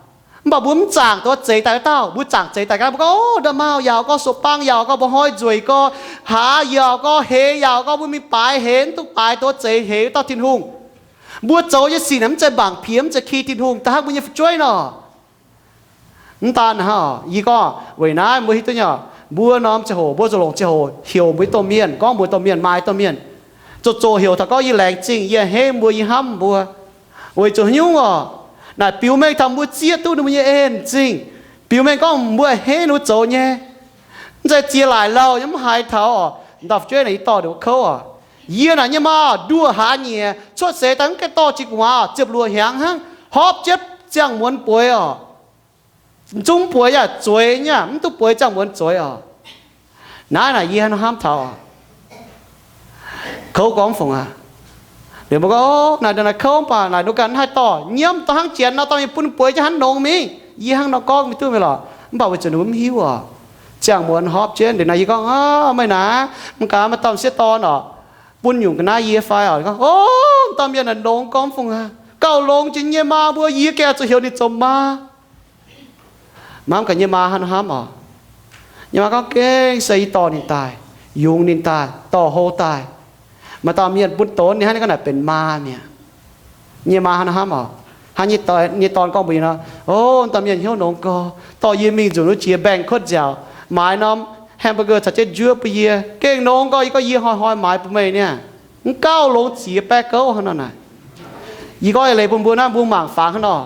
Mv baac mbuo mv zaangc duqv zeix daaih wuov dauh, mbuo zaangc zeix daaih ganh, mbuo gorngv, Ov, nda'maauh yaauc gorx, soqc baang yaauc gorx, mba'hnoi nzueic gorx, hlaax yaauc gorx, heix yaauc gorx, mbuo mingh baaix heix, mv duqv baaix duqv zeix heix wuov dauh Tin-Hungh. Mbuo zoux nyei sic naaic mv zeiz mangc piex, mv zeiz ki Tin-Hungh, da'hnangv mbuo nyei fu'jueiv nor. Mv daan hnangv, yie gorngv weic naaiv mbuo hiuv duqv nyei, mbuo norm ziangh hoc, mbuo zuqc longc ziangh hoc heuc mbuo domh mienh, gorngv mbuo domh mienh, maaih domh mienh, zoqc-zoqc heuc taux gorngv yie laengz zingh, yie a'hneiv mbuo, yie hnamv mbuo. Weic zuqc haaix nyungc oc? Naaic biux mengh taux mbuo zieqv duqv ninh mbuo nyei en zingh. Biux mengh gorngv mbuo a'hneiv ninh mbuo zoux nyei. Mv zeiz ziex laaic lauh yaac mv haiz taux oc. Ndau fu'jueiv naaic yie dorh ninh mbuo kouv oc. Yie naaic nyei maa oc, nduoh hlaax nyieqc, cuotv seix daaih mv gaengh dorh jiex gu'nguaaz oc, ziepc luoqc hnyangx hnangv, horpc jienv ziangh muonz bueix oc. Zungv bueix yaac zueiz nyei, mv duqv bueix ziangh muonz zueiz oc. Naaiv naaic yie hnamv taux oc. Kouv gorngv fungc aqv. Liuz mbuo gorngv, Naaic, naaic kouv mv baac naaic nduov ganh mv haih dorh nyiemv, dorh hnangv janx nor dorh mingh bun bueix jienv hnangv nongx mingh. Yie hnangv nor gorngv mingh duqv mingh lorqc, mv baac weic zuqc ninh mbuo mv hiuv oc. Ziangh muonz horpc jienv liuz naaic yie gorngv, Ov, meih naaic, mv gaax maaih dauh m'sieqv dorn oc, bun nyungc ga'naaiv yie fai oc? Gorngv, Ov, dauh mienh naaic nongx gorngv fungc aqv. Gauh longx jiex nyei maa mbuo, yie gengh zuqc heuc ninh zoux maa. Mv baac nyei maa hnangv nor hnamv oc. Nyei maa gorngv, Gengh se yie dorh ninh daaih, yungz ninh daaih, dorh hlo daaih. Maaih dauh mienh bun donx ninh hnangv, ninh gorngv naaic benx maa mi'aqv. Nyei maa hnangv nor hnamv oc. Hnangv nyei dorn gorngv mbuox yie nor, Ov, dauh mienh hnyouv nongx gorx, dorh yie mingh nzunc wuov jiex mbaengx-kuotv nziaauc, maaiz norm hamburger caux jienv njuov bun yie. Gengh nongx gorx, yie gorngv yie hnoi-hnoi maaiz bun meih niaa. Mv gauh longx ziex baeqv gouv hnangv nor naaic. Yie gorngv eix leiz bun mbuo naaiv, mbuo mangc fangx hnangv nor.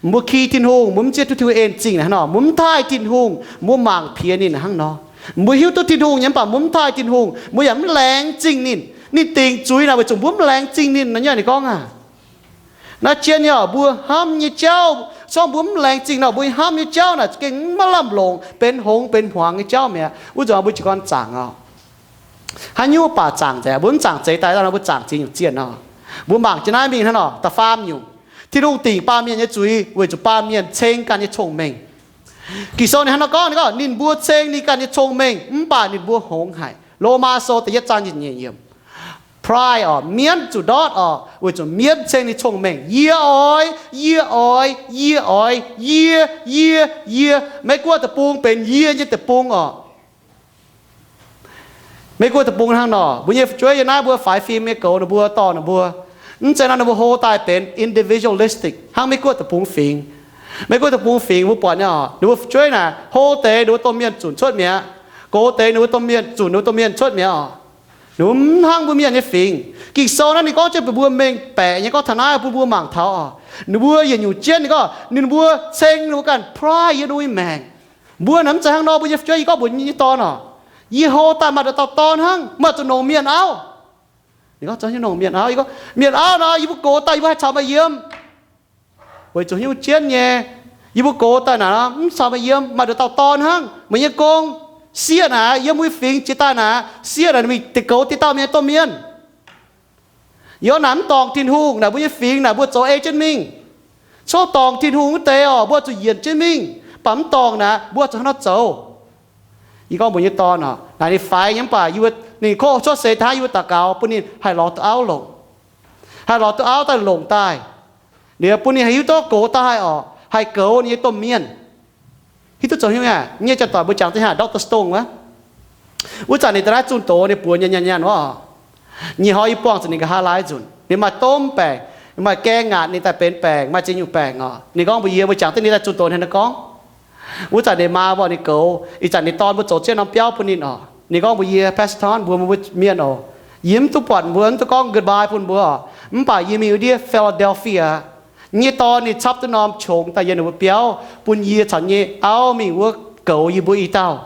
Mbuo ki Tin-Hungh, mbuo mv zieqv duqv Tin-Hungh en zingh hnangv nor, mbuo mv taaih Tin-Hungh, mbuo mangc piex ninh hnangv nor. Mbuo hiuv duqv Tin-Hungh nyei mv baac mbuo mv taaih Tin-Hungh, mbuo yaac mv laengz zingh ninh. Ninh dingc zuiz naaic weic zuqc mbuo mv laengz zingh ninh nor nyei, ninh gorngv aqv. Naaiv jien nyei oc, mbuo hnamv nyei jauv, se gorngv mbuo mv laengz zingh nor, mbuo hnamv nyei jauv naaic gengh maiv lamh longc, benx hngongx benx hmuangx nyei jauv mi'aqv. Wuov nzunc mbuo jiez gorn zaangc oc. Haaix nyungc baac zaangc nzengc, mbuo mv zaangc zeix daaih nor, mbuo zaangc ziex nyungc zienh nor. Mbuo mangc jienv naaiv mingh hnangv nor, da'faam nyungc, Tin-Hungh dingc baamh mienh nyei zuiz weic zuqc baamh mienh ceng ganh nyei cong-mengh. Ging-Sou ninh hnangv nor gorngv, ninh gorngv, Ninh mbuo ceng ninh ganh nyei cong-mengh, mv baac ninh mbuo hngongx haic. Lomaa Sou da'yietv zaang nyeic yiemc. Pride oc, mienv zuqc ndortv oc, weic zuqc mienv ceng ninh cong-mengh. Yie oix, yie oix, yie oix, yie, yie, yie. Meiv Guoqv deic-bung benx yie nyei deic-bung oc. Meiv Guoqv deic-bung hnangv nor, mbuo nyei fu'jueiv yiem naaiv mbuo faix fim nyei goux ninh mbuo, dorh ninh mbuo. Mv zeiz nor ninh mbuo hlo daaih benx individualistic hnangv Meiv Guoqv deic-bung fingx. Meiv Guoqv deic-bung fingx mbuo buatc nyei oc, ninh mbuo fu'jueiv naaic hlo deix ninh mbuo domh mienh zunc cuotv mi'aqv. Goux deix ninh mbuo domh mienh zunc ninh mbuo domh mienh cuotv mi'aqv oc. Ninh mbuo mv hnangv mbuo mienh nyei fingx. Ging-Sou naaiv ninh gorngv jienv bun mbuo mengh baeqc nyei gorngv taux naaiv bun mbuo mangc taux oc. Ninh mbuo yietc nyungc jienv ninh gorngv ninh mbuo ceng ninh mbuo ganh pride yiem ninh mbuo nyei maengc. Mbuo naaic mv zeiz hnangv nor, mbuo nyei fu'jueiv, yie gorngv mbuox yie nyei dorn oc, yie hlo daaih maaih nduqc dauh dorn hnangv, maaih zuqc nongc mienh auv. Ninh gorngv, Zoux haaix nyungc nongc mienh auv? Yie gorngv, Mienh auv nor, yie mbuo gox daaih yie mbuo haih caux meih yiem. Weic zuqc hnyouv jienv nyei, yie mbuo gox daaih naaic mv caux meih yiem, maaih nduqc dauh dorn hnangv. Meih nyei gong, sieqv naaic yiem mbuo fingx jiex daaih naaic, sieqv naaic ninh mingh goux diqc dauh mienh domh mienh. Yie naaic mv dorngc Tin-Hungh naaic, mbuo nyei fingx naaic mbuo zoux ei jienv mingh. Coqv dorngc Tin-Hungh wuov deix oc, mbuo zuqc yienc jienv mingh. Mv baac mv dorngc naaic, mbuo zuqc hnangv nor zoux. Yie gorngv mbuox nyei dorn oc, naaic ninh faix nyei mv baac yie, ninh koqv cuotv seix daaih yie mbuo daux gaux bun ninh haih lorz duqv auv longc, haih lorz duqv auv daaih longc daaih. Liuz bun ninh haih hiuv duqv gox daaih oc, haih goux ninh nyei domh mienh. Hiuv duqv zoux haaix nyungc aqv? Nyei janx-doic mbuo jangx da'nyeic hnangv Doctor Stone wuov. Wuov zanc ninh daaih naaiv zunh doz ninh buoz nyanc nyanc nyanc wuov oc. Nyic hnoi yie buangh zuqc ninh nqa'haav laai nzunc. Ninh maaih domh baengc, maaih gaeng ngaatc ninh daaih benx baengc, maaih ziex nyungc baengc oc. Ninh gorngv mbuox yie, mbuo jangx da'nyeic daaih zunh doz ninh gorngv, wuov zanc ninh maa mbuo ninh goux, ih zanc ninh dorn mbuo zoux zieqv norm biauv bun ninh oc. Ninh gorngv mbuox yie, Pastor Ton, mbuox mbuo mienh oc, yie mv duqv buatc mbuo, mv duqv gorngv goodbye bun mbuo oc. Mv baac yie mingh wuov ndiev Philadelphia, nyei dorn ninh capv duqv norm qongx daaih yiem ninh mbuo biauv, bun yie caux nyei auv mingh wuov goux yie mbuo i dauh.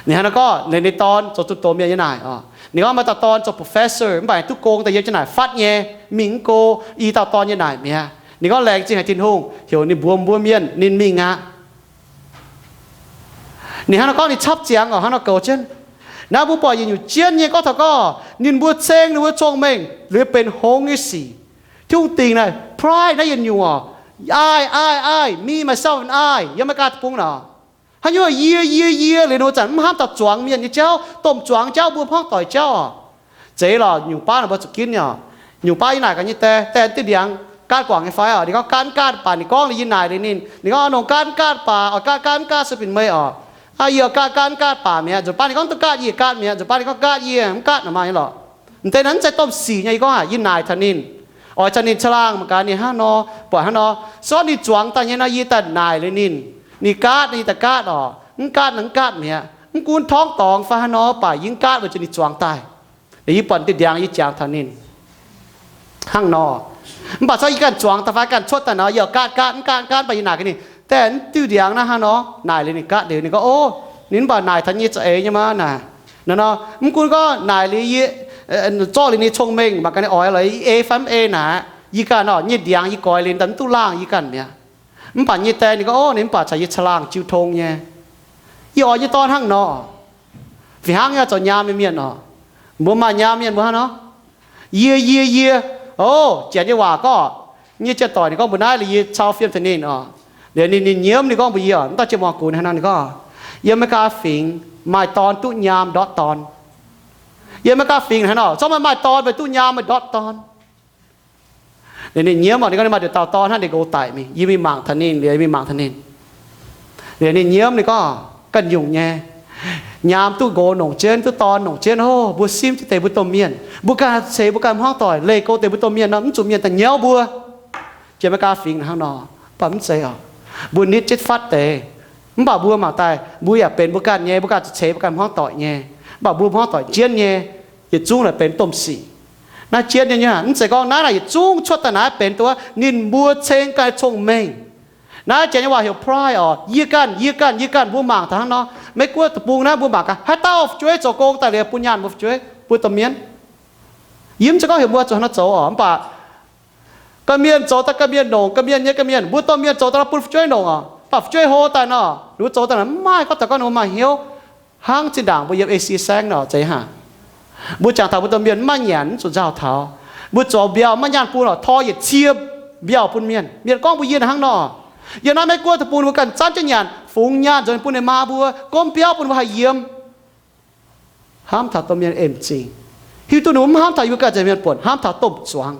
Ninh hnangv naaiv gorngv, ninh, ninh dorn zoux zunh doz mienh nyei naaic oc. Ninh gorngv maaih dauh dorn zoux professor, mv baac duqv gong daaih yiem jienv naaic fatv nyei, mingh mv go i dauh dorn nyei naaic mi'aqv. Ninh gorngv laengz zingh haic Tin-Hungh heuc ninh mbuox mbuo mienh ninh mingh aqv. Ninh hnangv naaiv gorngv ninh capv ziangx oc, hnangv nor goux jienv. Naaiv mbuo buatc yietc nyungc jienv nyei gorngv taux gorngv ninh mbuo ceng ninh mbuo cong-mengh liuz benx hngongx nyei sic. Tin-Hungh dingc naaic pride naaiv yietc nyungc oc. I, I, I, me, myself and I, yiem America deic-bung naaic. Haaix nyungc yie, yie, yie liuz nor zanc mv hnamv taux zuangx mienh nyei jauv, domh zuangx jauv, mbuo hmuangv doic jauv oc. Zeiz lorqc, nyungc baav mbuo zuqc ginv nyei oc. Nyungc baav yie naaic gaax nyei die, die mv diuh ndiangx gaatv guangc nyei fai oc? Ninh gorngv gaatv mv gaatv, mv baac ninh gorngv, ninh gorngv, Aa, nongc gaatv mv gaatv baac oix gaatv, gaatv mv gaatv se bun meih oc. Aa, yie oix gaatv, gaatv mv gaatv baac mi'aqv. Nzunc baav ninh gorngv duqv gaatv yie gaatv mi'aqv. Nzunc baav ninh gorngv gaatv yie mv gaatv nor, maaih nyei lorqc. M'deix naaic mv zeiz domh sic nyei. Yie gorngv aac, yie naaic taux ninh, oix taux ninh caangh laangh mangc gaax ninh hnangv nor, buatc hnangv nor, sortv ninh zuangx daaih nyei nor, yie daaih naaic liuz ninh, ninh gaatv nor yie daaih gaatv oc. Mv gaatv nor mv gaatv mi'aqv. Mv gunv torngv dorngx fai hnangv nor, mv baac yie mv gaatv weic zuqc ninh zuangx daaih. Liuz yie buatc diuh ndiangx yie jangx taux ninh hnangv nor. Mv baac corc yie ganh zuangx daaih fai ganh cuotv daaih nor, yie oix gaatv, gaatv mv gaatv, gaatv mv baac yie naaic gaax ninh, daaih mv diuh ndiangx naaiv hnangv nor. Naaic liuz ninh gaatv liuz ninh gorngv, O, ninh mv baac naaic taux nyei za'eix nyei maah naaic. Nor nor, mv gunv gorngv naaic liuz yie zorqv liuz ninh cong-mengh mangc gaax ninh oix lorqc, yie ei fai mv ei naaic, yie ganh oc, nyei ndiangx yie goix liuz daaih mv duqv laangh yie ganh mi'aqv. Mv baac nyei die ninh gorngv, O, ninh mv baac caux yie caangh laangh jiu tong nyei. Yie oix nyei dorn hnangv nor. Fih hnangv nyei zoux nyaam nyei mienh oc. Mbuo maaih nyaam mienh mbuo hnangv nor, yie, yie, yie, o, janx nyei waac gorngv, nyei janx-doic ninh gorngv mbuo naaiv liuz yie cau fiem taux ninh oc. Liuz ninh, ninh nyiemv ninh gorngv mbuox yie oc, mv dauh jienv muangx gunx hnangv nor ninh gorngv, yiem America fingx maaih dorn duqv nyaam ndortv dorn. Yiem America fingx hnangv nor, corc maaih, maaih dorn meih duqv nyaam meih ndortv dorn. Liuz ninh nyiemv oc, ninh gorngv ninh maaih nduqc dauh dorn hnangv, ninh nqox daic mingh, yie mingh mangc taux ninh, liuz yie mingh mangc taux ninh. Liuz ninh nyiemv ninh gorngv, ganh nyungc nyei, nyaam duqv nqox nongc jienv, duqv dorn nongc jienv, o, mbuo simv jienv deix mbuo domh mienh, mbuo ganh ceix mbuo ganh hmuangv doic, leih go deix mbuo domh mienh nor, mv zuqc mienh daaih nyauv mbuo. Jiex America fingx hnangv nor, mv baac mv zeiz oc. Mbuo nitv jienv fatv deix, mv baac mbuo mangc daaih mbuo yaac benx mbuo ganh nyei, mbuo ganh zuqc ceix mbuo ganh hmuangv doic nyei, mv baac mbuo hmuangv doic jienv nyei, yietc zungv naaic benx domh sic. Naaiv jienv nyei, mv zeiz gorngv naaiv naaic yietc zungv cuotv daaih naaiv benx duqv ninh mbuo ceng ganh cong-mengh. Naaiv janx nyei waac heuc pride oc. Yie ganh, yie ganh, yie ganh, mbuo mangc taux hnangv nor. Meiv Guoqv deic-bung naaiv mbuo mangc gaax, haaix dauh fu'jueiv zoux gong daaih liuz bun nyaanh mbuo fu'jueiv, mbuo domh mienh. Yie mv zeiz gorngv heuc mbuo zuqc hnangv nor zoux oc, mv baac ganh mienh zoux daaih ganh mienh nongc, ganh mienh nyei ganh mienh, mbuo domh mienh zoux daaih bun fu'jueiv nongc oc. Mv baac fu'jueiv hlo daaih nor, ninh mbuo zoux daaih naaic mv maaih gorngv daaih gorngv ninh mbuo maaih hnyouv. Hnangv zinh ndaangc mbuo yiem Esie Saengv nor zeiz hnangv. Mbuo jangx taux mbuo domh mienh mv maaih nyanc, mv zuqc nzauh taux, mbuo zoux mbiauh maiv nyaanh bun oc, tor yietc cie mbiauh bun mienh. Mienh gorngv mbuo yie hnangv nor. Yiem naaiv Meiv Guoqv deic-bung ninh mbuo ganh zanv jienv nyanc, fungx nyaanh nzuonx bun ninh maa mbuo, gomv biauv bun ninh mbuo haih yiem. Hnamv taux domh mienh em zingh, hiuv duqv ninh mbuo mv hnamv taux yie mbuo ganh nzengc mienh buonc, hnamv taux domh zuangx.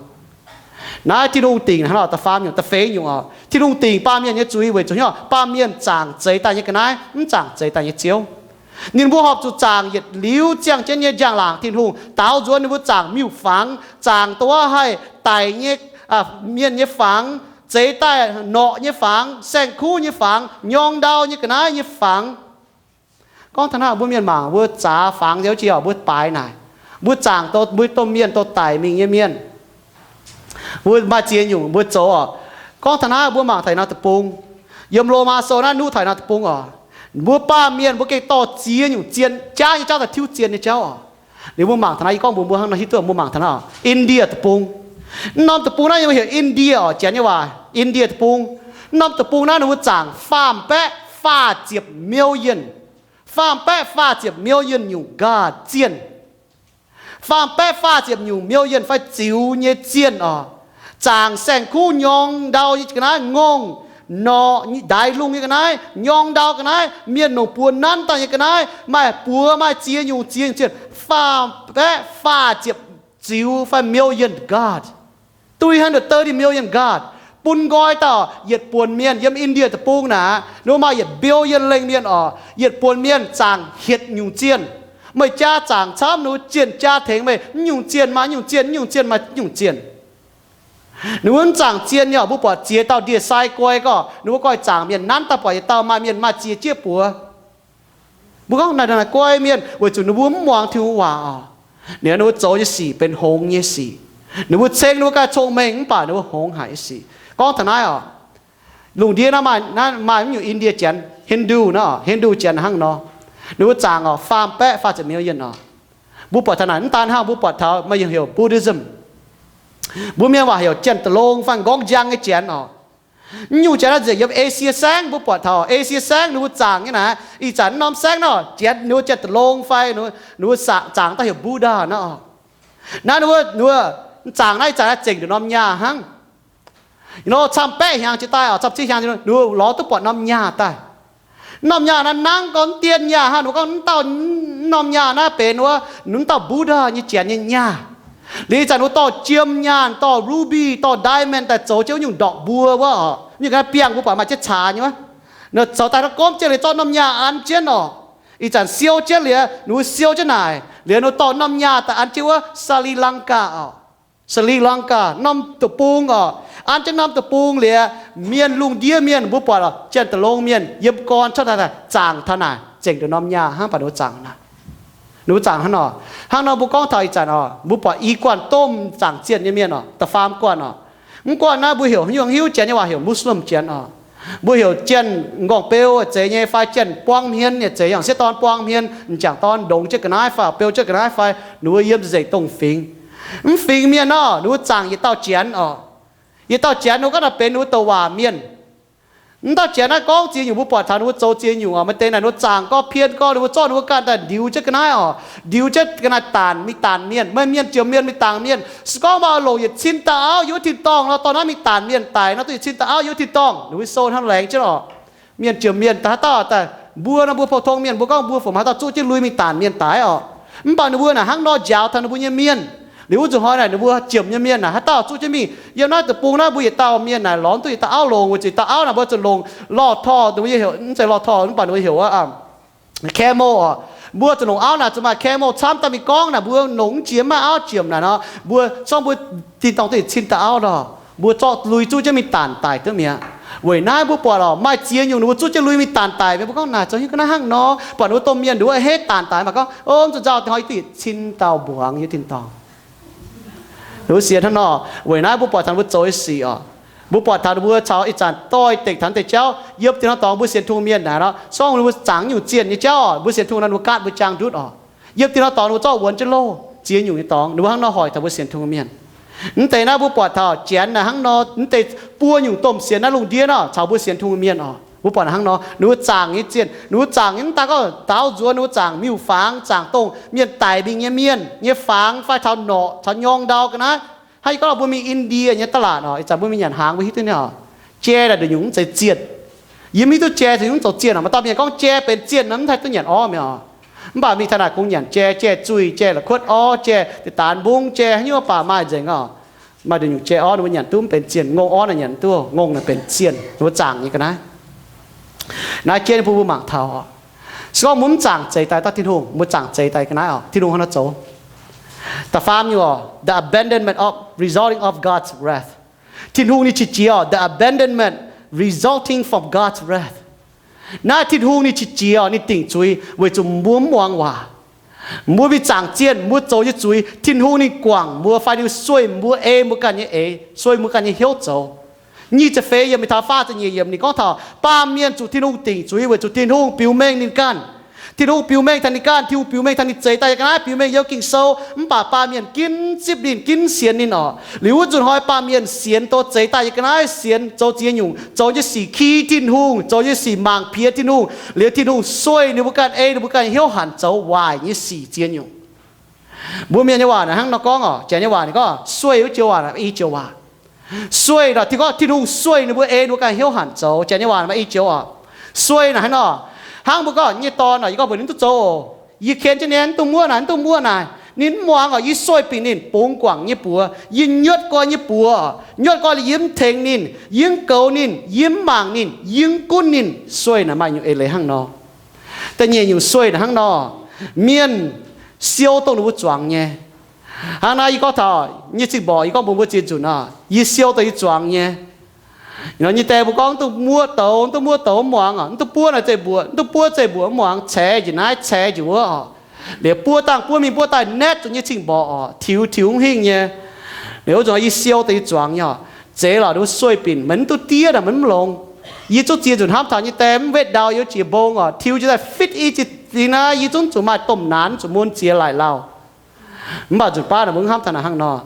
Naaiv Tin-Hungh dingc hnangv nor, da'faam nyungc, da'feix nyungc oc. Tin-Hungh dingc baamh mienh nyei zuiz weic zuqc hnyouv baamh mienh zaangc zeix daaih nyei ga'naaiv, mv zaangc zeix daaih nyei Ziouv. Ninh mbuo horpc zuqc zaangc yietc liuz ziangh jienv nyei njang-laangc Tin-Hungh, daaux nzuonx ninh mbuo zaangc miuc-fangx, zaangc dongh wuov haih daic nyei mienh nyei fangx, zeix daaih norqc nyei fangx, saeng-kuv nyei fangx, nyorng ndau nyei ga'naaiv nyei fangx. Gorngv taux naaiv mbuo mienh mangc, mbuo zaax fangx nziouv jiex oc, mbuo baaix naaic, mbuo zaangc dongh mbuo domh mienh dongh daic mingh nyei mienh. Mbuo maaih ziex nyungc mbuo zoux oc. Gorngv taux naaiv mbuo mangc taux naaiv deic-bung, yiem Lomaa Sou naaiv nuqv taux naaiv deic-bung oc. Mbuo baamh mienh mbuo gengh dorh ziex nyungc zien jaav nyei jauv daaih tiuv zien nyei jauv oc. Liuz mbuo mangc taux naaiv, yie gorngv mbuox mbuo hnangv nor hiuv duqv mbuo mangc taux naaiv oc, India deic-bung. Mv norm deic-bung naaiv yiem heuc India oc, janx nyei waac, India deic-bung. Mv norm deic-bung naaiv ninh mbuo zaangc faam baeqv faah ziepc million, faam baeqv faah ziepc million nyungc god zienh. Faam baeqv faah ziepc nyungc million fai ziux nyei zienh oc. Zaangc saeng-kuv nyorng ndau nyei ga'naaiv, ngongh, norqc, ndaix lungh nyei ga'naaiv, nyorng ndau ga'naaiv, mienh longc buoz nanv daaih nyei ga'naaiv, maaih buoz maaih ziex nyungc ziex nyungc zienh, faam baeqv faah ziepc ziux fai million god, three hundred thirty million god, bun nqoi dauh yietc buonc mienh. Yiem India deic-bung naaic, ninh mbuo maaih yietc billion lengh mienh oc. Yietc buonc mienh zaangc hietc nyungc zienh. Meih jaa zaangc camv, ninh mbuo zienh jaa tengx meih. Mv nyungc zienh maaih nyungc zienh, mv nyungc zienh maaih nyungc zienh. Ninh mbuo mv zaangc zienh nyei oc. Mbuo buatc ziex dauh ndie-sai guai gorqv, ninh mbuo guai zaangc mienh nanv daaih buatc yietc dauh maaih mienh maaih ziex jieqv buoz. Mbuo gorngv naaic, naaic guai mienh weic zuqc ninh mbuo mv muangx Tin-Hungh waac oc. Ninh, ninh mbuo zoux nyei sic benx hngongx nyei sic. Ninh mbuo ceng ninh mbuo ganh cong-mengh mv baac ninh mbuo hngongx haic nyei sic. Gorngv taux naaiv oc, lungh ndiev naaiv maaih, naaiv maaih mv nyungc India janx, Hindu naaiv oc, Hindu janx hnangv nor. Ninh mbuo zaangc oc, faam baeqv faah ziepc million oc. Mbuo buatc taux naaic mv daan hnangv, mbuo buatc taux maaih heuc Buddhism. Mbuo mienh waac heuc janx-da'long fai m'nqorngv njang nyei janx oc. Mv nyungc janx naaiv nzengc yiem Esie Saengv, mbuo buatc taux Esie Saengv ninh mbuo zaangc nyei naaic, ih zanc mv norm saengv nor, janx ninh mbuo janx-da'long fai ninh mbuo zaangc daaih heuc Buddha naaiv oc. Naaiv ninh mbuo, ninh mbuo zaangc naaiv ih zanc naaiv zengc nduqc norm nyaah hnangv. Camv-baeqv hnyangx jiex daaih oc, camv-civ hnyangx, ninh lorz duqv buatc norm nyaah daaih. Norm nyaah naaiv nangv gorngv dien nyaah hnangv. Ninh mbuo gorngv norm nyaah naaiv benx wuov, wuov dauh Buddha nyei janx nyei nyaah. Liuz ih zanc ninh mbuo dorh jiem nyaanh, dorh ruby, dorh diamond daaih zoux jienv wuov nyungc ndorqc mbuo wuov oc. Nyungc ga'naaiv biangh mbuo buatc maaih jienv caax nyei wuov. Ninh zoux daaih naaiv gomv jienv liuz zorqv norm nyaah an jienv oc. Ih zanc siou jienv liuz, ninh mbuo siou jienv naaic liuz, ninh mbuo dorh norm nyaah daaih an jienv wuov Sri Lanka oc. Sri Lanka norm deic-bung oc. An jienv norm deic-bung liuz, mienh lungh ndiev mienh mbuo buatc oc, janx-deic-longh mienh yiem gorn cuotv daaih zaangc taux naaic, zengc duqv norm nyaah hnangv. Mv baac ninh mbuo zaangc naaic, ninh mbuo zaangc hnangv nor. Hnangv nor mbuo gorngv taux ih zanc oc, mbuo buatc i guanh domh zaangc zienh nyei mienh oc, da'faam guanh oc. Mv guanh naaiv mbuo heuc haaix nyungc hiuv? Janx nyei waac heuc Muslim janx oc. Mbuo heuc janx-nqorngv-beu zeiz nyei fai janx-buang hmien nyei zeiz, yangh sieqv dorn buang hmien, m'jangc dorn ndongx jienv ga'naaiv fai beu jienv ga'naaiv fai, ninh mbuo yiem nzengc dongh fingx. Mv fingx mienh nor, ninh mbuo zaangc yietc dauh janx oc. Yietc dauh janx ninh mbuo gorngv naaic benx ninh mbuo douc waac mienh. Mv dauh janx naaiv gorngv ziex nyungc, mbuo buatc taux ninh mbuo zoux ziex nyungc oc. Maaih deix naaic ninh mbuo zaangc gorngv pien gorngv, ninh mbuo zorqv ninh mbuo ganh daaih ndiux jienv ga'naaiv oc, ndiux jienv ga'naaiv daanc mingh daanc mienh. Maaih mienh jomc mienh mingh daanc mienh. Se gorngv maaih longc yietc cin dauh auv yiem wuov tin-dorngh nor, dorh naaiv mingh daanc mienh daic nor, duqv yietc cin dauh auv yiem wuov tin-dorngh. Ninh mbuo sou hnangv laengz jienv oc. Mienh jomc mienh daaih haaix dauh daaih, mbuo nor mbuo pou-tong mienh mbuo gorngv mbuo fungc haaix dauh zuqv jienv lui mingh daanc mienh daic oc. Mv baac ninh mbuo naaic hnangv nor njaaux taux ninh mbuo nyei mienh. Liuz wuov nzunc hnoi naaic ninh mbuo jomc nyei mienh naaic haaix dauh zuqv jienv mingh yiem naaiv deic-bung naaiv, mbuo yietc dauh mienh naaic lorz duqv yietc dauh auv longc, weic zuqc yietc dauh auv naaic mbuo zuqc longc lorh torh, ninh mbuo nyei heuc, mv zeiz lorh torh, mv baac ninh mbuo heuc camel oc. Mbuo zuqc longc auv naaic zuqc maaih camel camv daaih mingh gorngv naaic, mbuo longc jiex mv maaih auv jomc naaic nor, mbuo zorqv mbuo tin-dorngh duqv yietc cin dauh auv lorh, mbuo zorqv lui zuqv jienv mingh daanc daic duqv mi'aqv. Weic naaiv mbuo buatc oc, maaih ziex nyungc ninh mbuo zuqv jienv lui mingh daanc daic. Mbuo gorngv naaic zoux hiuv ga'naaiv hnangv nor, buatc ninh mbuo domh mienh nduov heh daanc daic maiv gorngv, o, zuqc nzauh dingh hnoi duqv yietc cin dauh mbuangz yiem tin-dorngh. Ninh mbuo sienx hnangv nor. Weic naaiv mbuo buatc taux ninh mbuo zoux nyei sic oc. Mbuo buatc taux ninh mbuo caux ih zanc doix-dekc taux deix jauv yiem dinh hnoi dorngx mbuo sienx Tin-Hungh mienh naaic nor, se gorngv ninh mbuo zaangc nyungc zienh nyei jauv oc, mbuo sienx Tin-Hungh nor ninh mbuo gaatv mbuo jaang ndutv oc. Yiem dinh hnoi dorngx ninh mbuo zorqv wuonx jienv loh ziex nyungc nyei dorngx, ninh mbuo hnangv nor hoic taux mbuo sienx Tin-Hungh mienh. Mv deix naaiv mbuo buatc taux janx naaic hnangv nor, mv deix buo nyungc domh sienx naaiv lungh ndiev nor caux mbuo sienx Tin-Hungh mienh oc. Mbuo buatc hnangv nor, ninh mbuo zaangc nyei zienh, ninh mbuo zaangc nyei mv daaih gorngv daaux nzuonx, ninh mbuo zaangc miuc-fangx, zaangc dongh mienh daic mingh nyei mienh nyei fangx fai taux norqc taux nyorng ndau ga'naaiv. Hnangv yie gorngv mbuo mingh India nyei daaih laatc oc, ih zanc mbuo mingh nyanc hnaangx mbuo hiuv duqv nyei oc. Jai naaic nduqc nyungc mv zeiz zienh. Yie mv hiuv duqv jai nduqc nyungc mv zoux zienh oc. Maaih dauh mienh gorngv jai benx zienh nor mv haih duqv nyanc orv mi'aqv oc. Mv baac mingh taux naaic kungx nyanc jai, jai zuih, jai la'kuotv orv, jai deix daanx mbungv, jai haaix nyungc baac maaih nzengc oc. Maaih nduqc nyungc jai orv ninh mbuo nyanc duqv mv benx zienh. Ngongh orv naaic nyanc duqv, ngongh naaic benx zienh. Ninh mbuo zaangc nyei ga'naaiv. Naaiv jienv mbuo mbuo mangc taux oc, se gorngv mbuo mv zaangc zeix daaih dauh Tin-Hungh, mbuo zaangc zeix daaih ga'naaiv oc, Tin-Hungh hnangv nor zoux. Da'faam nyungc oc, the abandonment of resulting of God's wrath. Tin-Hungh ninh qiex jiez oc, the abandonment resulting from God's wrath. Naaiv Tin-Hungh ninh qiex jiez oc, ninh dingc zuiz weic zuqc mbuo mv muangx waac. Mbuo mingh zaangc zienh, mbuo zoux nyei zuiz, Tin-Hungh ninh guangc mbuo fai ninh sueih mbuo, ei mbuo ganh nyei eix, sueih mbuo ganh nyei hnyouv zoux. Nyic ziepc feix yiemc mingh taux faah ziepc nyeic yiemc ninh gorngv taux baamh mienh zuqc Tin-Hungh dingc zuiz weic zuqc Tin-Hungh biux mengh ninh ganh. Tin-Hungh biux mengh taux ninh ganh, Tin-Hungh biux mengh taux ninh zeix daaih nyei ga'naaiv, biux mengh yiem Ging-Sou. Mv baac baamh mienh ginv zipv ninh, ginv sienx ninh oc. Liuz wuov nzunc hnoi baamh mienh sienx doz zeix daaih nyei ga'naaiv, sienx zoux ziex nyungc zoux nyei sic ki Tin-Hungh, zoux nyei sic mangc piex Tin-Hungh, liuz Tin-Hungh sueih ninh mbuo ganh, ei ninh mbuo ganh hnyouv hanc zoux waaic nyei sic ziex nyungc. Mbuo mienh nyei waac naaic hnangv nor gorngv oc, janx nyei waac ninh gorngv sueih wuov joux waac naaic i joux waac. Sueih naaic Tin, gorngv Tin-Hungh sueih ninh mbuo, ei ninh mbuo ganh hnyouv hanc zoux. Janx nyei waac naaic maaih i joux oc. Sueih naaic hnangv nor, hnangv mbuo gorngv nyei dorn naaic, yie gorngv mbuox ninh mv duqv zoux oc, yie ken jienv ninh, mv dungx muoqv naaic, mv dungx muoqv naaic. Ninh mv muangx oc, yie sueih bieqc ninh, bungx guangc nyei buoz, yie nyuotv guai nyei buoz, nyuotv guai liuz yie mv tengx ninh, yie mv goux ninh, yie mv mangc ninh, yie mv gunv ninh. Sueih naaic maaih nyungc eix leiz hnangv nor. Da'nyeic nyungc sueih naaic hnangv nor, mienh siou dongh ninh mbuo zuangx nyei. Hnangv naaiv yie gorngv taux nyei cing-mborqc, yie gorngv mbuox mbuo ziex nzunc oc, yie siou dongh yie zuangx nyei. Nor nyei die mbuo gorngv mv duqv muoqv douz, mv duqv muoqv douz mv muangx oc, mv duqv buov naaic zeih mbuoqc, mv duqv buov zeih mbuoqc mv muangx, ceix njiec naaiv ceix njiec wuov oc. Liuz buov dangh buov mingh buov daaih naetv zuqc nyei cing-mborqc oc, tiux tiux mv hingh nyei. Liuz wuov nzunc yie siou dongh yie zuangx nyei oc. Zeiz lorqc, ninh mbuo sueih binc, meih mv duqv diev naaic meih mv longx. Yie zungv ziex nzunc hnamv taux nyei die mv wetv ndau yiem jiex mbong oc, tiux jienv daaih fitv i ziex ding naaiv, yie zungv zuqc maaih domh naanx zuqc mun ziex laaic lauh. Mv baac nzunc baav naaic mbuo mv hnamv taux naaic hnangv nor.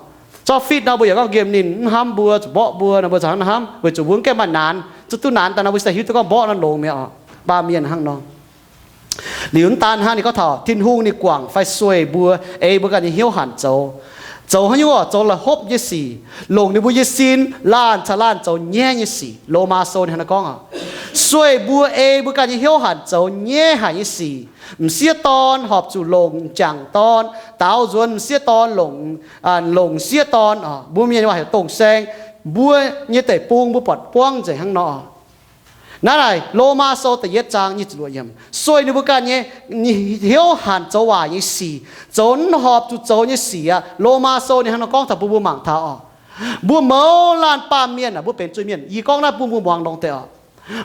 Zorqv fitv nor mbuo yaac gorngv nqemh ninh, mv hnamv mbuo, zuqc mborqv mbuo nor, mbuo zuqc hnangv naaiv hnamv, weic zuqc mbuo mv gaengh maaih naanx. Zuqc duqv naanx daaih nor mbuo ziouc hiuv duqv gorngv mborqv nor longx mi'aqv oc. Baamh mienh hnangv nor. Liuz mv daan hnangv, ninh gorngv taux Tin-Hungh ninh guangc fai sueih mbuo, ei mbuo ganh nyei hnyouv hanc zoux. zoux haaix nyungc oc, zoux la'hopv nyei sic, longc ninh mbuo nyei sin laanh caux laanh zoux nyaiv nyei sic. Lomaa Sou ninh hnangv naaiv gorngv oc. Sueih mbuo ei mbuo ganh nyei hnyouv hanc zoux nyaiv haic nyei sic. M'sieqv dorn horpc zuqc longc m'jangc dorn, daaux nzuonx m'sieqv dorn, longc, longc m'sieqv dorn oc. Mbuo mienh waac heuc dongh saeng. Mbuo nyei deic-bung mbuo buatc buangv nzengc hnangv nor. Naaiv naaic Lomaa Sou da'yietv zaang nyic ziepc luoqc yiemc, sueih ninh mbuo ganh nyei hnyouv hanc zoux waaic nyei sic, zoux mv horpc zuqc zoux nyei sic aqv. Lomaa Sou ninh hnangv nor gorngv taux bun mbuo mangc taux oc. Mbuo mouz laanh baamh mienh aah, mbuo benx zuiz-mienh. Yie gorngv naaiv bun mbuo muangx longx deix oc.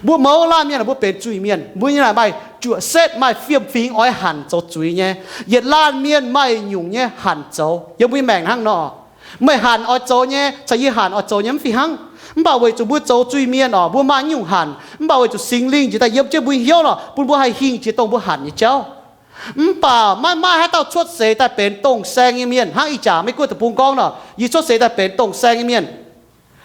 Mbuo mouz laanh mienh aah, mbuo benx zuiz-mienh. Mbuo nyei naaic maaih juoqc setv, maaih fiem-fingx oix hanc zoux zuiz nyei. Yietc laanh mienh maaih nyungc nyei hanc zoux. Yiem mbuo nyei maengc hnangv nor, meih hanc oix zoux nyei caux yie hanc oix zoux nyei mv fih hnangv. Mv baac weic zuqc mbuo zoux zuiz-mienh oc, mbuo maaih nyungc hanc, mv baac weic zuqc Singx Lingh njiec daaih yiem jienv mbuo nyei hnyouv nor, bun mbuo haih hingh jiex dongh mbuo hanc nyei jauv. Mv baac maiv maaih haaix dauh cuotv seix daaih benx dongh saeng nyei mienh hnangv ih jaax Meiv Guoqv deic-bung gorngv nor, yie cuotv seix daaih benx dongh saeng nyei mienh.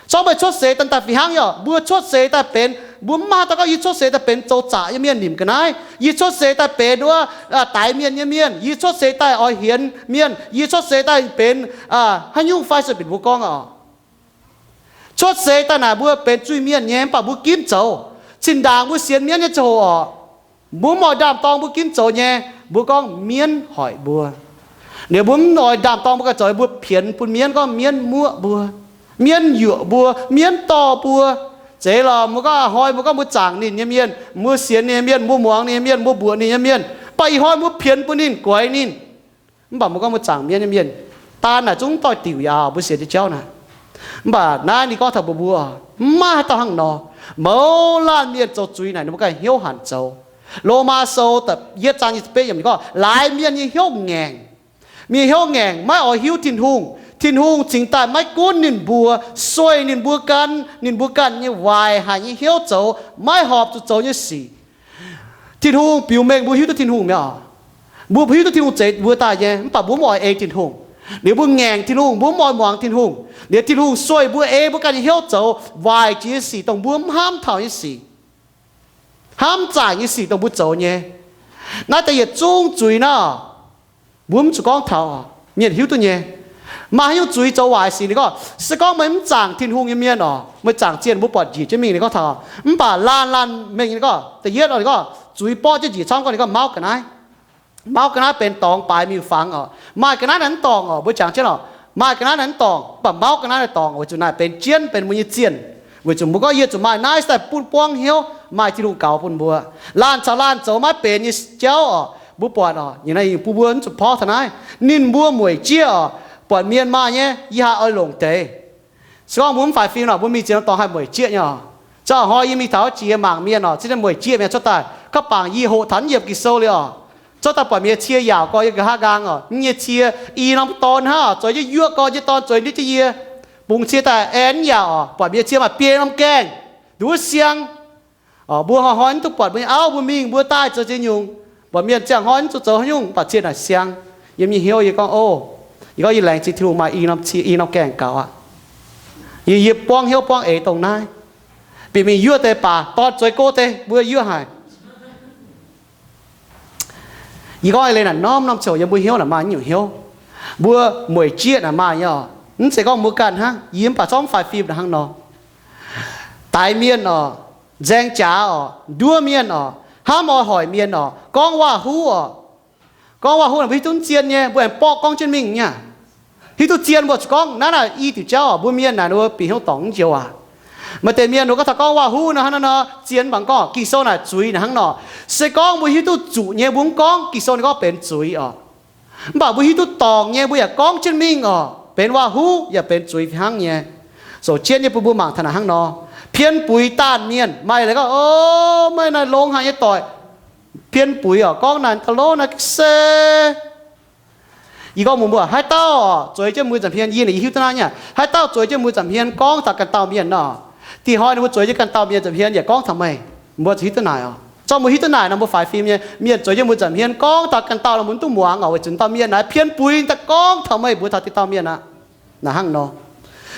Zorqv meih cuotv seix daaih fih hnangv yaac mbuo cuotv seix daaih benx, mbuo mv maaih haaix dauh gorngv yie cuotv seix daaih benx zoux zaqc nyei mienh nimc ga'naaiv. Yie cuotv seix daaih benx wuov daix mienh nyei mienh. Yie cuotv seix daaih oix hienx mienh. Yie cuotv seix daaih benx haaix nyungc fai sueih bieqc mbuo gorngv oc. Cuotv seix daaih naaic mbuo benx zuiz-mienh nyei mv baac mbuo ginv zoux. Zinh ndaangc mbuo sienx mienv nyei ziangh hoc oc, mbuo mv oix ndaam-dorng mbuo ginv zoux nyei. Mbuo gorngv mienv hoic mbuo. Liuz mbuo mv oix ndaam-dorng mbuo ganh zoux, mbuo pienx bun mienv gorngv mienv muoqv mbuo, mienv yuoqc mbuo, mienv dorh mbuo. Zeiz lorqc, mbuo gorngv a'hnoi mbuo gorngv mbuo zaangc ninh nyei mienh, mbuo sienx ninh nyei mienh, mbuo muangx ninh nyei mienh, mbuo mbuoqc ninh nyei mienh, mv baac ih hnoi mbuo pienx bun ninh, guaix ninh. Mv baac mbuo gorngv mbuo zaangc mienv nyei mienh, daan naaic zungv doix-diuc yaac mbuo sienx nyei jauv naaic. Mv baac naaiv ninh gorngv taux mbuo mbuo, mv maaih haaix dauh hnangv nor. Mouz laanh mienh zoux zuiz naaic ninh mbuo ganh hnyouv hanc zoux. Lomaa Sou da'yietv zaang nyic ziepc betv yiemc ninh gorngv laaix mienh nyei hnyouv ngaengc. Mienh hnyouv ngaengc, maiv oix hiuv Tin-Hungh. Tin-Hungh cingx daaih maiv gunv ninh mbuo, sueih ninh mbuo gan, ninh mbuo ganh nyei waaic haic nyei hnyouv zoux maiv horpc zuqc zoux nyei sic. Tin-Hungh biux mengh mbuo hiuv duqv Tin-Hungh mi'aqv. Mbuo hiuv duqv Tin-Hungh zeix mbuo daaih nyei, mv baac mbuo mv oix ei Tin-Hungh. Liuz mbuo ngaengc Tin-Hungh, mbuo mv oix muangx Tin-Hungh. Liuz Tin-Hungh sueih mbuo ei mbuo ganh nyei hnyouv zoux waaic jiex nyei sic dongh mbuo mv hnamv taux nyei sic, hnamv zaaic nyei sic dongh mbuo zoux nyei. Naaiv deix yietc zungv zuiz naaiv, mbuo mv zuqc gorngv taux, mienh hiuv duqv nyei. Maaih haaix nyungc zuiz zoux waaic sic ninh gorngv, se gorngv meih mv zaangc Tin-Hungh nyei mienh oc, meih zaangc zienh mbuo buatc njiec jienv mingh ninh gorngv taux. Mv baac laanh laanh mengh ninh gorngv, da'yietv ninh gorngv zuiz borqv jienv njiec camv gorngv ninh gorngv mauv ga'naaiv. Mauv ga'naaiv benx dorngx baaix miuc-fangx oc. Maaih ga'naaiv naaiv mv dorngc oc, mbuo jangx jienv oc. Maaih ga'naaiv naaiv mv dorngc, mv baac mauv ga'naaiv naaiv dorngc weic zuqc naaiv benx jienv benx mbuo nyei zienh. Weic zuqc mbuo gorngv yie zuqc maaih naaiv se daaih bun buangv hnyouv, maaih Tin-Hungh gaux bun mbuo. Laanh caux laanh zoux maiv benx nyei jauv oc, mbuo buatc oc, yie naaiv bun mbuo mv zuqc porv taux naaiv. Ninh mbuo mueic jieqv oc, buatc mienh maaih nyei, yie haih oix longc deix. Se gorngv mbuo mv faix fim nor, mbuo mingh ziex norm dorngx haih mueic jieqv nyei oc. Zauh hnoi yie mingh taux jiex mangc mienh oc, zinh mueic jieqv mienh cuotv daaih, kaav bangc yie hoqc taux yiem Ging-Sou liuz oc, cuotv daaih buatc mienh cie yaauc gorx yiem nqa'haav nqaang oc, nyei cie i norm dorn hnangv oc, zueiz jienv yuoqv gorx nyei dorn zueiz ndiev jienv yie. Bungx cie daaih aengx yaac oc, buatc mienh cie maaih biei norm gaengh, nduov siang. Mbuo hnoi-hnoi mv duqv buatc mbuo nyei auv mbuo mingh mbuo daaih zoux ziex nyungc, buatc mienh ziangh hnoi mv zuqc zoux haaix nyungc, mv baac cie naaic siang. Yiem nyei hnyouv yie gorngv, o, yie gorngv yie laengz zingh Tin-Hungh maaih i norm cie i norm gaengh gaux aqv. Yie, yie buangv hnyouv buangv eix dongh naaiv. Bieqc mingh yuoqv deix baac dorn zueiz go deix mbuo yuoqv haic. Yie gorngv leiz naaic norm-norm ziouc yiem mbuo hnyouv naaic maaih nyungc hnyouv. Mbuo mueic jieqv naaic maaih nyei oc. Mv zeiz gorngv mbuo ganh hnangv, yie mv baac zorqv mv faix fim naaic hnangv nor. Daix mienh oc, nzaeng jaax oc, nduov mienh oc, hnamv oix hoic mienh oc, gorngv waac-huv oc. Gorngv waac-huv naaic mbuo hiuv duqv zien nyei, mbuo aengx borqv gorngv jienv mingh nyei. Hiuv duqv zien mbuo zuqc gorngv naaiv naaic i diuc jauv oc, mbuo mienh naaic ninh mbuo bieqc hnyouv dorngc mv njoux aac. Maaih deix mienh ninh mbuo gorngv taux gorngv waac-huv nor hnangv nor, zien mv baac gorngv Ging-Sou naaic zuiz naaic hnangv nor. Se gorngv mbuo hiuv duqv zuqc nyei mbuo mv gorngv, Ging-Sou ninh gorngv benx zuiz oc. Mv baac mbuo hiuv duqv dorngc nyei mbuo yaac gorngv jienv mingh oc, benx waac-huv yaac benx zuiz fih hnangv nyei. Zoux jienv nyei bun mbuo mangc taux naaic hnangv nor. Pien buix daanh mienh, maaih leiz gorngv, o, meih naaic longx haic nyei doic. Pien buix oc, gorngv naaic da'lov naaic se Yie gorngv mbuox mbuo, haaix dauh oc zueiz jienv mbuo nza'hmien, yie naaic yie hiuv duqv naaiv nyei, haaix dauh zueiz jienv mbuo nza'hmien gorngv taux ganh dauh mienh nor, dih hnoi ninh mbuo zueiz jienv ganh dauh mienh nza'hmien yaac gorngv taux meih. Mbuo zuqc hiuv duqv naaic oc. Zorqv mbuo hiuv duqv naaic nor, mbuo faix fim nyei. Mienh zueiz jienv mbuo nza'hmien gorngv taux ganh dauh nor, mbuo mv duqv muangx oc, weic zuqc dauh mienh naaic pien buix daaih gorngv taux meih mbuox taux deix dauh mienh aqv. Naaic hnangv nor,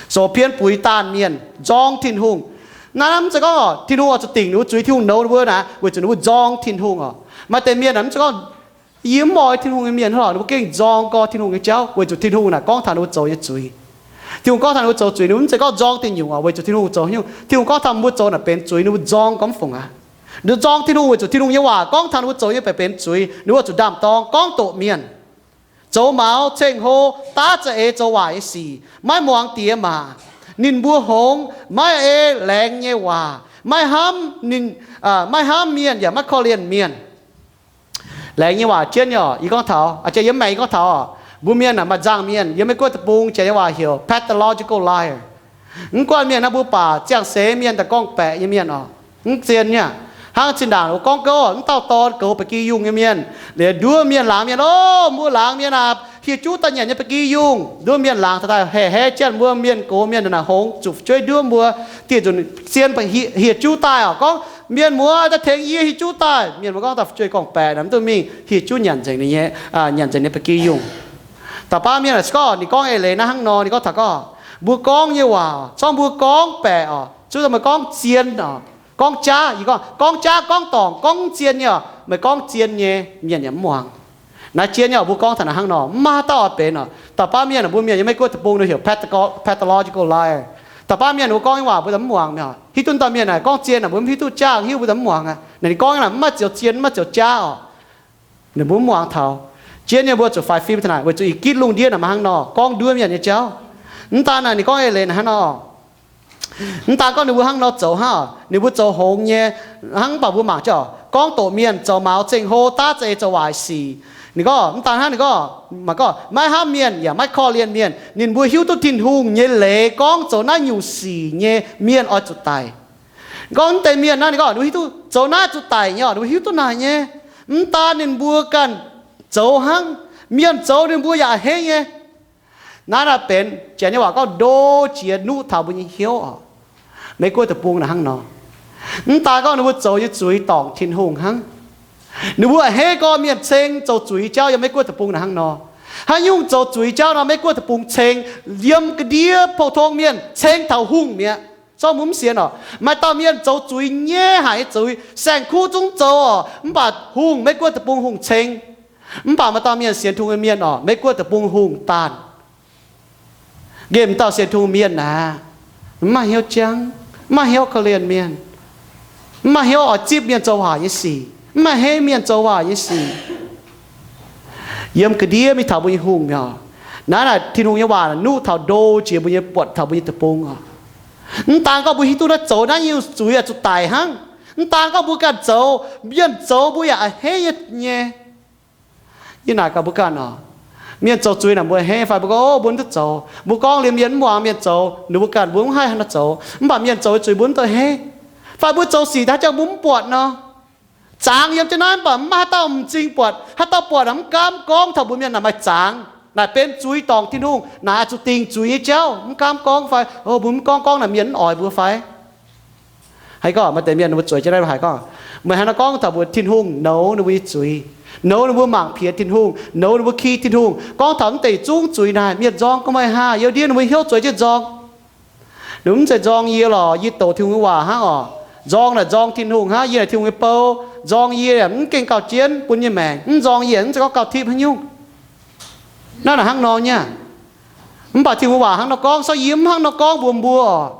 zoux pien buix daanh mienh nzorng Tin-Hungh. Naaiv mv zeiz gorngv oc, Tin-Hungh oix zuqc dingc ninh mbuo zuiz, Tin-Hungh nouz ninh mbuo naaic, weic zuqc ninh mbuo nzorng Tin-Hungh oc. Maaih deix mienh naaic mv zeiz gorngv Yie mv oix Tin-Hungh nyei mienh hnangv lorqc. Ninh mbuo gengh nzorng gorx Tin-Hungh nyei jauv weic zuqc Tin-Hungh naaic gorngv taux ninh mbuo zoux nyei zuiz. Tin-Hungh gorngv taux ninh mbuo zoux zuiz, ninh mbuo mv zeiz gorngv nzorng deic nyungc oc, weic zuqc Tin-Hungh zoux nyungc. Tin-Hungh gorngv taux mbuo zoux naaic benx zuiz, ninh mbuo nzorng gorx mv fungc aqv. Ninh nzorng Tin-Hungh weic zuqc Tin-Hungh nyei waac gorngv taux ninh mbuo zoux nyei baeqc benx zuiz, ninh mbuo zuqc ndaam-dorng gorngv doqc mienh, zoux maux ceng-hlo, daav za'eix zoux waaic nyei sic, maiv muangx diex maac. Ninh mbuo hngongx maiv ei laengz nyei waac, maiv hnamv ninh, maiv hnamv mienh yaac maiv korv-lienh mienh. Laengz nyei waac jienv nyei oc. Yie gorngv taux, aa, yie mv maengx yie gorngv taux oc, mbuo mienh naaic maaih nzangc mienh, yiem Meiv Guoqv deic-bung jiex nyei waac heuc pathological liar. Mv gunv mienh naaiv mbuo baac ziangh seix mienh, daaih gorngv-baeqc nyei mienh oc, mv zien nyei aqv. Hnangv zinh ndaangc mbuo gorngv gouv, mv dauh dorn goux ba'gi yungh nyei mienh, liuz nduov mienh laangz mienh, O, mbuo laangz mienh aah, hieh juv daaih nyanc nyei ba'gi yungh. Nduov mienh laangz taux daaih haiz, haiz janx mbuo mienh gox mienh naaic hngongx zuqc fu'jueiv nduov mbuo, dieh nzunc zien hieh juv daaih oc, gorngv, Mienh muoz, daaih tengx yie hieh juv daaih. Mienh muoz gorngv, Dauh fu'jueiv gorngv-baeqc naaic mv duqv mingh hieh juv nyanc nzengc ninh nyei, nyanc nzengc ninh ba'gi yungh. Da'faanh mienh aah, se gorngv ninh gorngv eix leiz naaiv hnangv nor, ninh gorngv taux gorngv, mbuo gorngv nyei waac, zorngv mbuo gorngv-baeqc oc, zuov daaih meih gorngv zien oc, gorngv jaav, yie gorngv, gorngv jaav, gorngv dorngc, gorngv mv zien nyei oc, meih gorngv zien nyei, mienh yaac mv muangx. Naaiv jien nyei oc, mbuo gorngv taux naaic hnangv nor, mv maaih haaix dauh oix benx oc. Da'faanh mienh, mbuo mienh yiem Meiv Guoqv deic-bung ninh heuc pathological liar. Da'faanh mienh mbuo gorngv nyei waac mbuo za'gengh mv muangx mi'aqv. Hiuv duqv dauh mienh naaic gorngv zien naaic, mbuo mv hiuv duqv, jaav hiuv mbuo za'gengh mv muangx aqv. Naaic ninh gorngv nyei naaic mv maaih zioux zien, mv maaih zioux jaav oc. Ninh mbuo mv muangx taux. Jien nyei mbuo zuqc faix fim taux naaic weic zuqc ih gitv lungh ndiev naaic maaih hnangv nor gorngv nduov mienh nyei jauv. Mv daan naaic ninh gorngv eix leiz naaic hnangv nor, mv daan gorngv ninh mbuo hnangv nor zoux hnangv, ninh mbuo zoux hngongx nyei hnangv, mv baac mbuo mangc jienv oc, gorngv doqc mienh, zoux maux ceng-hlo, daav za'eix zoux waaic sic. Ninh gorngv mv daan hnangv, ninh gorngv, mangc gorngv maiv hnamv mienh yaac maiv korv-lienh mienh. Ninh mbuo hiuv duqv Tin-Hungh nyei leiz gorngv zoux naaiv nyungc sic nyei mienh oix zuqc daic. Gorngv mv deix mienh naaiv, ninh gorngv ninh mbuo hiuv duqv zoux naaiv zuqc daic nyei oc, ninh mbuo hiuv duqv naaic nyei. Mv daan ninh mbuo ganh zoux hnangv, mienh zoux ninh mbuo yaac a'hneiv nyei. Naaiv naaic benx janx nyei waac gorngv ndo jiex nuqv taux mbuo nyei hnyouv oc. Meiv Guoqv deic-bung naaic hnangv nor. Mv daan gorngv ninh mbuo zoux nyei zuiz dorngc Tin-Hungh hnangv, ninh mbuo a'hneiv gorqv mienh ceng zoux zuiz jauv. Yiem Meiv Guoqv deic-bung naaic hnangv nor. Haaix nyungc zoux zuiz jauv nor, Meiv Guoqv deic-bung ceng yiem ga'ndiev pou-tong mienh ceng taux hungh mi'aqv. Zorqv mbuo mv sienx oc, maaih dauh mienh zoux zuiz nyei, haiz zuiz, saeng-kuv zungv zoux oc, mv baac hungh, Meiv Guoqv deic-bung hungh ceng. Mv baac maaih dauh mienh sienx Tin-Hungh nyei mienh oc, Meiv Guoqv deic-bung hungh daanh. Nqemh dauh sienx Tin-Hungh mienh aeqv, mv maaih hnyouv jangv, mv maaih hnyouv korv-lienh mienh, mv maaih hnyouv oix zipv mienh zoux waac nyei sic, mv maaih a'hneiv mienh zoux waac nyei sic. Yiem ga'ndiev mingh taux mbuo nyei hungh mi'aqv. Naaiv naaic Tin-Hungh nyei waac nuqv taux ndo jiex mbuo nyei, buatc taux mbuo nyei deic-bung oc. Mv daan gorngv mbuo hiuv duqv naaiv zoux naaiv nyungc zuiz yaac zuqc daic hnangv. Mv daan gorngv mbuo ganh zoux, mienh zoux mbuo yaac a'hneiv nyei. Yie naaic gaax mbuo ganh oc, mienh zoux zuiz naaic mbuo a'hneiv fai? Mbuo gorngv, O, mbuo mv duqv zoux. Mbuo gorngv liemh mienh mv muangx, mienh zoux ninh mbuo ganh, mbuo mv haih haaix nor zoux. Mv baac mienh zoux zuiz mbuo mv duqv a'hneiv. Fai mbuo zoux sic daaih jangx mbuo mv buatc nor, zangx yiem jienv naaiv, mv baac mv maaih haaix dauh m'zing buatc. Haaix dauh buatc naaic mv gaamv gorngv taux mbuo mienh naaic maaih zangx. Naaic benx zuiz dorngc Tin-Hungh. Naaic zuqc dingc zuiz nyei jauv. Mv gaamv gorngv fai? O, mbuo mv gorngv, gorngv naaic mienh mv oix mbuo fai? Haiz gorngv maaih deix mienh ninh mbuo zueiz jienv naaiv haiz gorngv, meih haaix nor gorngv taux mbuo Tin-Hungh nouz ninh mbuo nyei zuiz, nouz ninh mbuo mangc piex Tin-Hungh, nouz ninh mbuo ki Tin-Hungh, gorngv taux mv deix zungv zuiz naaic, mienh nzorng gorngv meih haah, yiem ndiev ninh mbuo hnyouv zueiz jienv nzorng. Ninh mv zeiz nzorng yie lorqc, yie doqc Tin-Hungh nyei waac hnangv oc. Nzorng naaic nzorng Tin-Hungh hnangv, yie naaic Tin-Hungh nyei bou. Nzorng yie mv gengh gauh jienv bun yie maengc, mv nzorng yie mv zeiz gorngv gauh tipv haaix nyungc. Naaiv naaic hnangv nor nyei. Mv baac Tin-Hungh waac hnangv nor gorngv, so yie mv hnangv nor gorngv mbuox mbuo oc.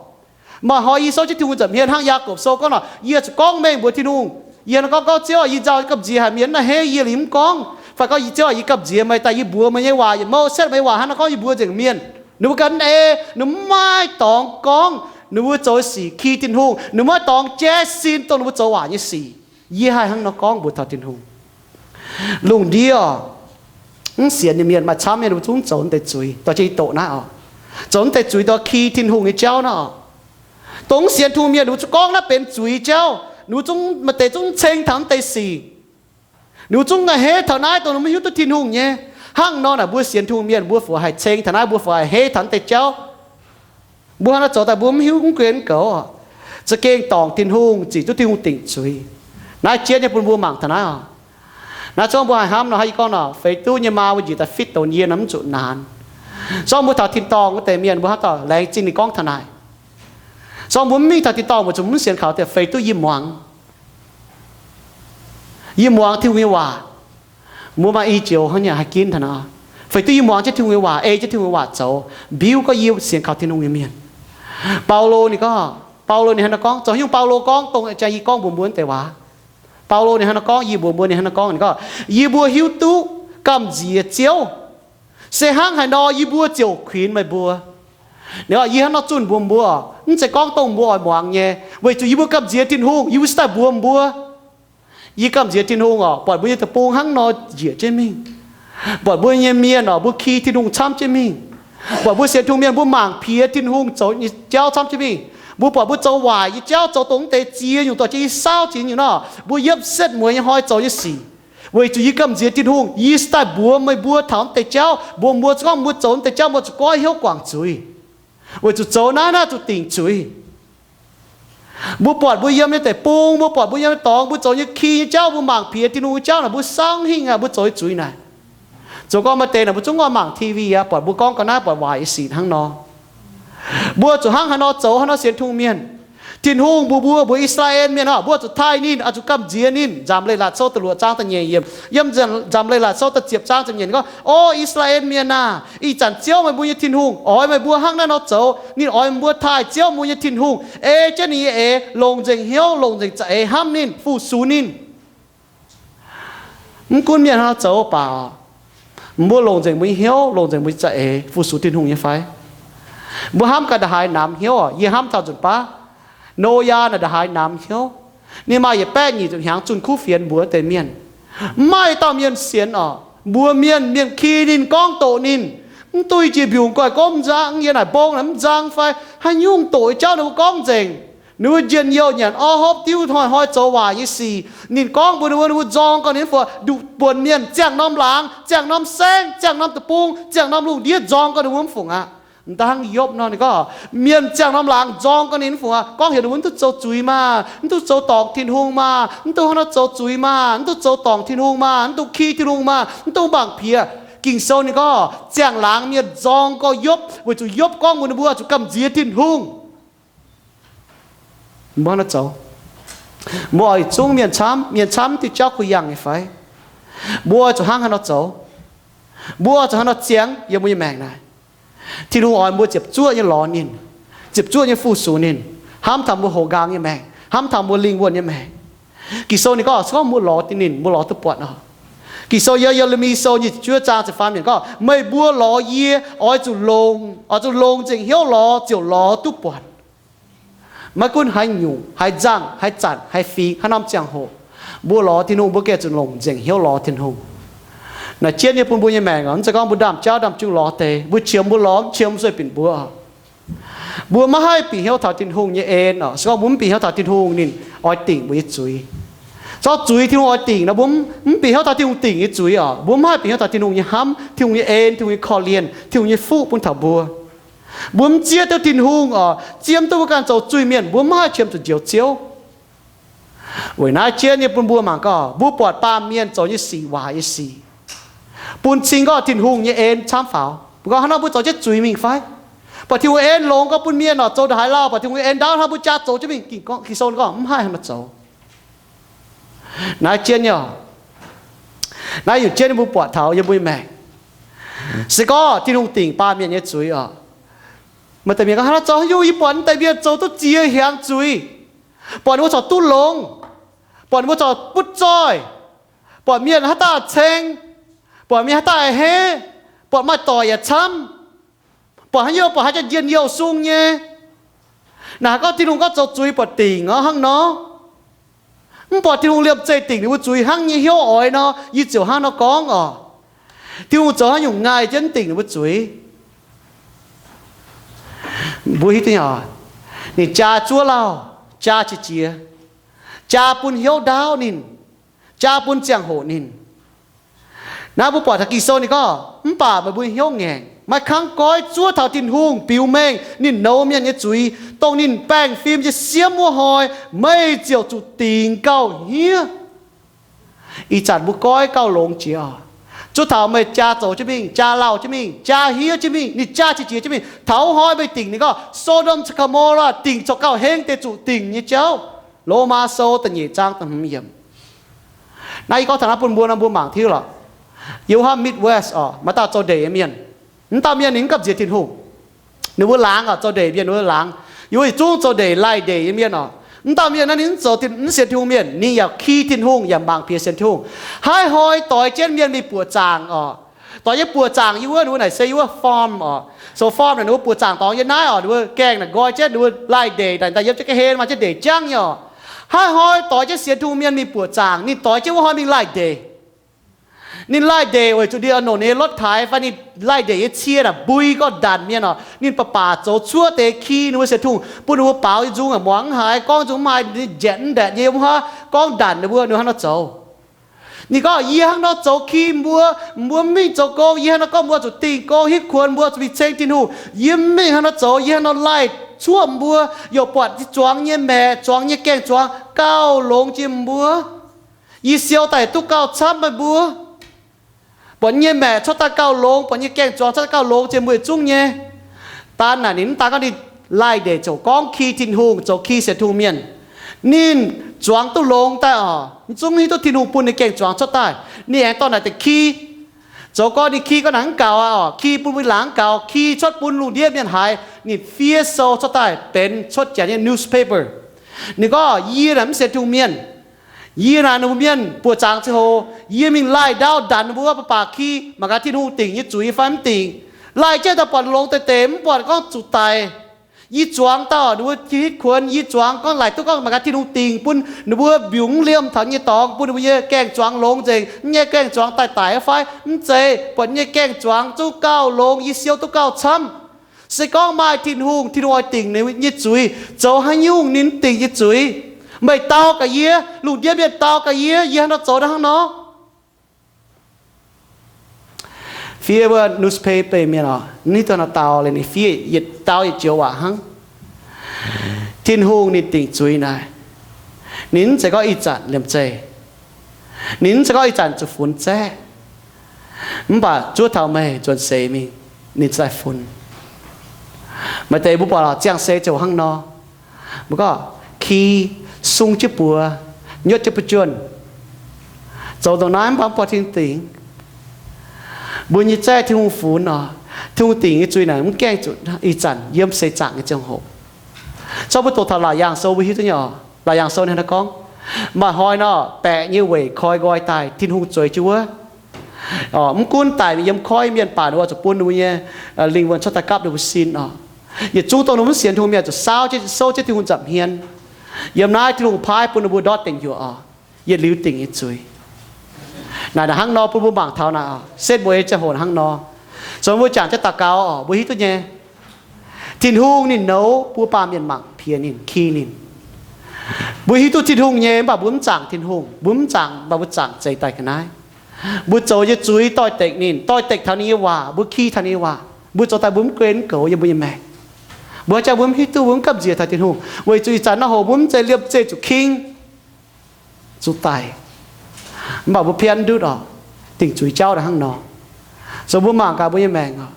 Maaih hnoi yie souv jienv Tin-Hungh nza'hmien hnangv Yaakopv Sou gorngv nor, yie zuqc gorngv mengh mbuox Tin-Hungh. Yie hnangv nor gorngv, Gorngv Ziouv, yie nzauh gamh nziex haic, mienh mv a'hneiv yie liuz mv gorngv. Fai gorngv, Ziouv, yie gamh nziex meih daaih, yie mbuox meih nyei waac, yie mouz setv meih nyei waac hnangv nor gorngv yie mbuox nzengc mienh. Ninh mbuo ganh ei, ninh mbuo mv maaih dorngx gorngv, ninh mbuo zoux sic ki Tin-Hungh, ninh mbuo mv maaih dorngx jaiv sin dongh ninh mbuo zoux waac nyei sic. Yie haih hnangv nor gorngv mbuox taux Tin-Hungh. Lungh ndiev oc, mv sienx nyei mienh maaih camv mienh, ninh mbuo zungv zoux naaiv deix zuiz, dorh jienv yie doqc naaiv oc. Zoux naaiv deix zuiz dorh ki Tin-Hungh nyei jauv naaiv oc. Dongh mv sienx Tin-Hungh mienh, ninh mbuo zungv gorngv naaiv benx zuiz jauv. Ninh mbuo zungv, maaih deix zungv ceng taux naaiv deix sic. Ninh mbuo zungv a'hneiv taux naaiv dongh ninh mbuo mv hiuv duqv Tin-Hungh nyei. Hnangv nor naaic, mbuo sienx Tin-Hungh mienh, mbuo fungc haih ceng taux naaiv, mbuo fungc haih a'hneiv taux naaiv deix jauv. Mbuo hnangv nor zoux daaih mbuo mv hiuv, mv guen mv goux oc. Za'gengh dorngc Tin-Hungh, zic duqv Tin-Hungh dingc zuiz. Naaiv jienv nyei bun mbuo mangc taux naaiv oc. Naaiv zungv mbuo haih hnamv nor, hnangv yie gorngv nor, feix duqv nyei maa mbuo njiec daaih fitv douz yie nor mv zuqc naanc. Zorqv mbuo taux tin-dorngh wuov deix mienh, mbuo hnamv dauh laengz zingh ninh gorngv taux naaic. Zorqv mbuo mv mingh taux tin-dorngh, mbuo zuqc mv sienx kaux deix feix duqv yie muangx. Yie muangx Tin-Hungh nyei waac. Mbuo maaih i joux hnangv nyei haih ginv taux naaiv. Feix duqv yie muangx jienv Tin-Hungh nyei waac, ei jienv Tin-Hungh nyei waac zoux, mbiuv gorngv yie sienx kaux Tin-Hungh nyei mienh. Baulo ninh gorngv, Baulo ninh hnangv naaiv gorngv, zoux haaix nyungc Baulo gorngv dongh jang yie gorngv mbuox mbuo wuov deix waac? Baulo ninh hnangv naaiv gorngv, yie mbuox mbuo ninh hnangv naaiv gorngv, ninh gorngv, yie mbuo hiuv duqv gamh nziex Ziouv. Se hnangv haaix nor yie mbuo ziouc kuinx meih mbuo. Ninh gorngv, yie hnangv nor zunh mbuox mbuo, mv zeiz gorngv dongh mbuo oix muangx nyei, weic zuqc yie mbuo gamh nziex Tin-Hungh, yie mbuo cingx daaih mbuox mbuo. Yie gamh nziex Tin-Hungh oc, buatc mbuo nyei deic-bung hnangv nor njiec jienv mingh. Buatc mbuo nyei mienh oc, mbuo ki Tin-Hungh camv jienv mingh. Buatc mbuo sienx Tin-Hungh mienh mbuo mangc piex Tin-Hungh zoux nyei jauv camv jienv mingh. Mbuo buatc mbuo zoux waaic nyei jauv, zoux dongh mv deix ziex nyungc dorh jienv yie saauv jiex nyungc nor, mbuo yietv setv mueiz nyei hnoi zoux nyei sic. Weic zuqc yie gamh nziex Tin-Hungh, yie cingx daaih mbuox meih mbuo taux mv deix jauv, mbuox mbuo zungv gorngv mbuo zoux mv deix jauv mbuo zuqc goiv hnyouv guangc zuiz. Weic zuqc zoux naaiv naaiv zuqc dingc zuiz. Mbuo buatc mbuo yiem nyei deic-bung, mbuo buatc mbuo yiem nyei dorngx, mbuo zoux nyei ki nyei jauv, mbuo mangc piex Tin-Hungh nyei jauv naaic, mbuo saauv hingh aqv, mbuo zoux nyei zuiz naaic. Zoux gorngv maaih deix naaic mbuo zungv oix mangc T V aqv, buatc mbuo gorngv ga'naaiv buatc waaic nyei sic hnangv nor. Mbuo zuqc hnangv haaix nor zoux, hnangv nor sienx Tin-Hungh mienh. Tin-Hungh mbuox mbuo, mbuox I^saa^laa^en Mienh oc, mbuo zuqc taaih ninh, oix zuqc gamh nziex ninh. Nzamc Leiz-Latc Sou da'luoqc zaang da'nyeic yiemc, yiem Nzamc Leiz-Latc Sou da'ziepc zaang ziepc nyeic gorngv, O I^saa^laa^en Mienh aah! Ih zanc Ziouv meih mbuo nyei Tin-Hungh oix meih mbuo hnangv naaiv nor zoux. Ninh oix mbuo taaih Ziouv mbuo nyei Tin-Hungh, ei jienv ninh nyei eix, longc nzengc hnyouv, longc nzengc za'eix hnamv ninh, fu-sux ninh. Mv gunv mienh hnangv nor zoux baac, mbuo longc nzengc mbuo nyei hnyouv, longc nzengc mbuo nyei za'eix fu-sux Tin-Hungh nyei fai? Mbuo hnamv gaax ndongc haaix namx hnyouv oc. Yie hnamv taux nzunc baav Noyaa naaic ndongc haaix namx hnyouv. Ninh maaih yietc baeqv nyic ziepc hnyangx zunh kuv fienx mbuox deix mienh. Mv maaih dauh mienh sienx oc. Mbuox mienh, mienh ki ninh, gorngv doqc ninh. Mv duqv i jiex mbiungc guaih-gomv nzangv, yiem naaic mbong naaic mv nzang fai? Haaix nyungc doqc nyei jauv ninh mbuo gorngv nzengc. Ninh mbuo njien-youh nyanc orv hopv diuv hnoi-hnoi zoux waaic nyei sic. Ninh gorngv mbuox ninh mbuo, ninh mbuo nzorng gau ninh mv fungc, nduqc buonc mienh ziangh norm laangz, ziangh norm saengv, ziangh norm deic-bung, ziangh norm lungh ndiev nzorng gau ninh mbuo mv fungc aqv. Mv daan hnangv Yopv nor, ninh gorngv mienh ziangh norm laangz nzorng gau ninh mv fungc aqv. Gorngv heuc ninh mbuo mv duqv zoux zuiz maah, mv duqv zoux dorngc Tin-Hungh maah, mv duqv hnangv naaiv zoux zuiz maah, mv duqv zoux dorngc Tin-Hungh maah, mv duqv ki Tin-Hungh maah, mv duqv mangc piex. Ging-Sou ninh gorngv ziangh laangz mienh nzorng gau Yopv, weic zuqc Yopv gorngv mbuox ninh mbuo zuqc gamh nziex Tin-Hungh. Mbuo hnangv naaiv zoux, mbuo oix zungv mienh camv, mienh camv diuh jauv kuh yangh nyei fai? Mbuo zuqc hnangv haaix nor zoux? Mbuo zuqc hnangv haaix nor ziangh yiem mbuo nyei maengc naaic? Tin-Hungh oix mbuo ziepc zuoqv nyei lorz ninh, ziepc zuoqv nyei fu-sux ninh, hnamv taux mbuo houx nqaang nyei maengc, hnamv taux mbuo lingh wuonh nyei maengc. Ging-Sou ninh gorngv, se gorngv mbuo lorz deix ninh, mbuo lorz duqv buatc oc. Ging-Sou yiem Ye^le^mi Sou nyic ziepc juov zaang ziepc faam yiemc gorngv, meih mbuo lorz yie oix zuqc longc, oix zuqc longc nzengc hnyouv lorz ziouc lorz duqv buatc. Maiv gunv haaix nyungc, haaix nzangc, haaix zanc, haaix fingx, haaix norm ziangh hoc, mbuo lorz Tin-Hungh mbuo gengh zuqc longc nzengc hnyouv lorz Tin-Hungh. Naaiv jienv nyei bun mbuo nyei maengc oc, mv zeiz gorngv mbuo ndaamv-jauv ndaamv-jungh lorz deix, mbuo qiemx mbuo lorz, mv qiemx sueih binc mbuo oc. Mbuo maiv haih bieqc hnyouv taux Tin-Hungh nyei en oc. Se gorngv mbuo mv bieqc hnyouv taux Tin-Hungh, ninh oix dingc mbuo nyei zuiz. Se gorngv zuiz Tin-Hungh oix dingc nor, mbuo mv bieqc hnyouv taux Tin-Hungh dingc nyei zuiz oc, mbuo mv haih bieqc hnyouv taux Tin-Hungh nyei hnamv, Tin-Hungh nyei en, Tin-Hungh nyei korv-lienh, Tin-Hungh nyei fuqv bun taux mbuo. Mbuo mv zieqv duqv Tin-Hungh oc, zieqv mv duqv mbuo ganh zoux zuiz-mienh, mbuo mv haih qiemx zuqc njoux Ziouv. Weic naaiv jienv nyei bun mbuo mangc gaax, mbuo buatc baamh mienh zoux nyei sic, waaic nyei sic, bun cing gorngv Tin-Hungh nyei en camv faaux. Mbuo gorngv hnangv nor mbuo zoux jienv zuiz mingh fai? Buatc Tin-Hungh en longx gorngv bun mienh oc zoux ndongc haaix lauh, buatc Tin-Hungh nyei en ndaauv hnangv mbuo jaa zoux jienv mingh. Ging-Sou gorngv mv haih hnangv nor zoux. Naaiv jienv nyei oc. Naaiv yungc jienv mbuo buatc taux yiem mbuo nyei maengc. Se gorngv Tin-Hungh dingc baamh mienh nyei zuiz oc, maaih deix mienh gorngv, hnangv naaiv zoux haaix nyungc? Yie buatc naaiv deix mienh zoux duqv ziex hiaangx zuiz. Buatc ninh mbuo corc duqv longx, buatc ninh mbuo corc butv zoih, buatc mienh haaix dauh ceng, buatc mienh haaix dauh a'hneiv, buatc maaih doic yaac camv, buatc haaix nyungc, buatc haaix jaax njien-youh sung nyei. Naaic haaix gorngv Tin-Hungh gorngv zoux zuiz buatc dingc orv hnangv nor. Mv buatc Tin-Hungh liemh zeih dingc ninh mbuo zuiz hnangv nyei hnyouv oix nor, yie ziouc hnangv nor gorngv oc. Tin-Hungh zoux haaix nyungc ngaih jienv dingc ninh mbuo zuiz? Mbuo hiuv duqv nyei oc. Ninh jaa zuov lauh, jaa qiex jiez, jaa bun hnyouv ndaauv ninh, jaa bun ziangh hoc ninh. Naaiv mbuo buatc taux Ging-Sou ninh gorngv, mv baac meih mbuo hnyouv ngaengc, maiv kangv goiv zuov taux Tin-Hungh biux mengh ninh nouz mienh nyei zuiz, dongh ninh baengh fim nyei siemv wuov hnoi, meih ziouc zuqc dingc gauh hniev. Ih zanc mbuo goiv gauh longx jiex oc. Zuov taux meih jaa zoux jienv mingh, jaa lauh jienv mingh, jaa hniev jienv mingh, ninh jaa qiex jiez jienv mingh. Taux wuov hnoi meih dingc ninh gorngv So^ndom caux Go^mo^laa dingc corc gauh heng deix zuqc dingc nyei jauv. Lomaa Sou da'nyeic zaang da'hmz yiemc. Naaiv yie gorngv taux naaiv bun mbuo nor, mbuo mangc tiuv lorqc. Yiem wuov Midwest oc, maaih dauh zoux ndeic nyei mienh. Wuov dauh mienh ninh mv gamh nziex Tin-Hungh. Ninh mbuo laangz oc, zoux ndeic mienh ninh mbuo laangz. Yiem wuov yietc zungv zoux ndeic, laih ndeic nyei mienh oc. Wuov dauh mienh naaiv ninh mv zoux, mv sienx Tin-Hungh mienh, ninh yaac ki Tin-Hungh, yaac mangc piex sienx Tin-Hungh. Haaix hnoi doix jienv mienh mingh buoqc zaangc oc, doix jienv buoqc zaangc yiem wuov ninh mbuo naaic se yiem wuov farm oc. So farm naaic ninh mbuo buoqc zaangc dorngx yiem naaiv oc, ninh mbuo gaengh naaic nqoi jienv ninh mbuo laih ndeic naaic, daaih yiem jienv ga'hlen maaih jienv ndeic jangv nyei oc. Haaix hnoi doix jienv sienx Tin-Hungh mienh mingh buoqc zaangc, ninh doix jienv wuov hnoi mingh laih ndeic. Ninh laih ndeic weic zuqc ninh oix nongc ninh nyei lotv taaix fai ninh laih ndeic nyei cie naaic mbui gorngv ndanc mienh oc. Ninh baac baac zoux cuotv deix ki ninh mbuo sienx Tin-Hungh, bun ninh mbuo baaux nyei nzung muangx mv haiz, gorngv nzung mv haiz, ninh njanc mv ndanc nyei yiem wuov gorngv ndanc ninh mbuo, ninh hnangv nor zoux. Ninh gorngv, yie hnangv nor zoux ki mbuo, mbuo mv mingh zoux gong. Yie hnangv nor gorngv mbuo zuqc dingh gong hitv kuonx, mbuo zuqc mingh ceng Tin-Hungh. Yie mv mingh hnangv nor zoux, yie hnangv nor laih cuotv mbuo, yaac buatc zuangx nyei maeqc, zuangx nyei gaeng-zuangx gauh longx jiex mbuo. Yie siou daaih duqv gauh camv meih mbuo. Buatc nyei maeqc cuotv daaih gauh longx, buatc nyei gaeng-zuangx cuotv daaih gauh longx jiex mbuo yietc zungv nyei. Daan naaic ninh mv daan gorngv ninh laih ndeic zoux gorngv ki Tin-Hungh, zoux ki sienx Tin-Hungh mienh. Ninh zuangx duqv longx daaih oc, mv zungv hiuv duqv Tin-Hungh bun ninh gaeng-zuangx cuotv daaih. Ninh aengx dorh naaic deix ki zoux gorngv ninh ki gorngv naaic mv gaux aqv oc, ki bun mbuo laangz mv gaux, ki cuotv bun lungh ndiev mienh haiz. Ninh fiev sou cuotv daaih benx cuotv janx nyei newspaper. Ninh gorngv, yie naaic mv sienx Tin-Hungh mienh. Yie naaic ninh mbuo mienh buoqc zaangc ziangh hoc, yie mingh laih ndau ndanc ninh mbuo, baac baac ki mangc gaax Tin-Hungh dingc nyei zuiz fai mv dingc. Laih jienv daaih buatc longx deix deix, mv buatc gorngv zuqc daic. Yie zuangx dauh ninh mbuo hitv kuonx, yie zuangx gorngv laaic duqv gorngv mangc gaax Tin-Hungh dingc bun ninh mbuo mbiungc mv liemh taux nyei dorngx, bun ninh mbuo nyei gaeng-zuangx longx nzengc, mv nyei gaeng-zuangx daaih daic fai mv zeiz, buatc nyei gaeng-zuangx zungv gauh longx, yie siou duqv gauh camv. Se gorngv maaih Tin-Hungh, Tin-Hungh oix dingc ninh nyei zuiz, zoux haaix nyungc ninh dingc nyei zuiz? Meih dau gaax yie, lungh ndiev mienh dau gaax yie, yie hnangv nor zoux hnangv nor. Fiev wuov newspaper mienh oc, ninh duqv nor dau liuz ninh fiev yietc dau yietc joux waac hnangv. Tin-Hungh ninh dingc zuiz naaic, ninh mv zeiz gorngv ih zanc liemh zeih, ninh mv zeiz gorngv ih zanc zuqc funx zaeqv, mv baac zuov taux meih nzuonx seix mingh, ninh zaih funx. Maaih deix mbuo buatc ziangh seix ziouc hnangv nor, mbuo gorngv ki, sung jienv buoz, nyuotv jienv buov juonh, zoux ndongc naaiv mv baac mv buatc Tin-Hungh dingc. Mbuo nyei zaeqv Tin-Hungh funx oc. Tin-Hungh dingc nyei zuiz naaic mv gaengh zuqc ih zanc yiem seix zaangc nyei ziangh hoc. Zorqv mbuo doqc taux Laauc Yaangh Sou mbuo hiuv duqv nyei oc. Laauc Yaangh Sou ninh hnangv naaiv gorngv, maaih hnoi nor, baeqc nyei weic koi nqoi daaih, Tin-Hungh zueiz jienv wuov. Mv gunv daic yiem koiv mienh baac ninh oix zuqc bun ninh mbuo nyei lingh wuonh cuotv daaih gapv ninh mbuo sin oc. Yietc zungv dongh ninh mbuo mv sienx Tin-Hungh mienh zuqc saauv jienv, souv jienv Tin-Hungh nza'hmien. Yiem naaiv Tin-Hungh paaiv bun ninh mbuo ndortv dengc yuoqc oc, yietc liuz dingc nyei zuiz. Naaic hnangv nor bun mbuo mangc taux naaic oc, setv mueiz ziangh hoc hnangv nor. Zoux mbuo jangx jienv daux gaux oc, mbuo hiuv duqv nyei. Tin-Hungh ninh nouz mbuo baamh mienh mangc piex ninh, ki ninh. Mbuo hiuv duqv Tin-Hungh nyei, mv baac mbuo mv zaangc Tin-Hungh. Mbuo mv zaangc, mv baac mbuo zaangc zeix daaih ga'naaiv. Mbuo zoux nyei zuiz doix-dekc ninh, doix-dekc taux ninh nyei waac, mbuo ki taux ninh nyei waac, mbuo zoux daaih mbuo mv gunv mv goux yiem mbuo nyei maengc. Mbuo haaix jangx mbuo mv hiuv duqv, mbuo mv gamh nziex taux Tin-Hungh, weic zuqc ih zanc nor hoc mbuo mv zeiz liemh zeih zuqc king, zuqc daic, mv baac mbuo pianv ndutv oc, dingc zuiz jauv daaih hnangv nor. Zoux mbuo mangc gaax mbuo nyei maengc oc,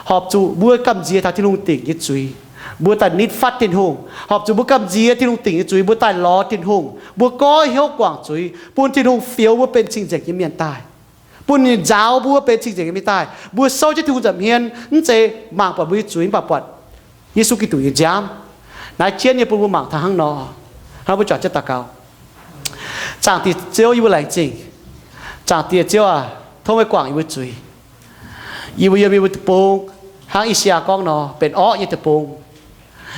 horpc zuqc mbuo gamh nziex taux Tin-Hungh dingc nyei zuiz, mbuo daaih nitv fatv Tin-Hungh. Horpc zuqc mbuo gamh nziex Tin-Hungh dingc nyei zuiz, mbuo daaih lorz Tin-Hungh, mbuo goiv hnyouv guangc zuiz, bun Tin-Hungh fioux mbuo benx cing-nzengc nyei mienh daaih, bun ninh nzaaux mbuo benx cing-nzengc nyei mienh daaih. Mbuo souv jienv Tin-Hungh nza'hmien, mv zeiz mangc buatc mbuo nyei zuiz mv baac buatc Yesu Giduc nyei nziaamv. Naaiv jienv nyei bun mbuo mangc taux hnangv nor. Hnangv mbuo juangc jienv daux gaux. Zaangc Diex Ziouv, yie mbuo laengz zingh. Zaangc Diex Ziouv aac, tov meih guangc yie mbuo zuiz. Yie mbuo yiem yie mbuo deic-bung, hnangv I^saa^yaa gorngv nor, benx orqv nyei deic-bung.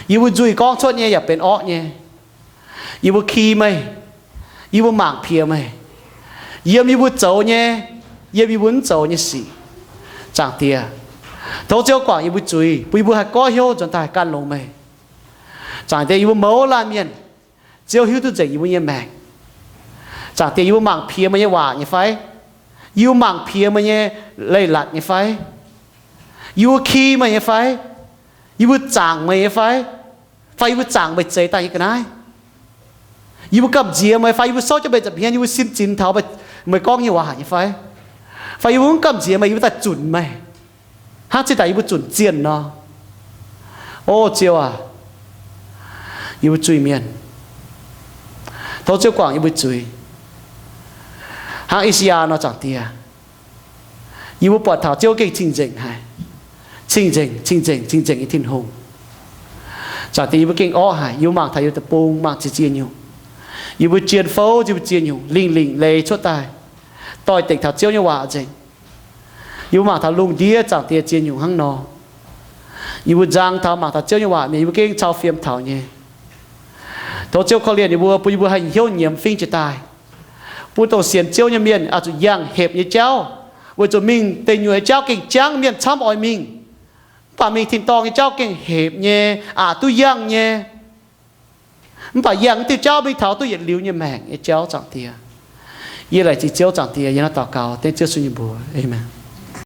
Yie mbuo nzuih gorngv cuotv nyei yaac benx orqv nyei. Yie mbuo ki meih, yie mbuo mangc piex meih, yiem yie mbuo zoux nyei, yiem yie mbuo mv zoux nyei sic. Zaangc Diex, tov Ziouv guangc yie mbuo zuiz, bun yie mbuo haih goiv hnyouv nzuonx daaih gan longx meih. Zaangc Diex, yie mbuo mouz laanh mienh, Ziouv hiuv duqv nzengc yie mbuo nyei maengc. Zaangc Diex, yie mbuo mangc piex meih nyei waac nyei fai? Yie mbuo mangc piex meih nyei leiz-latc nyei fai? Yie mbuo ki meih nyei fai? Yie mbuo zaangc meih nyei fai? Fai yie mbuo zaangc meih zeix daaih nyei ga'naaiv? Yie mbuo gamh nziex meih fai? Yie mbuo souv jienv meih nza'hmien, yie mbuo sin zinx taux meih gorngv nyei waac nyei fai? Fai yie mbuo mv gamh nziex meih, yie mbuo daaih zunc meih, hnangv zinh ndaangc yie mbuo zunc zienh nor? O Ziouv aac, yie mbuo zuiz-mienh, tov Ziouv guangc yie mbuo zuiz, hnangv I^saa^yaa nor, Zaangc Diex. Yie mbuo buatc taux Ziouv gengh cing-nzengc haic, cing-nzengc, cing-nzengc, cing-nzengc nyei Tin-Hungh. Zaangc Diex, yie mbuo gengh orqv haic. Yie mbuo mangc taux yie mbuo deic-bung mangc ziex ziex nyungc. Yie mbuo jien fouv ziex ziex nyungc, lingh lingc leiz cuotv daaih, doix-dekc taux Ziouv nyei waac nzengc. Yie mbuo mangc taux lungh ndiev, Zaangc Diex, ziex nyungc hnangv nor. Yie mbuo nzang taux mangc taux Ziouv nyei waac mienh, yie mbuo gengh cau fiem taux nyei. Tov Ziouv korv-lienh yie mbuo, bun yie mbuo haih hnyouv nyiemz fingv jiez daaih, bun dongh sienx Ziouv nyei mienh oix zuqc yangh hepc nyei jauv, weic zuqc mingh deic nyuoqc nyei jauv gengh jangv, mienh camv oix mingh. Mv baac mingh tin-dorngh nyei jauv gengh hepc nyei, aqc duqv yangh nyei. Mv baac yangh diuh jauv mingh taux duqv yietc liuz nyei maengc nyei jauv, Zaangc Diex. Yie laengz zingh Ziouv, Zaangc Diex, yie hnangv daux gaux dengv Ziouv Yesu nyei mbuox. Aamen.